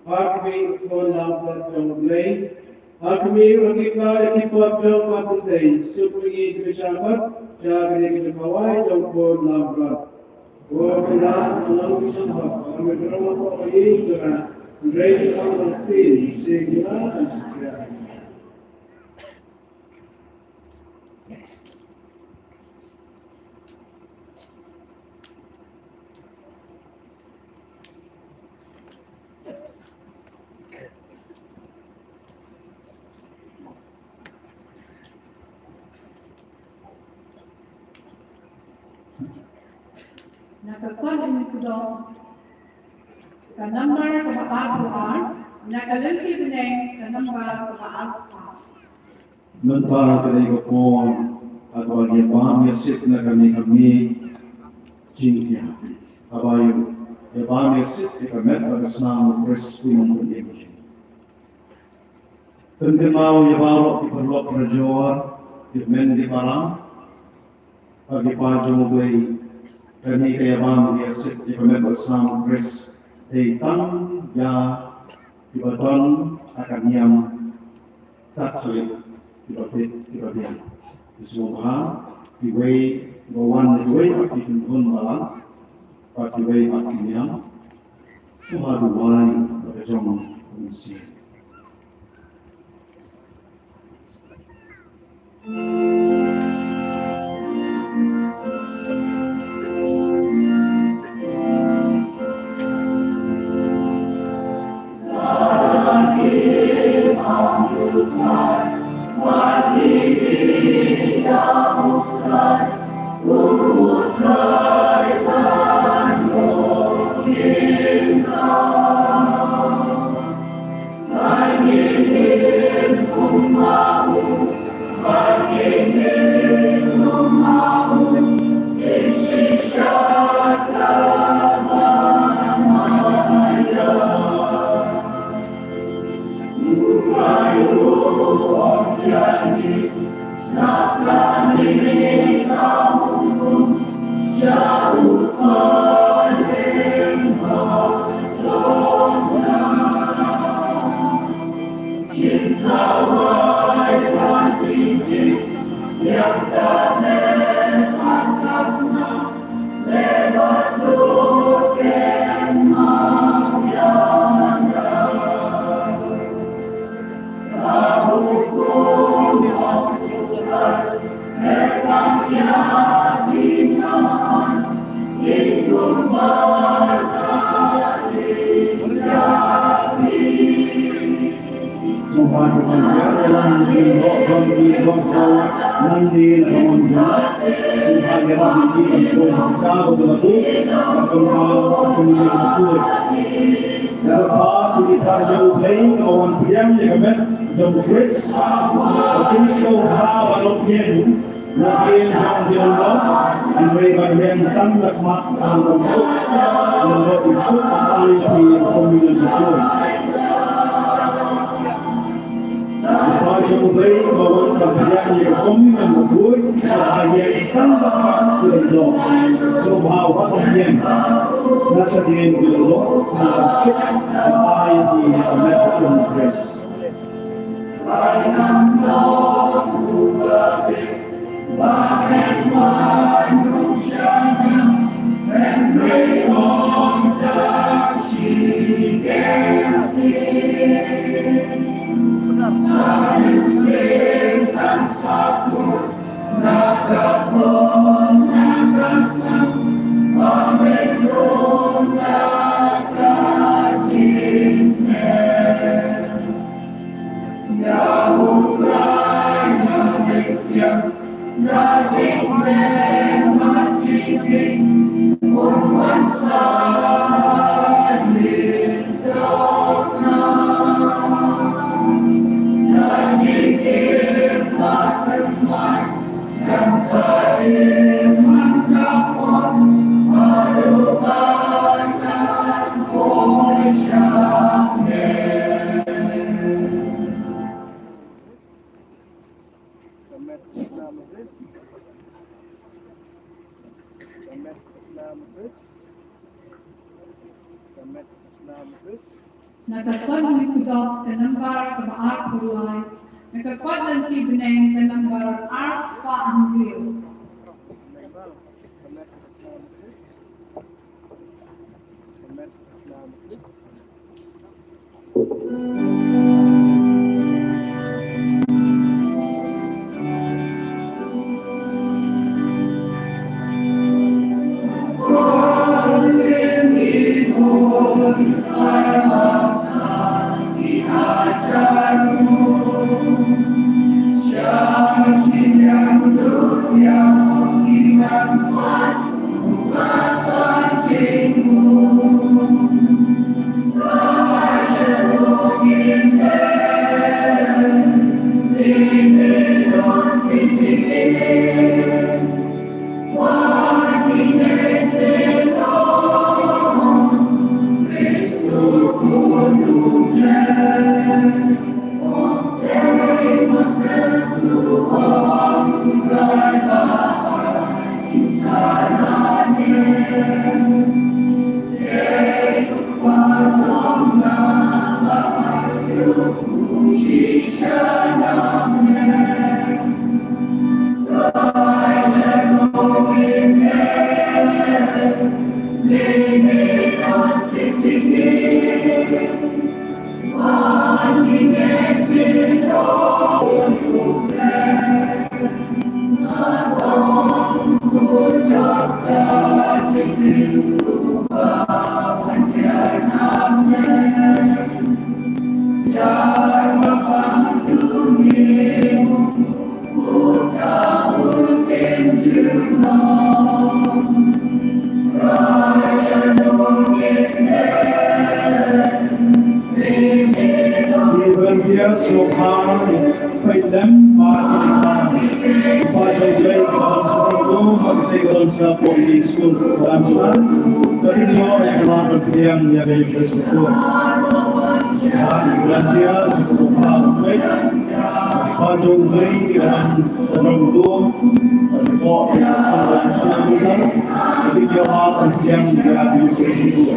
Ha khmih u khun langbrot jong U Blei, ha khmih u, ha ki khlaw ïa ki pop jong ka pyrthei, suk ïa ngi kiba shah khot sha kane ka jingkhawai jong u khun langbrot. Ko Kynrad, ko Nongpynim jong ka pyrthei, ko Kynrad, hynrei sha ka pyrthei, sha ka pyrthei. Na ka Korinth kaba nyngkong, ka nambar kaba arphew ar, na ka lynti bneng ka nambar kaba arspah. Mynta ka dei ka por ha kaba ngi ïa bam ïa sip na kane ka miej jingïap, haba ïa bam ïa sip ïa ka met bad ka snam U Khrist U Nongpynim. Pynkynmaw ïa baroh ki paralok parajor, ki hynmen ki para, bad ki para jong U Blei, kane ka ïa bam ïa sip ïa ka met bad ka snam U Khrist, dei tang ïa kiba don ha ka niam Katholik, kiba fit, kiba biang. Ki sngewbha, kiwei kiba wan na kiwei pat ki kynhun balang, bad kiwei pat ki niam, sngewbha duwai bad ka jong u mynsiem. Sngewbha ïa ki nongïalam, ki nongkynnoh, ki nongkynnoh nangne na ka mon jong U Blei. Sngewbha ïa ki nongkynnoh jong U Blei, ki nongkynnoh jong U Blei. Sngewbha ïa ki nongkynnoh jong U Blei, ki nongkynnoh jong U Blei, ki nongkynnoh jong U Blei. Sngewbha ban ïa ki Nongkynnoh jong ki nongkynnoh, hynrei ban ïeng tang na khmat ka rukom suk, namar rukom suk ka ai ïa ki kum ki nongkynnoh. Ba jong U Blei ba wan ban pynïaid ïa ki kum ki nongkynnoh, sngewbha ïeng tang na khmat ki nongkynnoh. Sngewbha wat ban ïeng na shadien ki nongkynnoh, rukom suk ka ai ïa ki kum ki nongkynnoh. Na ka kot Lait Khublei ka nambar kaba arphew lai, na ka kot Lynti Bneng ka nambar arspah hynriew. Ki volunteer sngewbha peit lem bad ki nongpynïaid. Ba jong Blei ka ban sngewthuh ba kita ki volunteer kum ki skul ba sha ka dei ïa ka lad ban pdiang ïa ka Eucharist. Ba ki volunteer sngewbha peit. Ba jong Blei ki ban sngewthuh ba sngewthuh ba sngewthuh ba sngewthuh ba ki ban pdiang ïa ka Eucharist.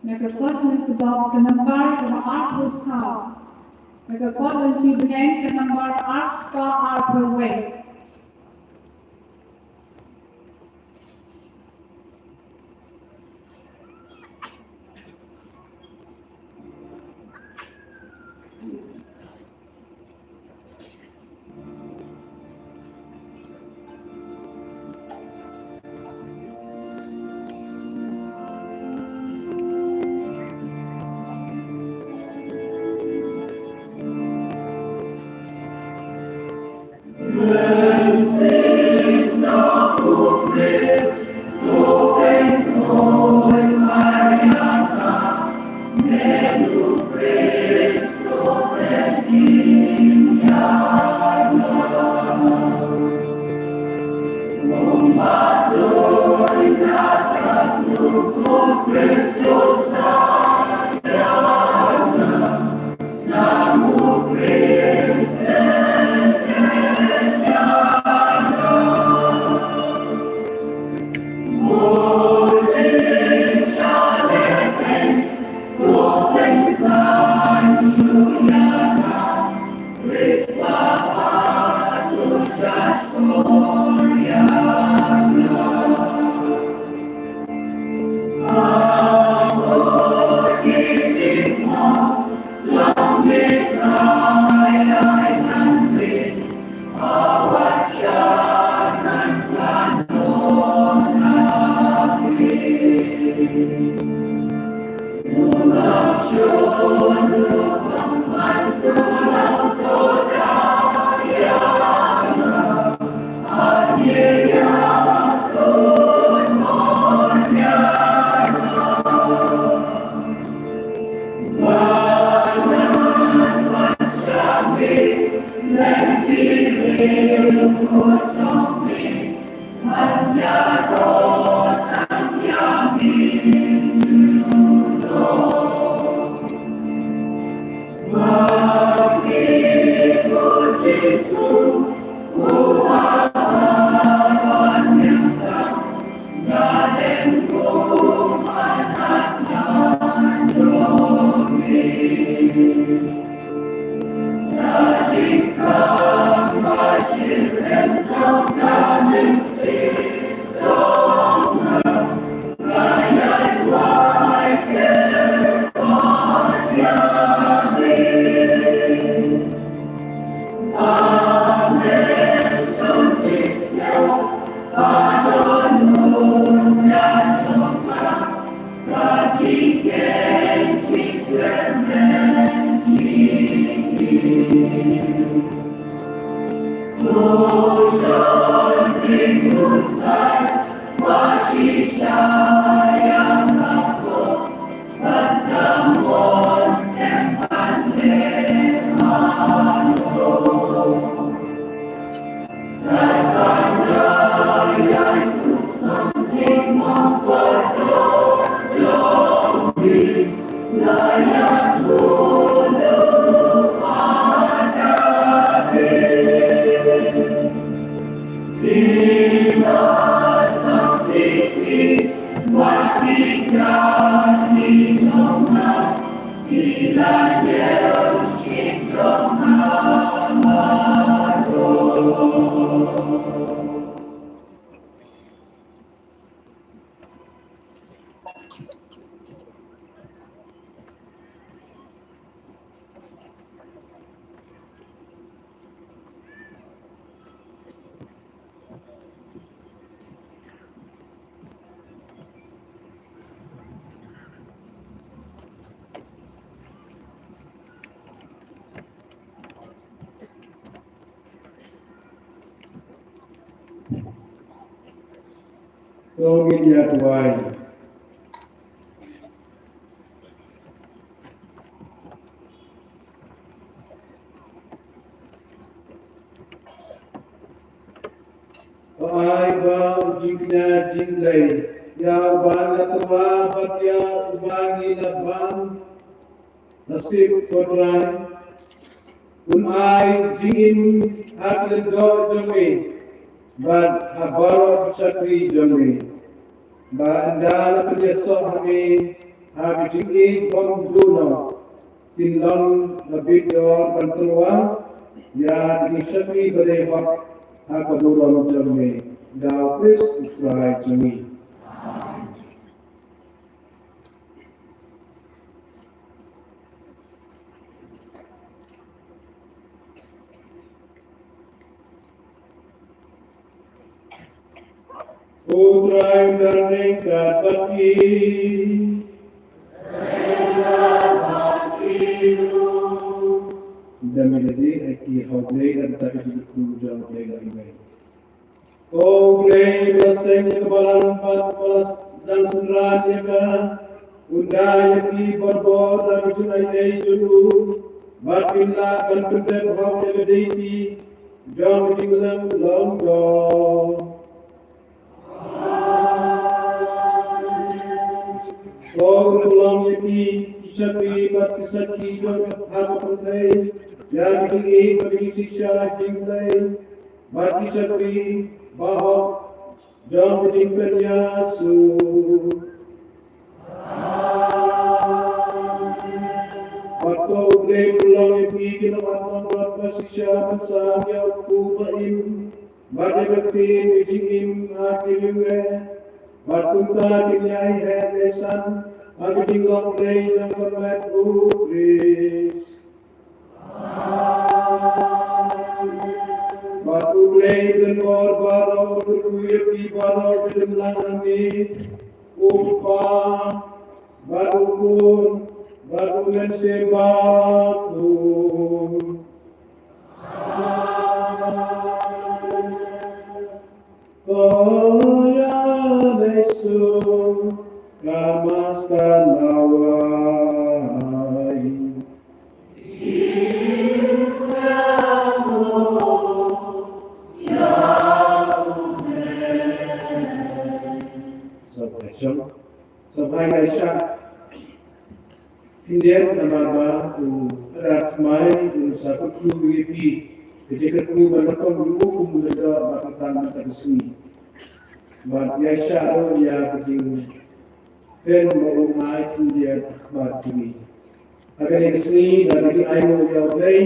Na ka kot lynti kdong ka nambar kaba arphew saw. Na ka kot lynti bneng ka nambar ar spah arphew wei. To ngin ïa duwai. To ai ba u jingkñia jingdei ïa uba la tyrwa bad ïa uba ngi la ban nasib, ko Trai. Un ai jingim ha ki lyngdoh jong me bad ha baroh ki shakri jong me, ba ynda la pynïasoh ha me ha ka jingïeit bymduh noh, kin long ka bit dor ban tyrwa ïa ki shakri ba dei hok ha ka burom jong me. Da u Khrist u Trai jong ngi. U Trai un don ryngkat bad phi. Dang ïa lade, ai ki ha U Blei, dang ta ka jingkyrkhu jong U Blei la ïa. Ko Blei ba la seng ïa ka balang bad ba la dang synran ïa ka, un da ïa ki barabor da ka jingaiei jong u, bad kin lah ban pyndep hok ïa lade ki jong ka jinglong lyngdoh. Ko un pynlong ïa ki ki shakri bad ki sakhi jong ka ha ka pyrthei ïa ka jingïeit bad ka jingshisha jingblei. Bad ki shakri bahok jong ka jingpynïasoh. Bad to U Blei pynlong ïa phi ki nongap nongrot ba shisha ban sam ïa u kpu ba im bad ïa ka ktien ka jingim ha ki lynge. Bad kumta kin ïai heh ïai san ha ka jinglong Blei jong ka met U Khrist. Bad U Blei u don bor baroh un kyrkhu ïa phi baroh ki don lang hangne, U Kpa bad U Khun bad U Mynsiem Bakhuid. Ko ïa Jisu ka maskana wai. Sop ai shong, sop ai shong. Khyndiat namar ba u Phadar Thymmai un sa kyrkhu ïa phi, ka jingkyrkhu ba nyngkong ruh kum u la ïoh ba kyrpang mynta ka sngi. Bad ïa shah ruh ïa ka jingkren ba u ngai khyndiat bad jingïeit. Ha kane ka sngi da ka jingainguh ïa U Blei,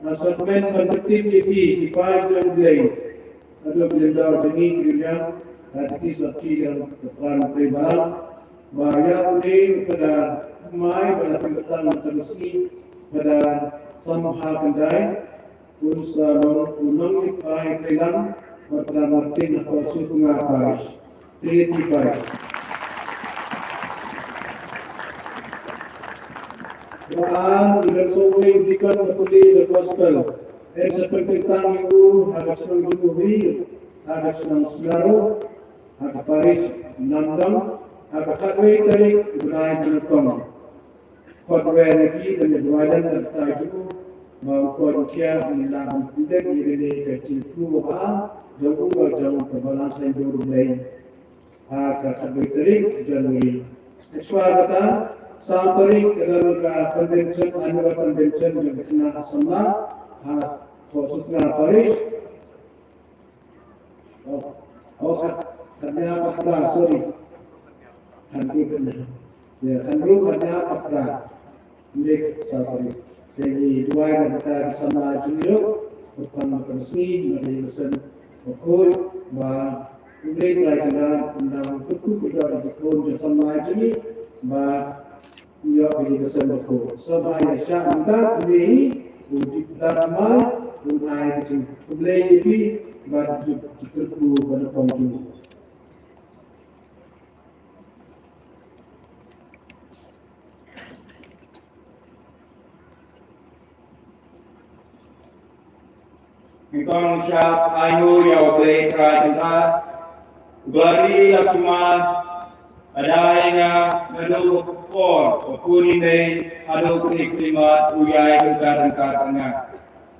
nga sngewkmen ban pyntip ïa phi ki paid jong U Blei. Haduh ki lyngdoh jong ngi ki riewniam, ka kti sngewkti jong ka Prime Minister Balang, ba ïa une u Phadar Thymmai ba la pynkyntang mynta ka sngi, Phadar Samha Khyndai, un sa long u nongïatai treilang bad Phadar Martin hapoh Sutnga Parish. Trinity Parish. Ba ar, u Reverend Sowei, u Deacon ba pule ïa ka Gospel. Yn sa pynkyntang ïa u ha ka shnong Jynthut, ha ka shnong Sngewrok, ha ka Parish Namdong, ha ka khatwei tarik u bnai ba nyngkong. Khot wer ïa ki ban ïa duwai lem da ka kyrteng jong u, ba u koit u khiah, un lah ban pyndep ïa kane ka jingthmu ba jong u, ba jong ka Balang Saiñdur Blei. Ha ka khatwei tarik January. Hashwa kata, saw tarik ka don ka convention, annual convention jong ka khynnah samla ha Sutnga Parish. Oh, oh, khat, khatñiaw khatphra, sorry. Khatñiaw khatñiaw. Ïa, khatñiaw khatñiaw khatphra. Nik sabari. Te ngi duwai na ka bynta ki samla jong ngi ruh, ba pang ba kan sngi, na ka ïing ka sem bakhuid, ba U Blei Trai Kynrad un nang kyrkhu kyrdoh ïa ki khun jong samla jong ngi, ba ïoh ka ïing ka sem bakhuid. Sa ba ïa shah mynta kumne hi, u dip da thymmai, un ai ka jingkhublei ïa phi, bad ju kyrkhu ba na pang jong ngi. Ngi kong shap ai nguh ïa U Blei Trai Kynrad, uba la ri la sumar, lada ïa nga naduh ka por ba pun ïa i Mei haduh kane ka khyllipmat, u ïai ryngkat ryngkat bad nga,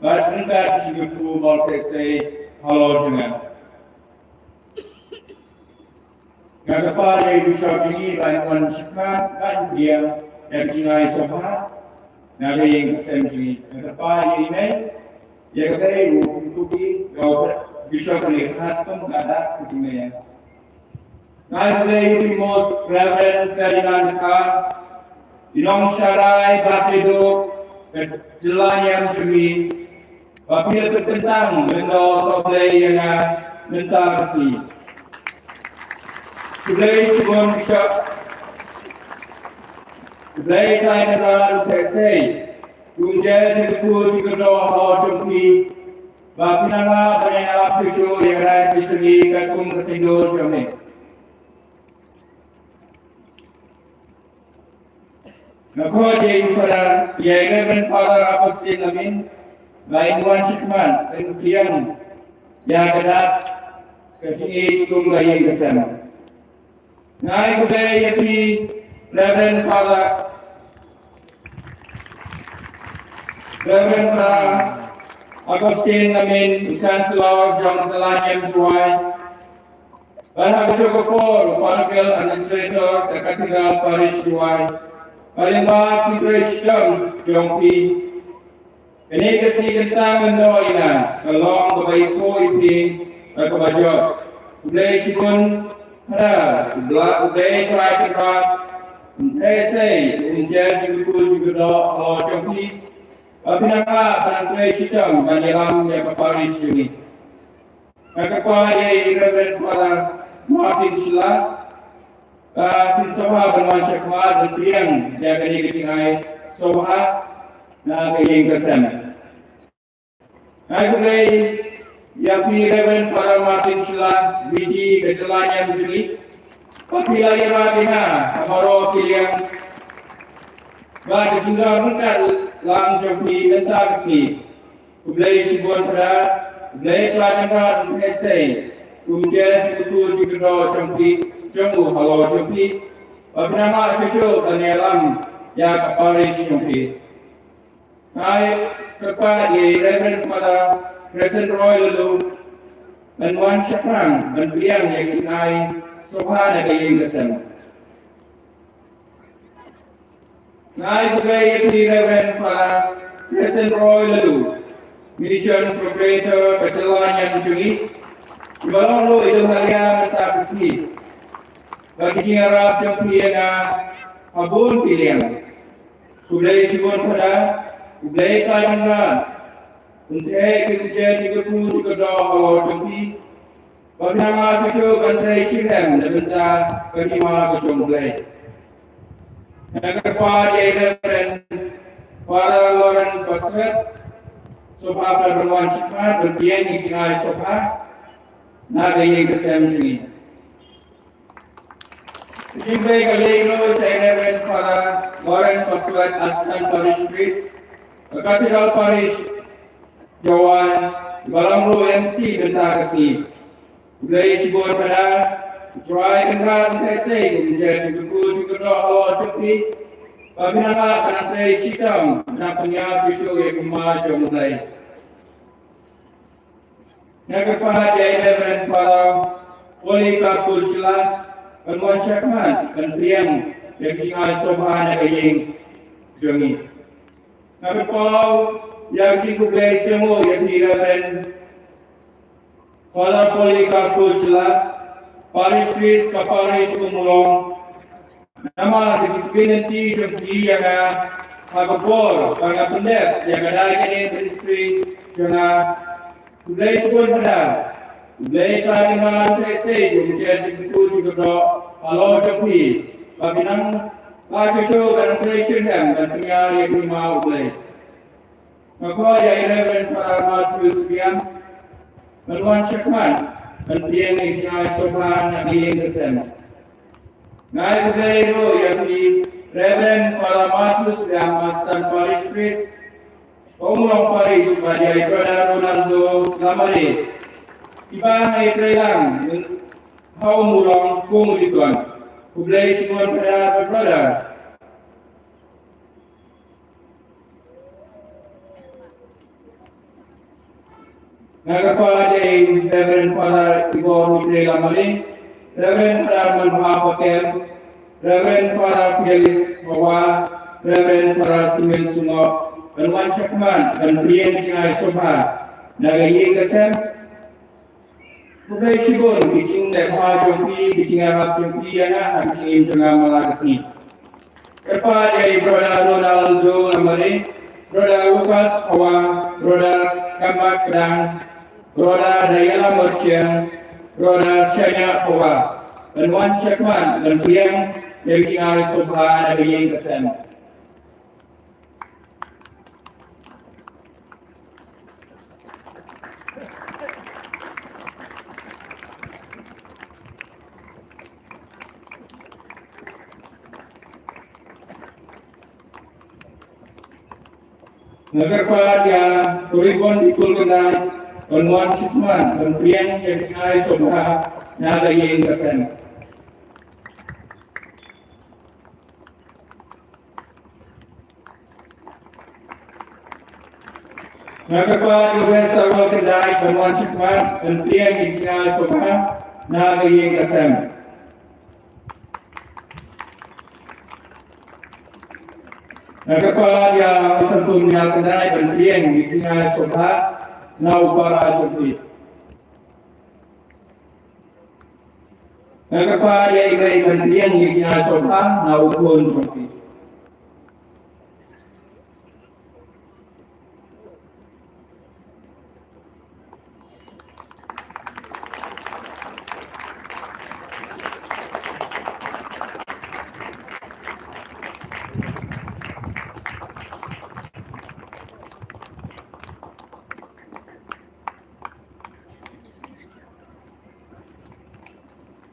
bad ryngkat ka jingkyrkhu ba la khreh sei halor jong nga. Nga kyrpad ïa i Bishop jong ngi ba un wan shakhmat bad pdiang ïa ka jingai sngewbha na ka ïing ka sem jong ngi. Nga kyrpad ïa i Mei, ïa kaba u pynkup ïa u Bishop, ïa ka hat kum ka dak ka jingmei. Nga khublei ïa i Most Reverend Ferdinand Dkhar, i nongshakri ba kyrduh ka jylla niam jong ngi, ba phi la pynkyntang lyndoh sohblei ïa nga mynta ka sngi. Khublei shibun Bishop. Khublei Trai Kynrad, khublei sei, kum jingkyrkhu jingkyrdoh halor jong phi, ba phi nang lah ban ïalap shuh shuh ïa ka rai shisha katkum ka saiñdur jong me. Nga khot ïa i Father, ïa i Reverend Father Augustine Lamin, ba un wan shakhmat, un pdiang ïa ka dak ka jingïeit kum ka ïing ka sem. Nga ai khublei ïa phi, Reverend Father, Reverend Father Augustine Lamin, Chancellor jong ka Jylla Niam Jowai. Bad ha kajuh ka por u Parochial Administrator ka Cathedral Parish Jowai. Bad lyngba ka jingtrei shitom jong phi, kane ka sngi kyntang lyndoh ïa nga ka long kaba ïakhun ïaphieng bad kaba jot. Khublei shibun Phadar, U Blei, U Blei Trai Kynrad un theh sei, un jer jingkyrkhu jingkyrdoh halor jong phi, ba phin nang lah ban trei shitom ban ïalam ïa ka parish jong ngi. Nga kyrpad ïa i Reverend Father Martin Shylla, ba phin sngewbha ban wan shakhmat ban pdiang ïa kane ka jingai sngewbha na ka ïing ka sem. Nga khublei ïa phi Reverend Father Martin Shylla, VG ka Jylla Niam jong ngi, ba phi la ïarap ïa nga ha baroh ki liang, bad ka jingdon ryngkat lang jong phi mynta ka sngi. Khublei shibun Phadar, U Blei Trai Kynrad un theh sei, kum jer jingkyrkhu jingkyrdoh jong phi, jong u halor jong phi, ba phin nang lah shuh shuh ban ïalam ïa ka parish jong phi. Nga ai kyrpad ïa i Reverend Father Crescent Roy Laloo, ban wan shaphrang ban pdiang ïa ka jingai sngewbha na ka ïing ka sem. Nga ai khublei ïa phi Reverend Father Crescent Roy Laloo, Mission Procurator ka Jylla Niam jong ngi, iba long ruh i dewharia mynta ka sngi. Bad ka jingïarap jong phi ïa nga ha bun ki liang. Khublei shibun Phadar, U Blei Trai Kynrad un theh, un jer jingkyrkhu jingkyrdoh halor jong phi, ba phin nang lah shuh shuh ban trei shitom na ka bynta ka hima ka jong U Blei. Nga kyrpad ïa i Reverend Father Lawrence Paswet, sngewbha ban wan shakhmat ban pdiang ïa ka jingai sngewbha na ka ïing ka sem jong ngi. Ka jingkhublei ka leit ruh sha i Reverend Father Lawrence Paswet, Assistant Parish Priest ka Cathedral Parish Jowai, iba long ruh u MC mynta ka sngi. Khublei shibun Phadar, U Trai Kynrad un theh sei, un jer jingkyrkhu jingkyrdoh halor jong phi, ba phin nang lah ban trei shitom, ban pynïar shuh shuh ïa ka hima jong U Blei. Nga kyrpad ïa i Reverend Father Polycarp Shylla, ban wan shakhmat ban pdiang ïa ka jingai sngewbha na ka ïing jong ngi. Nga kyrpad ïa ka jingkhublei sngewbha ïa phi Reverend Father Polycarp Shylla, Parish Priest ka Parish Ummulong. Namar ka jingkyrkhu jingkyrdoh jong phi ïa nga, ha ka bor ba nga pyndep ïa ka dei kane ka ministry jong nga. Khublei shibun Phadar. Khublei Trai Kynrad Kynthei Sei jong ka jingkyrkhu jingkyrdoh halor jong phi ba phi nang ba shisha ban trei shitrhem ban pynïar ïa ka hima U Blei. Nga khot ïa i Reverend Father Matthews Riang ban wan shakhmat ban pdiang ïa ka jingai sngewbha na ka ïing ka sem. Nga ai khublei ruh ïa phi Reverend Father Matthews Riang, Assistant Parish Priest, Umrong Parish, bad ïa i Brother Ronaldo Lamare, kiba nga ïatreilang ha Umrong kum u deacon. Khublei shibun Father bad Brother. Nga kyrpad ïa i Reverend Father Igor Mitre Lamare, Reverend Father Manbha Pakem, Reverend Father Fidelis Hawa, Reverend Father Simeon Sungok, ban wan shakhmat ban pdiang jingai sngewbha na ka ïing ka sem. Khublei shibun ki jingdei bha jong phi, ki jingïarap jong phi ïa nga ha ka jingim jong nga man la ka sngi. Kyrpad ïa i Brother Ronaldo Lamare, Brother Lucas Hawa, Brother Kambat Kdang, Brother Diana Merchant, Brother Shania Hawa, ban wan shakhmat ban pdiang ïa ka jingai sngewbha na ka ïing ka sem. Nga kyrpad ïa u Reverend Diful Kyndait ban wan shakhmat ban pdiang ïa ka jingai sngewbha na ka ïing ka sem. Nga kyrpad ïa u Reverend Sarwel Kyndait ban wan shakhmat ban pdiang ïa ka jingai sngewbha na ka ïing ka sem. Nga kyrpad ïa u Santum Ïa Kyndait ban pdiang ïa ka jingai sngewbha na u para jong phi. Nga kyrpad ïa i Mei ban pdiang ïa ka jingai sngewbha na u khun jong phi.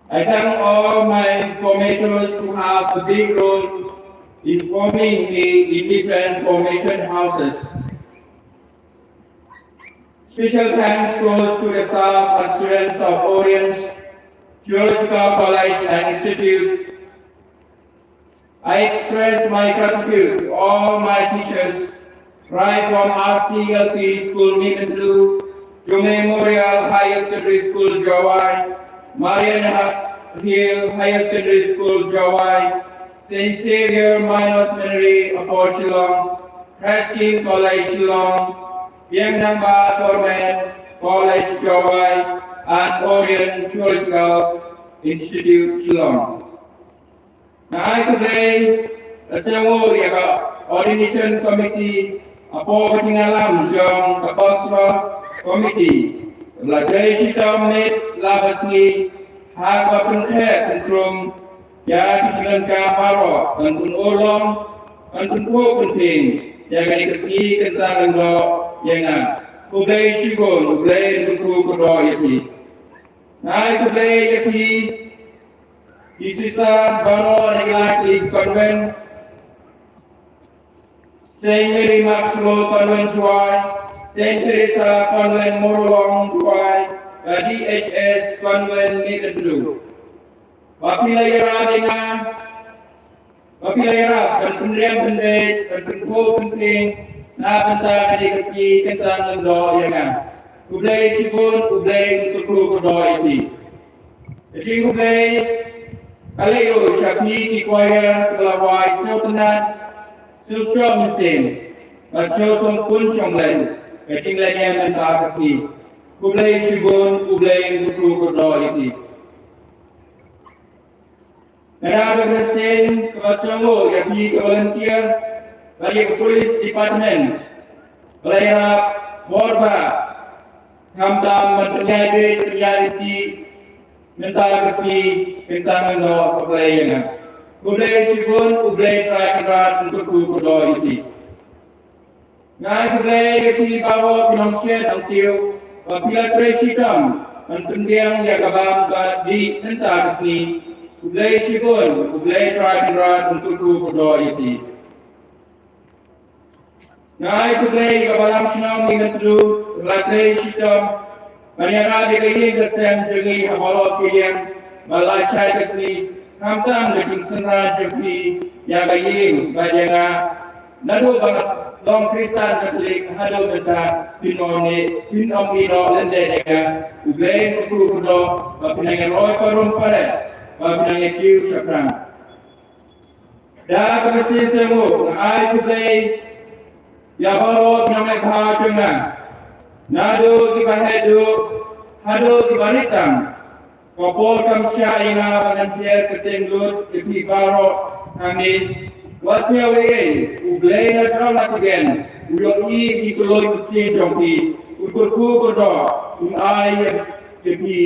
I thank all my formators who have a big role in forming me in different formation houses. Special thanks goes to the staff and students of Orient Theological College and Institute. I express my gratitude to all my teachers, right from R C L P School Mihmyntdu, Jowai Memorial Higher Secondary School Jowai, Marian Ha-, Hill Higher Secondary School Jowai, Saint Xavier Minor Seminary Upper Shillong, Christ King College Shillong, Biang Nangbah Government College Jowai, and Orient Theological Institute Shillong. Nga ai khublei la sngewbha ïa ka Ordination Committee hapoh ka jingïalam jong ka Pastor Committee. La dei shitom miet la ka sngi ha ka pynkhreh pynkhrum ïa ki jingdonkam baroh, kan pynurlong, kan pynphuh pynphieng ïa kane ka sngi Kyntang Lyngdoh ïa nga. Khublei shibun, U Blei un kyrkhu kyrdoh ïa phi. Nga ai khublei ïa phi ki sister baroh na ki lai tylli ki convent, Saint Mary Maxwell Convent Jowai, Saint Teresa Convent Mawlong Jowai, ka D H S Convent Mihmyntdu. Ba phi la ïarap ïa nga, ba phi la ïarap ban pynrem pynbeit, ban pynphuh pynphieng na bynta kane ka sngi Kyntang Lyngdoh ïa nga. Khublei shibun, U Blei un kyrkhu kyrdoh ïa phi. Ka jingkhublei ka la ïoh sha phi ki choir kiba la wai sngewtynnat, sngewshoh mynsiem, bad sngewshoh pun shong lem ka jinglehniam mynta ka sngi. Khublei shibun, U Blei un kyrkhu kyrdoh ïa phi. Nga da ka mynsiem kaba sngewbha ïa phi ki volunteer, bad ïa ka police department ba la ïarap bor bha, khamtam ban pynïaid beit pynïaid lynti mynta ka sngi kyntang lyngdoh. Sa khublei ïa nga. Khublei shibun, U Blei Trai Kynrad un kyrkhu kyrdoh ïa phi. Nga ai khublei ïa phi baroh ki nongshit nongtiew ba phi la trei shitom ban pynbiang ïa ka bam ka dih mynta ka sngi. Khublei shibun, U Blei Trai Kynrad un kyrkhu kyrdoh ïa phi. Nga ai khublei ïa ka balang shnong Nongmyntdu ba la trei shitom ban ïarap ïa ka ïing ka sem jong ngi ha baroh ki liang, ba la shai ka sngi, khamtam ka jingsynran jong phi ïa ka ïing bad ïa nga. Naduh ba nga long Khristan Katholik haduh mynta, phin ym ïeh, phin ym ïehnoh lyndet ïa nga. U Blei un kyrkhu kyrdoh ba phin nang ïaroi parum paret, ba phin nang ïakiew shaphrang. Da kaba shisha shisha nga ai khublei ïa baroh ki nongleit bha jong nga, naduh kiba heh duh haduh kiba rit tam. Ka por kam shah ïa nga ban ym jer kyrteng lut ïa phi baroh hangne. Wat sngew ei ei, U Blei na jrong na ka gen u ïohi ïa ki kylluid mynsiem jong phi, u kyrkhu kyrdoh, un ai ïa phi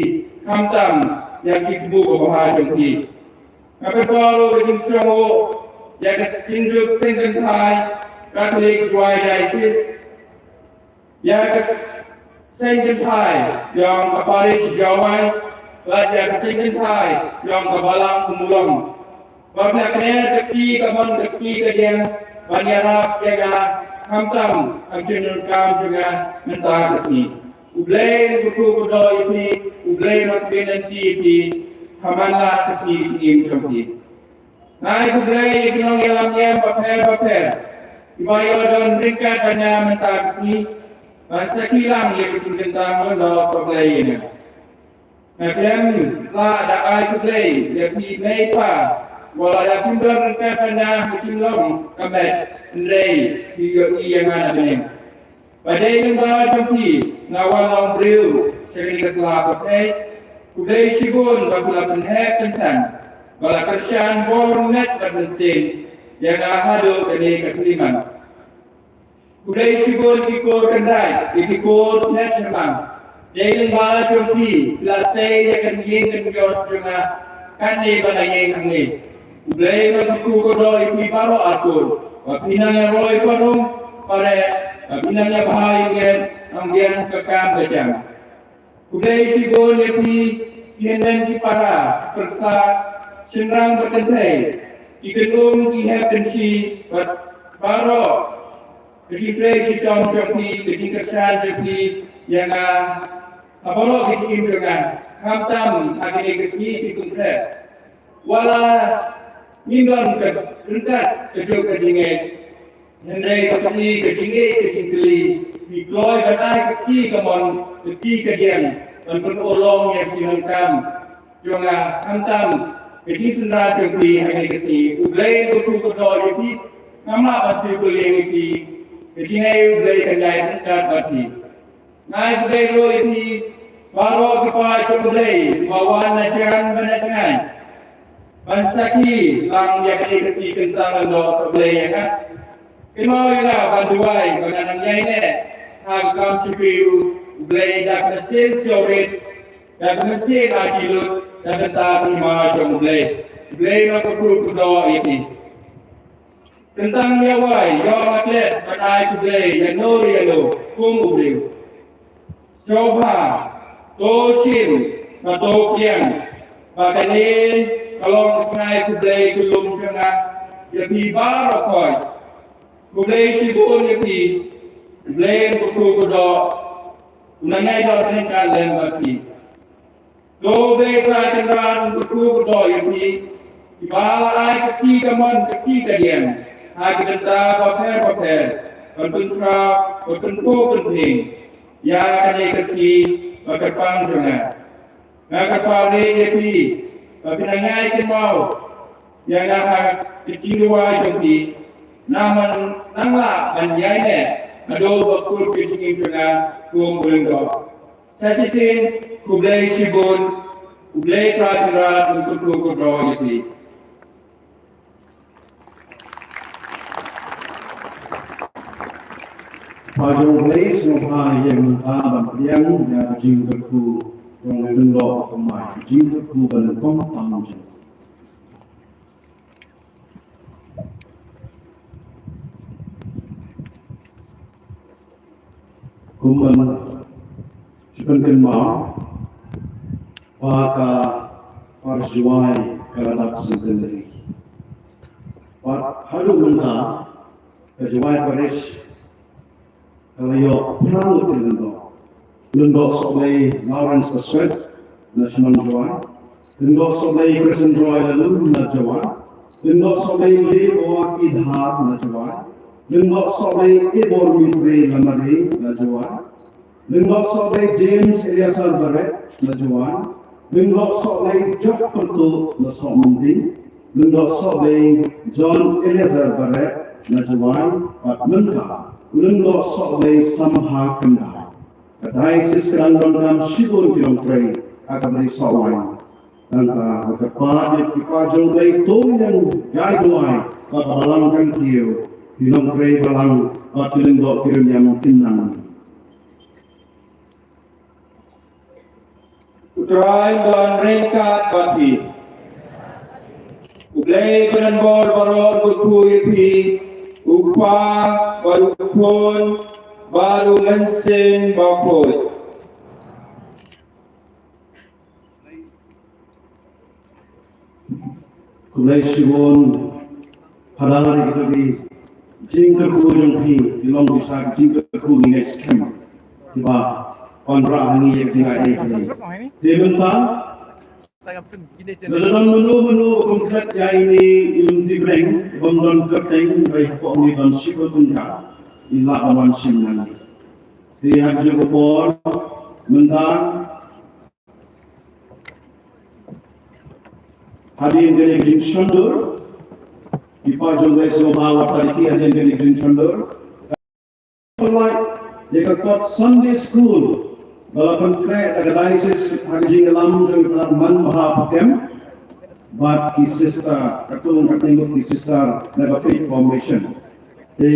khamtam ïa ki jingthmu babha jong phi. Nga pynpaw ruh ka jingsngewnguh ïa ka Synjuk Seng Kynthai Katholik Jowai Diocese, ïa ka Seng Kynthai jong ka Parish Jowai, bad ïa ka Seng Kynthai jong ka Balang Ummulong. Ba phi la kner ka kti kamon ka kti kadiang ban ïarap ïa nga, khamtam ha ka jingdonkam jong nga mynta ka sngi. U Blei un kyrkhu kyrdoh ïa phi, U Blei un ïoh pynlong ïa phi ha man la ka sngi ka jingim jong phi. Nga ai khublei ïa ki nongïalam niam bapher bapher kiba ïoh don ryngkat bad nga mynta ka sngi ban sakhi lang ïa ka jingkyntang lyngdoh. Sa khublei ïa nga. Nga khlem lah da ai khublei ïa phi mei pa, wat la da phim don ryngkat bad nga ha ka jinglong ka met, hynrei phi ïohi ïa nga na bneng. Ba dei lyngba jong phi nga wan long briew sha kane ka sla pyrthei. Khublei shibun ba phi la pynheh pynsan, ba la kyrshan bor met bad mynsiem ïa nga haduh kane ka khyllipmat. Khublei shibun ki kur kynthai, ïa ki kur kynthai sha bang. Dei lyngba jong phi, phi la sei ïa ka ïing ka ïot jong nga katne ba nga ïeng hangne. U Blei un kyrkhu kyrdoh ïa phi baroh arphew, ba phin nang ïaroi parum paret, ba phin nang ïabha ïa ka ïing ka kam ka kam ka jam. Khublei shibun ïa phi, ki hynmen ki para, pyrsa, shynrang bad kynthei, ki kynum ki hep kynshi, bad baroh ka jingtrei shitom jong phi, ka jingkyrshan jong phi ïa nga ha baroh ka jingim jong nga, khamtam ha kane ka sngi jingkyrkhu. Wat la ngim don ka ryngkat ka juk ka jingngeit, hynrei ka pyni ka jingïeit ka jingkylli, phi kloi ban ai ka kti kamon ka kti kadiang ban pynurlong ïa ka jingdonkam jong nga, khamtam ka jingsynran jong phi ha kane ka sngi. U Blei un kyrkhu kyrdoh ïa phi. Ngam lah ban siew kylliang ïa phi. Ka jingaiei U Blei kan ïaid ryngkat bad phi. Nga ai khublei ruh ïa phi baroh ki paid jong U Blei ba wan na jan bad na jngai ban sakhi lang ïa kane ka sngi kyntang lyngdoh. Sa khublei ïa nga. Kynmaw ïa nga ban duwai ba ngan nang ïaineh ha ka kam shakri U Blei da ka mynsiem siewrit, da ka mynsiem aiti lut, da ka bynta ka hima jong U Blei. U Blei un kyrkhu kyrdoh ïa phi. Kyntang ïa wai, ïoh nga klet ban ai khublei ïa no re ïa no kum u briew. Sngewbha to shim bad to pdiang ba kane ka long ka jingai khublei ka lum jong nga ïa phi baroh khoit. Khublei shibun ïa phi. U Blei un kyrkhu kyrdoh, un nang ïai don ryngkat lem bad phi. To U Blei Trai Kynrad un kyrkhu kyrdoh ïa phi kiba la ai ka kti kamon ka kti kadiang ha ki bynta bapher bapher ban pynkhraw ban pynphuh pynphieng ïa kane ka sngi ba kyrpang jong nga. Nga kyrpad ïa phi ba phin nang ïai kynmaw ïa nga ha ka jingduwai jong phi. Namar nang lah ban ïaineh haduh ba kut ka jingim jong nga kum u lyngdoh. Sa shisien, khublei shibun, U Blei Trai Kynrad un kyrkhu kyrdoh ïa phi. Pajong Grace, sngewbha ïa mynta ban pdiang ïa ka jingkyrkhu jong u lyngdoh u thymmai, jingkyrkhu ba nyngkong tam jong. Kumban shu pynkynmaw ba ka Parish Jowai ka la dap centenary. Bad haduh mynta ka Jowai Parish ka la ïoh phra ngut ki lyngdoh. Lyngdoh Sohblei Lawrence Paswet na shnong Jowai. Lyngdoh Sohblei Crescent Roy Lalun na Jowai. Lyngdoh Sohblei Lebor Idhar na Jowai. Lyngdoh Sohblei Ebor Mitre Lamare na Jowai. Lyngdoh Sohblei James Eliasar Barrett na Jowai. Lyngdoh Sohblei Jok Pyrtuh na Sohmyntoi. Lyngdoh Sohblei John Eliasar Barrett na Jowai. Bad mynta Lyngdoh Sohblei Samha Khyndai. Ka diocese ka dang donkam shibun ki nongtrei ha ka Bri Sohwaiñ. Nangta ha ka kyrpad ïa ki pajong Blei to ïa ngi duwai ba ka balang kan kiew, ki nongtrei balang bad ki lyngdoh ki riewniam kin nang. U Trai un don ryngkat bad phi. U Blei ba donbor baroh un kyrkhu ïa phi, u Kpa bad u Khun bad u Mynsiem Bakhuid. Khublei shibun, Phadar, ïa kito ki jingkyrkhu jong phi, ki long pisa ki jingkyrkhu ngi ngeit skhem kiba wanrah ha ngi ïa ka jingaiei kane. Te mynta lada don mano mano ba kum klet ïa ine i lynti bneng bym don kyrteng, hynrei hapoh ngi don shibun tyngka i lah ban wan shim na ngi. Te ha kajuh ka por mynta, hadien kane ka jingshondur, i pajong Blei sngewbha wat padiah hadien kane ka jingshondur. Pynlait ïa ka kot Sunday School ba la pynkhreh da ka diocese ha ka jingïalam jong i Phadar Manbha Phukem bad ki sister, katto katne ngut ki sister na ka Faith Formation. Te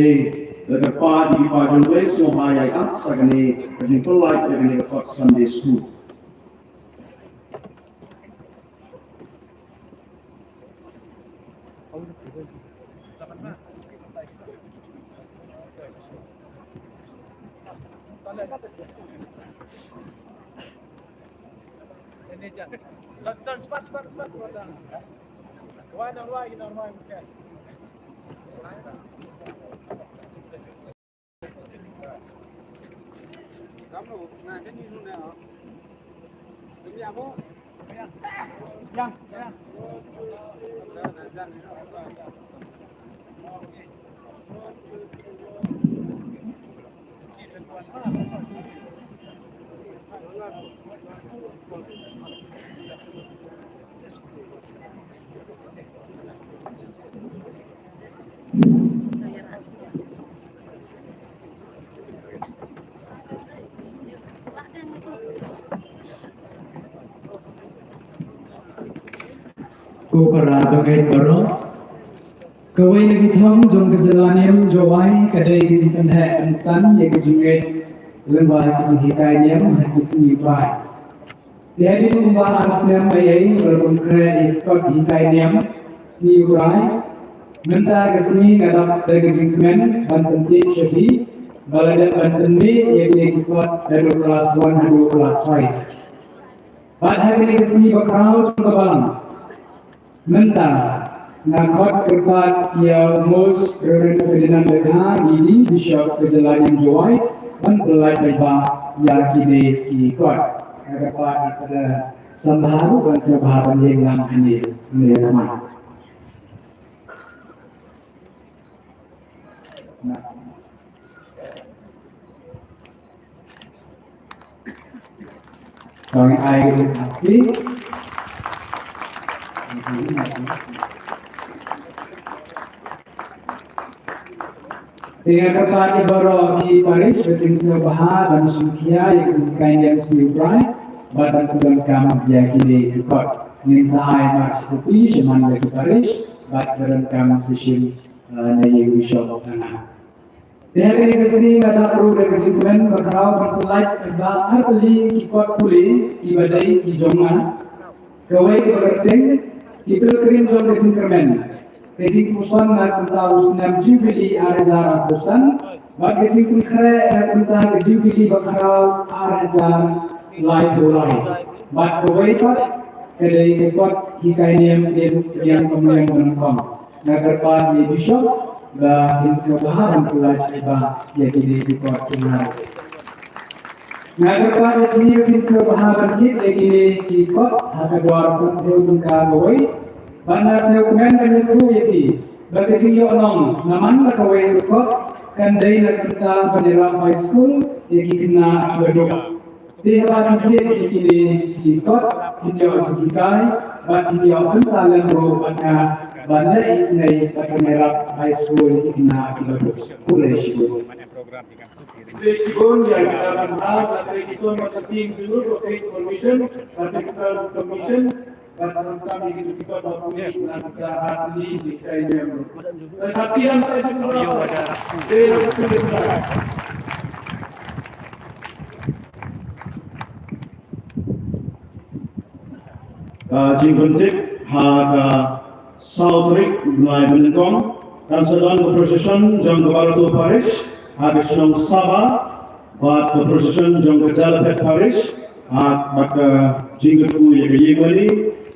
da ka kyrpad ïa ki pajong Blei sngewbha ïa ap sa kane ka jingpynlait ïa kane ka kot Sunday School. Ko para bangeit baroh, kawei na ki thong jong ka jylla niam Jowai ka dei ka jingpynheh pynsan ïa ka jingngeit lyngba ka jinghikai niam ha ki sngi U Trai. Te hadien kumba ar snem ba ïaid ba la pynkhreh ïa ka kot hikai niam sngi U Trai, mynta ka sngi nga dap da ka jingkmen ban pyntip sha phi ba la dep ban pynmih ïa kine ki kot naduh klas one haduh klas five. Bad ha kane ka sngi bakhraw jong ka balang, mynta nga khot kyrpad ïa u Most Reverend Ferdinand Dkhar, D D, Bishop ka jylla niam Jowai, ban pynlait paidbah ïa kine ki kot. Nga kyrpad ïa u Phadar Sambharu ban sngewbha ban ïeng lang hangne, hangne ha khmat. Tang ai ka jinghappy. Te nga kyrpad ïa baroh ki parish ba kin sngewbha ban shim khia ïa ka jinghikai niam sngi U Trai bad ban pyndonkam ïa kine ki kot. Ngin sa ai march copy sha man la ki parish bad pyndonkam sha shin, eh, na ïing u bishop. Te ha kane ka sngi nga dap ruh da ka jingkmen ba khraw ban pyllait ba arphew ki kot pule kiba dei ki jong nga. Kawei kaba kyrteng ki pilgrim jong ka jingkyrmen. Ka jingpuson na ka bynta u snem Jubili ar hajar arphew san bad ka jingpynkhreh na ka bynta ka Jubili bakhraw ar hajar laiphew lai. Bad kawei pat ka dei ka kot hikai niam, niam, niam kam niam nyngkong. Nga kyrpad ïa i Bishop ba kin sngewbha ban pyllait paidbah ïa kine ki kot ki ngai. Nga kyrpad ïa phi ba phin sngewbha ban kit ïa kine ki kot ha ka dwar sanphew tyngka kawei. Bad nga sngewkmen ban ïathuh ïa phi ba ka jingïohnong na man la kawei ka kot kan dei na ka bynta ban ïarap bai skul ïa ki khynnah kiba duk. Te haba phi kit ïa kine ki kot, phin ïoh jinghikai bad phin ïoh bynta lem ruh bad nga ban leh isynei bad ban ïarap bai skul ïa ki khynnah kiba duk. Khublei shibun. Khublei shibun ïa kita ban ha, sa khublei shibun ïa ka team jong ka Faith Formation, ka Technical Commission, bad khamtam ïa kita kiba pule na kita ha kine ki kai niam. Ka hati lam ka jong ka. Ka jingpyntip ha ka saw tarik bnai ba nyngkong kan sa don ka procession jong ka Barato Parish ha ka shnong Saba bad ka procession jong ka Jalaphet Parish ha bad ka jingkyrkhu ïa ka Ïingmane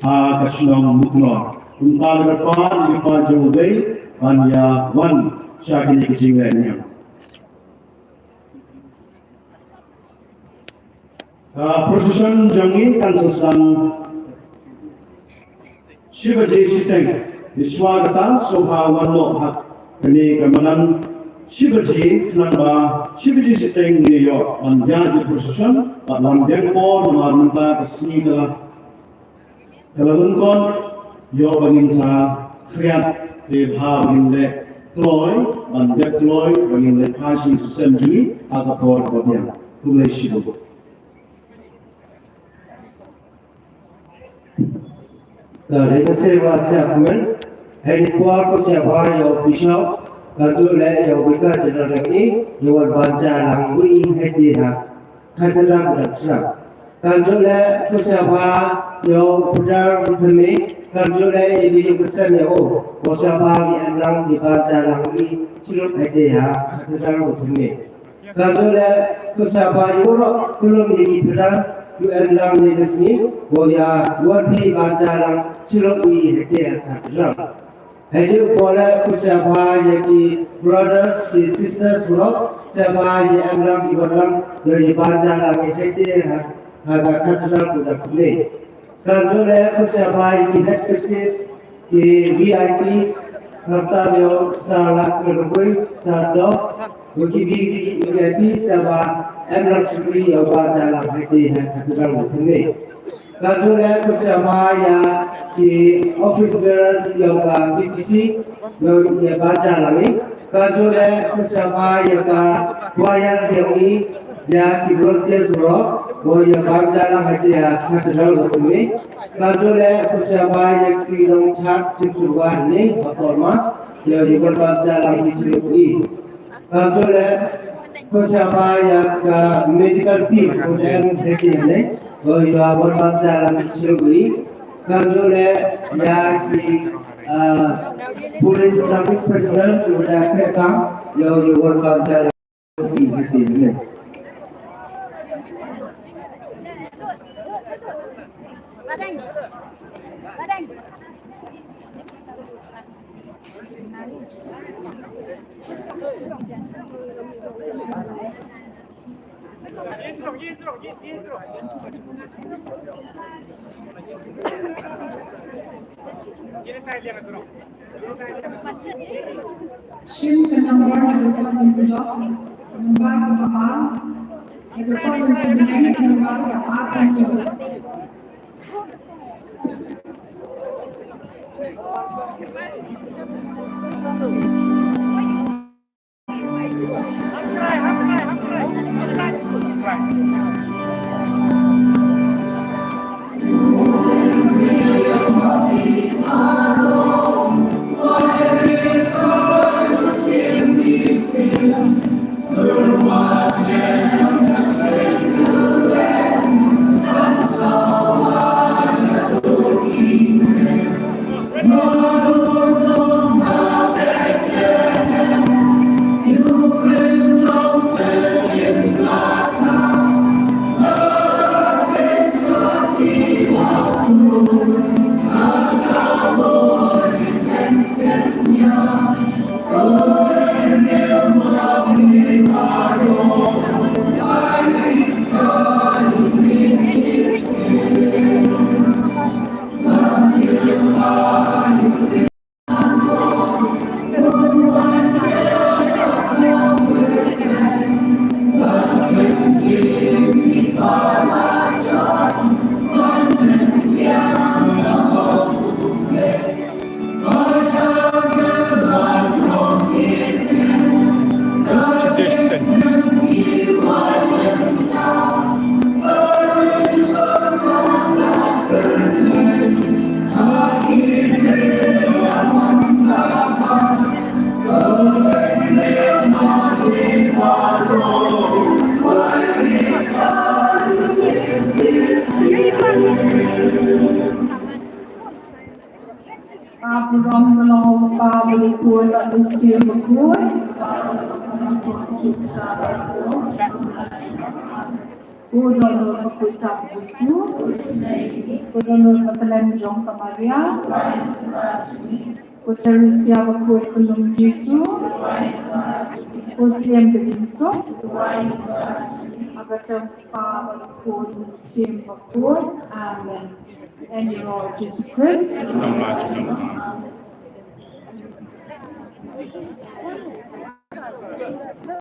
ha ka shnong Muknor. Kumta ka pan ïa ka pan jong u Blei ban ïa wan sha kine ki jingleh niam. Ka procession jong ngi kan sa sdang shi baje shiteng. Ngi sngewbha kata sngewbha wan noh ha kane ka madan shi baje khnang ba shi baje shiteng ngi ïoh ban ïaid ïa ka procession bad wan biang por namar mynta ka sngi ka la Ka la lyngkot ïoh ba ngin sa khriat te bha ba ngin leh kloi ban dep kloi ba ngin leh phai sha ka sem jong ngi ha ka por kaba biang. Khublei shibun. Ka dei ka sewa sa kmen. Hei ni kwa ko sewa ïa u Bishop ka tu leh ïa u Vicar General leh i ïa u ban ja lang wi hei ti ha. Kata dang dang sra. Kan jole kusaba yo pudar utame kan jole ini yo kesan yo. Kusaba ni anang di baca lang i chiluk ete ha kata dang utame. Kan jole kusaba yo ro tulung ini pudar yo anang ni kesini. Boya wadi baca lang chiluk i ete ha kata dang. Hajrong bole kusaba ya ki brothers ki sisters bro saba ya amram ibaram ya ibaja la ki hete ha ha ka katra kuda kule. Kan jole kusaba ya ki head priestess ki V I Ps kata yo sala kulubui sado. Wiki V V V I P saba amram chukri ya ibaja la hete ha katra kuda kule. Kan jole kusaba ya ki office bearers ya ka P P C ya baca lagi. Kan jole kusaba ya ka choir ya ki ya ki volunteers ro bo ya baca lagi ya katedral ko ni. Kan jole kusaba ya ki long chat cik tuan ni performance ya juga baca lagi sini. Kan jole kusaba ya ka medical team ko dan heti ne ko ya wan baca la chirui. Kan jole ya ki police traffic personnel ko da ka kam ya ya wan baca la heti ne. Shin ka number na ka kam block, number ka ba ar, na ka kam block, number ka ar. Pa burom, ka long u Kpa, bad u Khun, bad u Mynsiem Bakhuid. Ko Donor Bakhuid, tap Jisu. Ko Donor Bakhuid, jong ka Maria. Ko Theresia Bakhuid, ka Nong Jisu. Ko Slem ka Jingsuk. Ha ka kyrteng u Kpa, bad u Khun, bad u Mynsiem Bakhuid. Amen. Ïa u Jisu Khrist.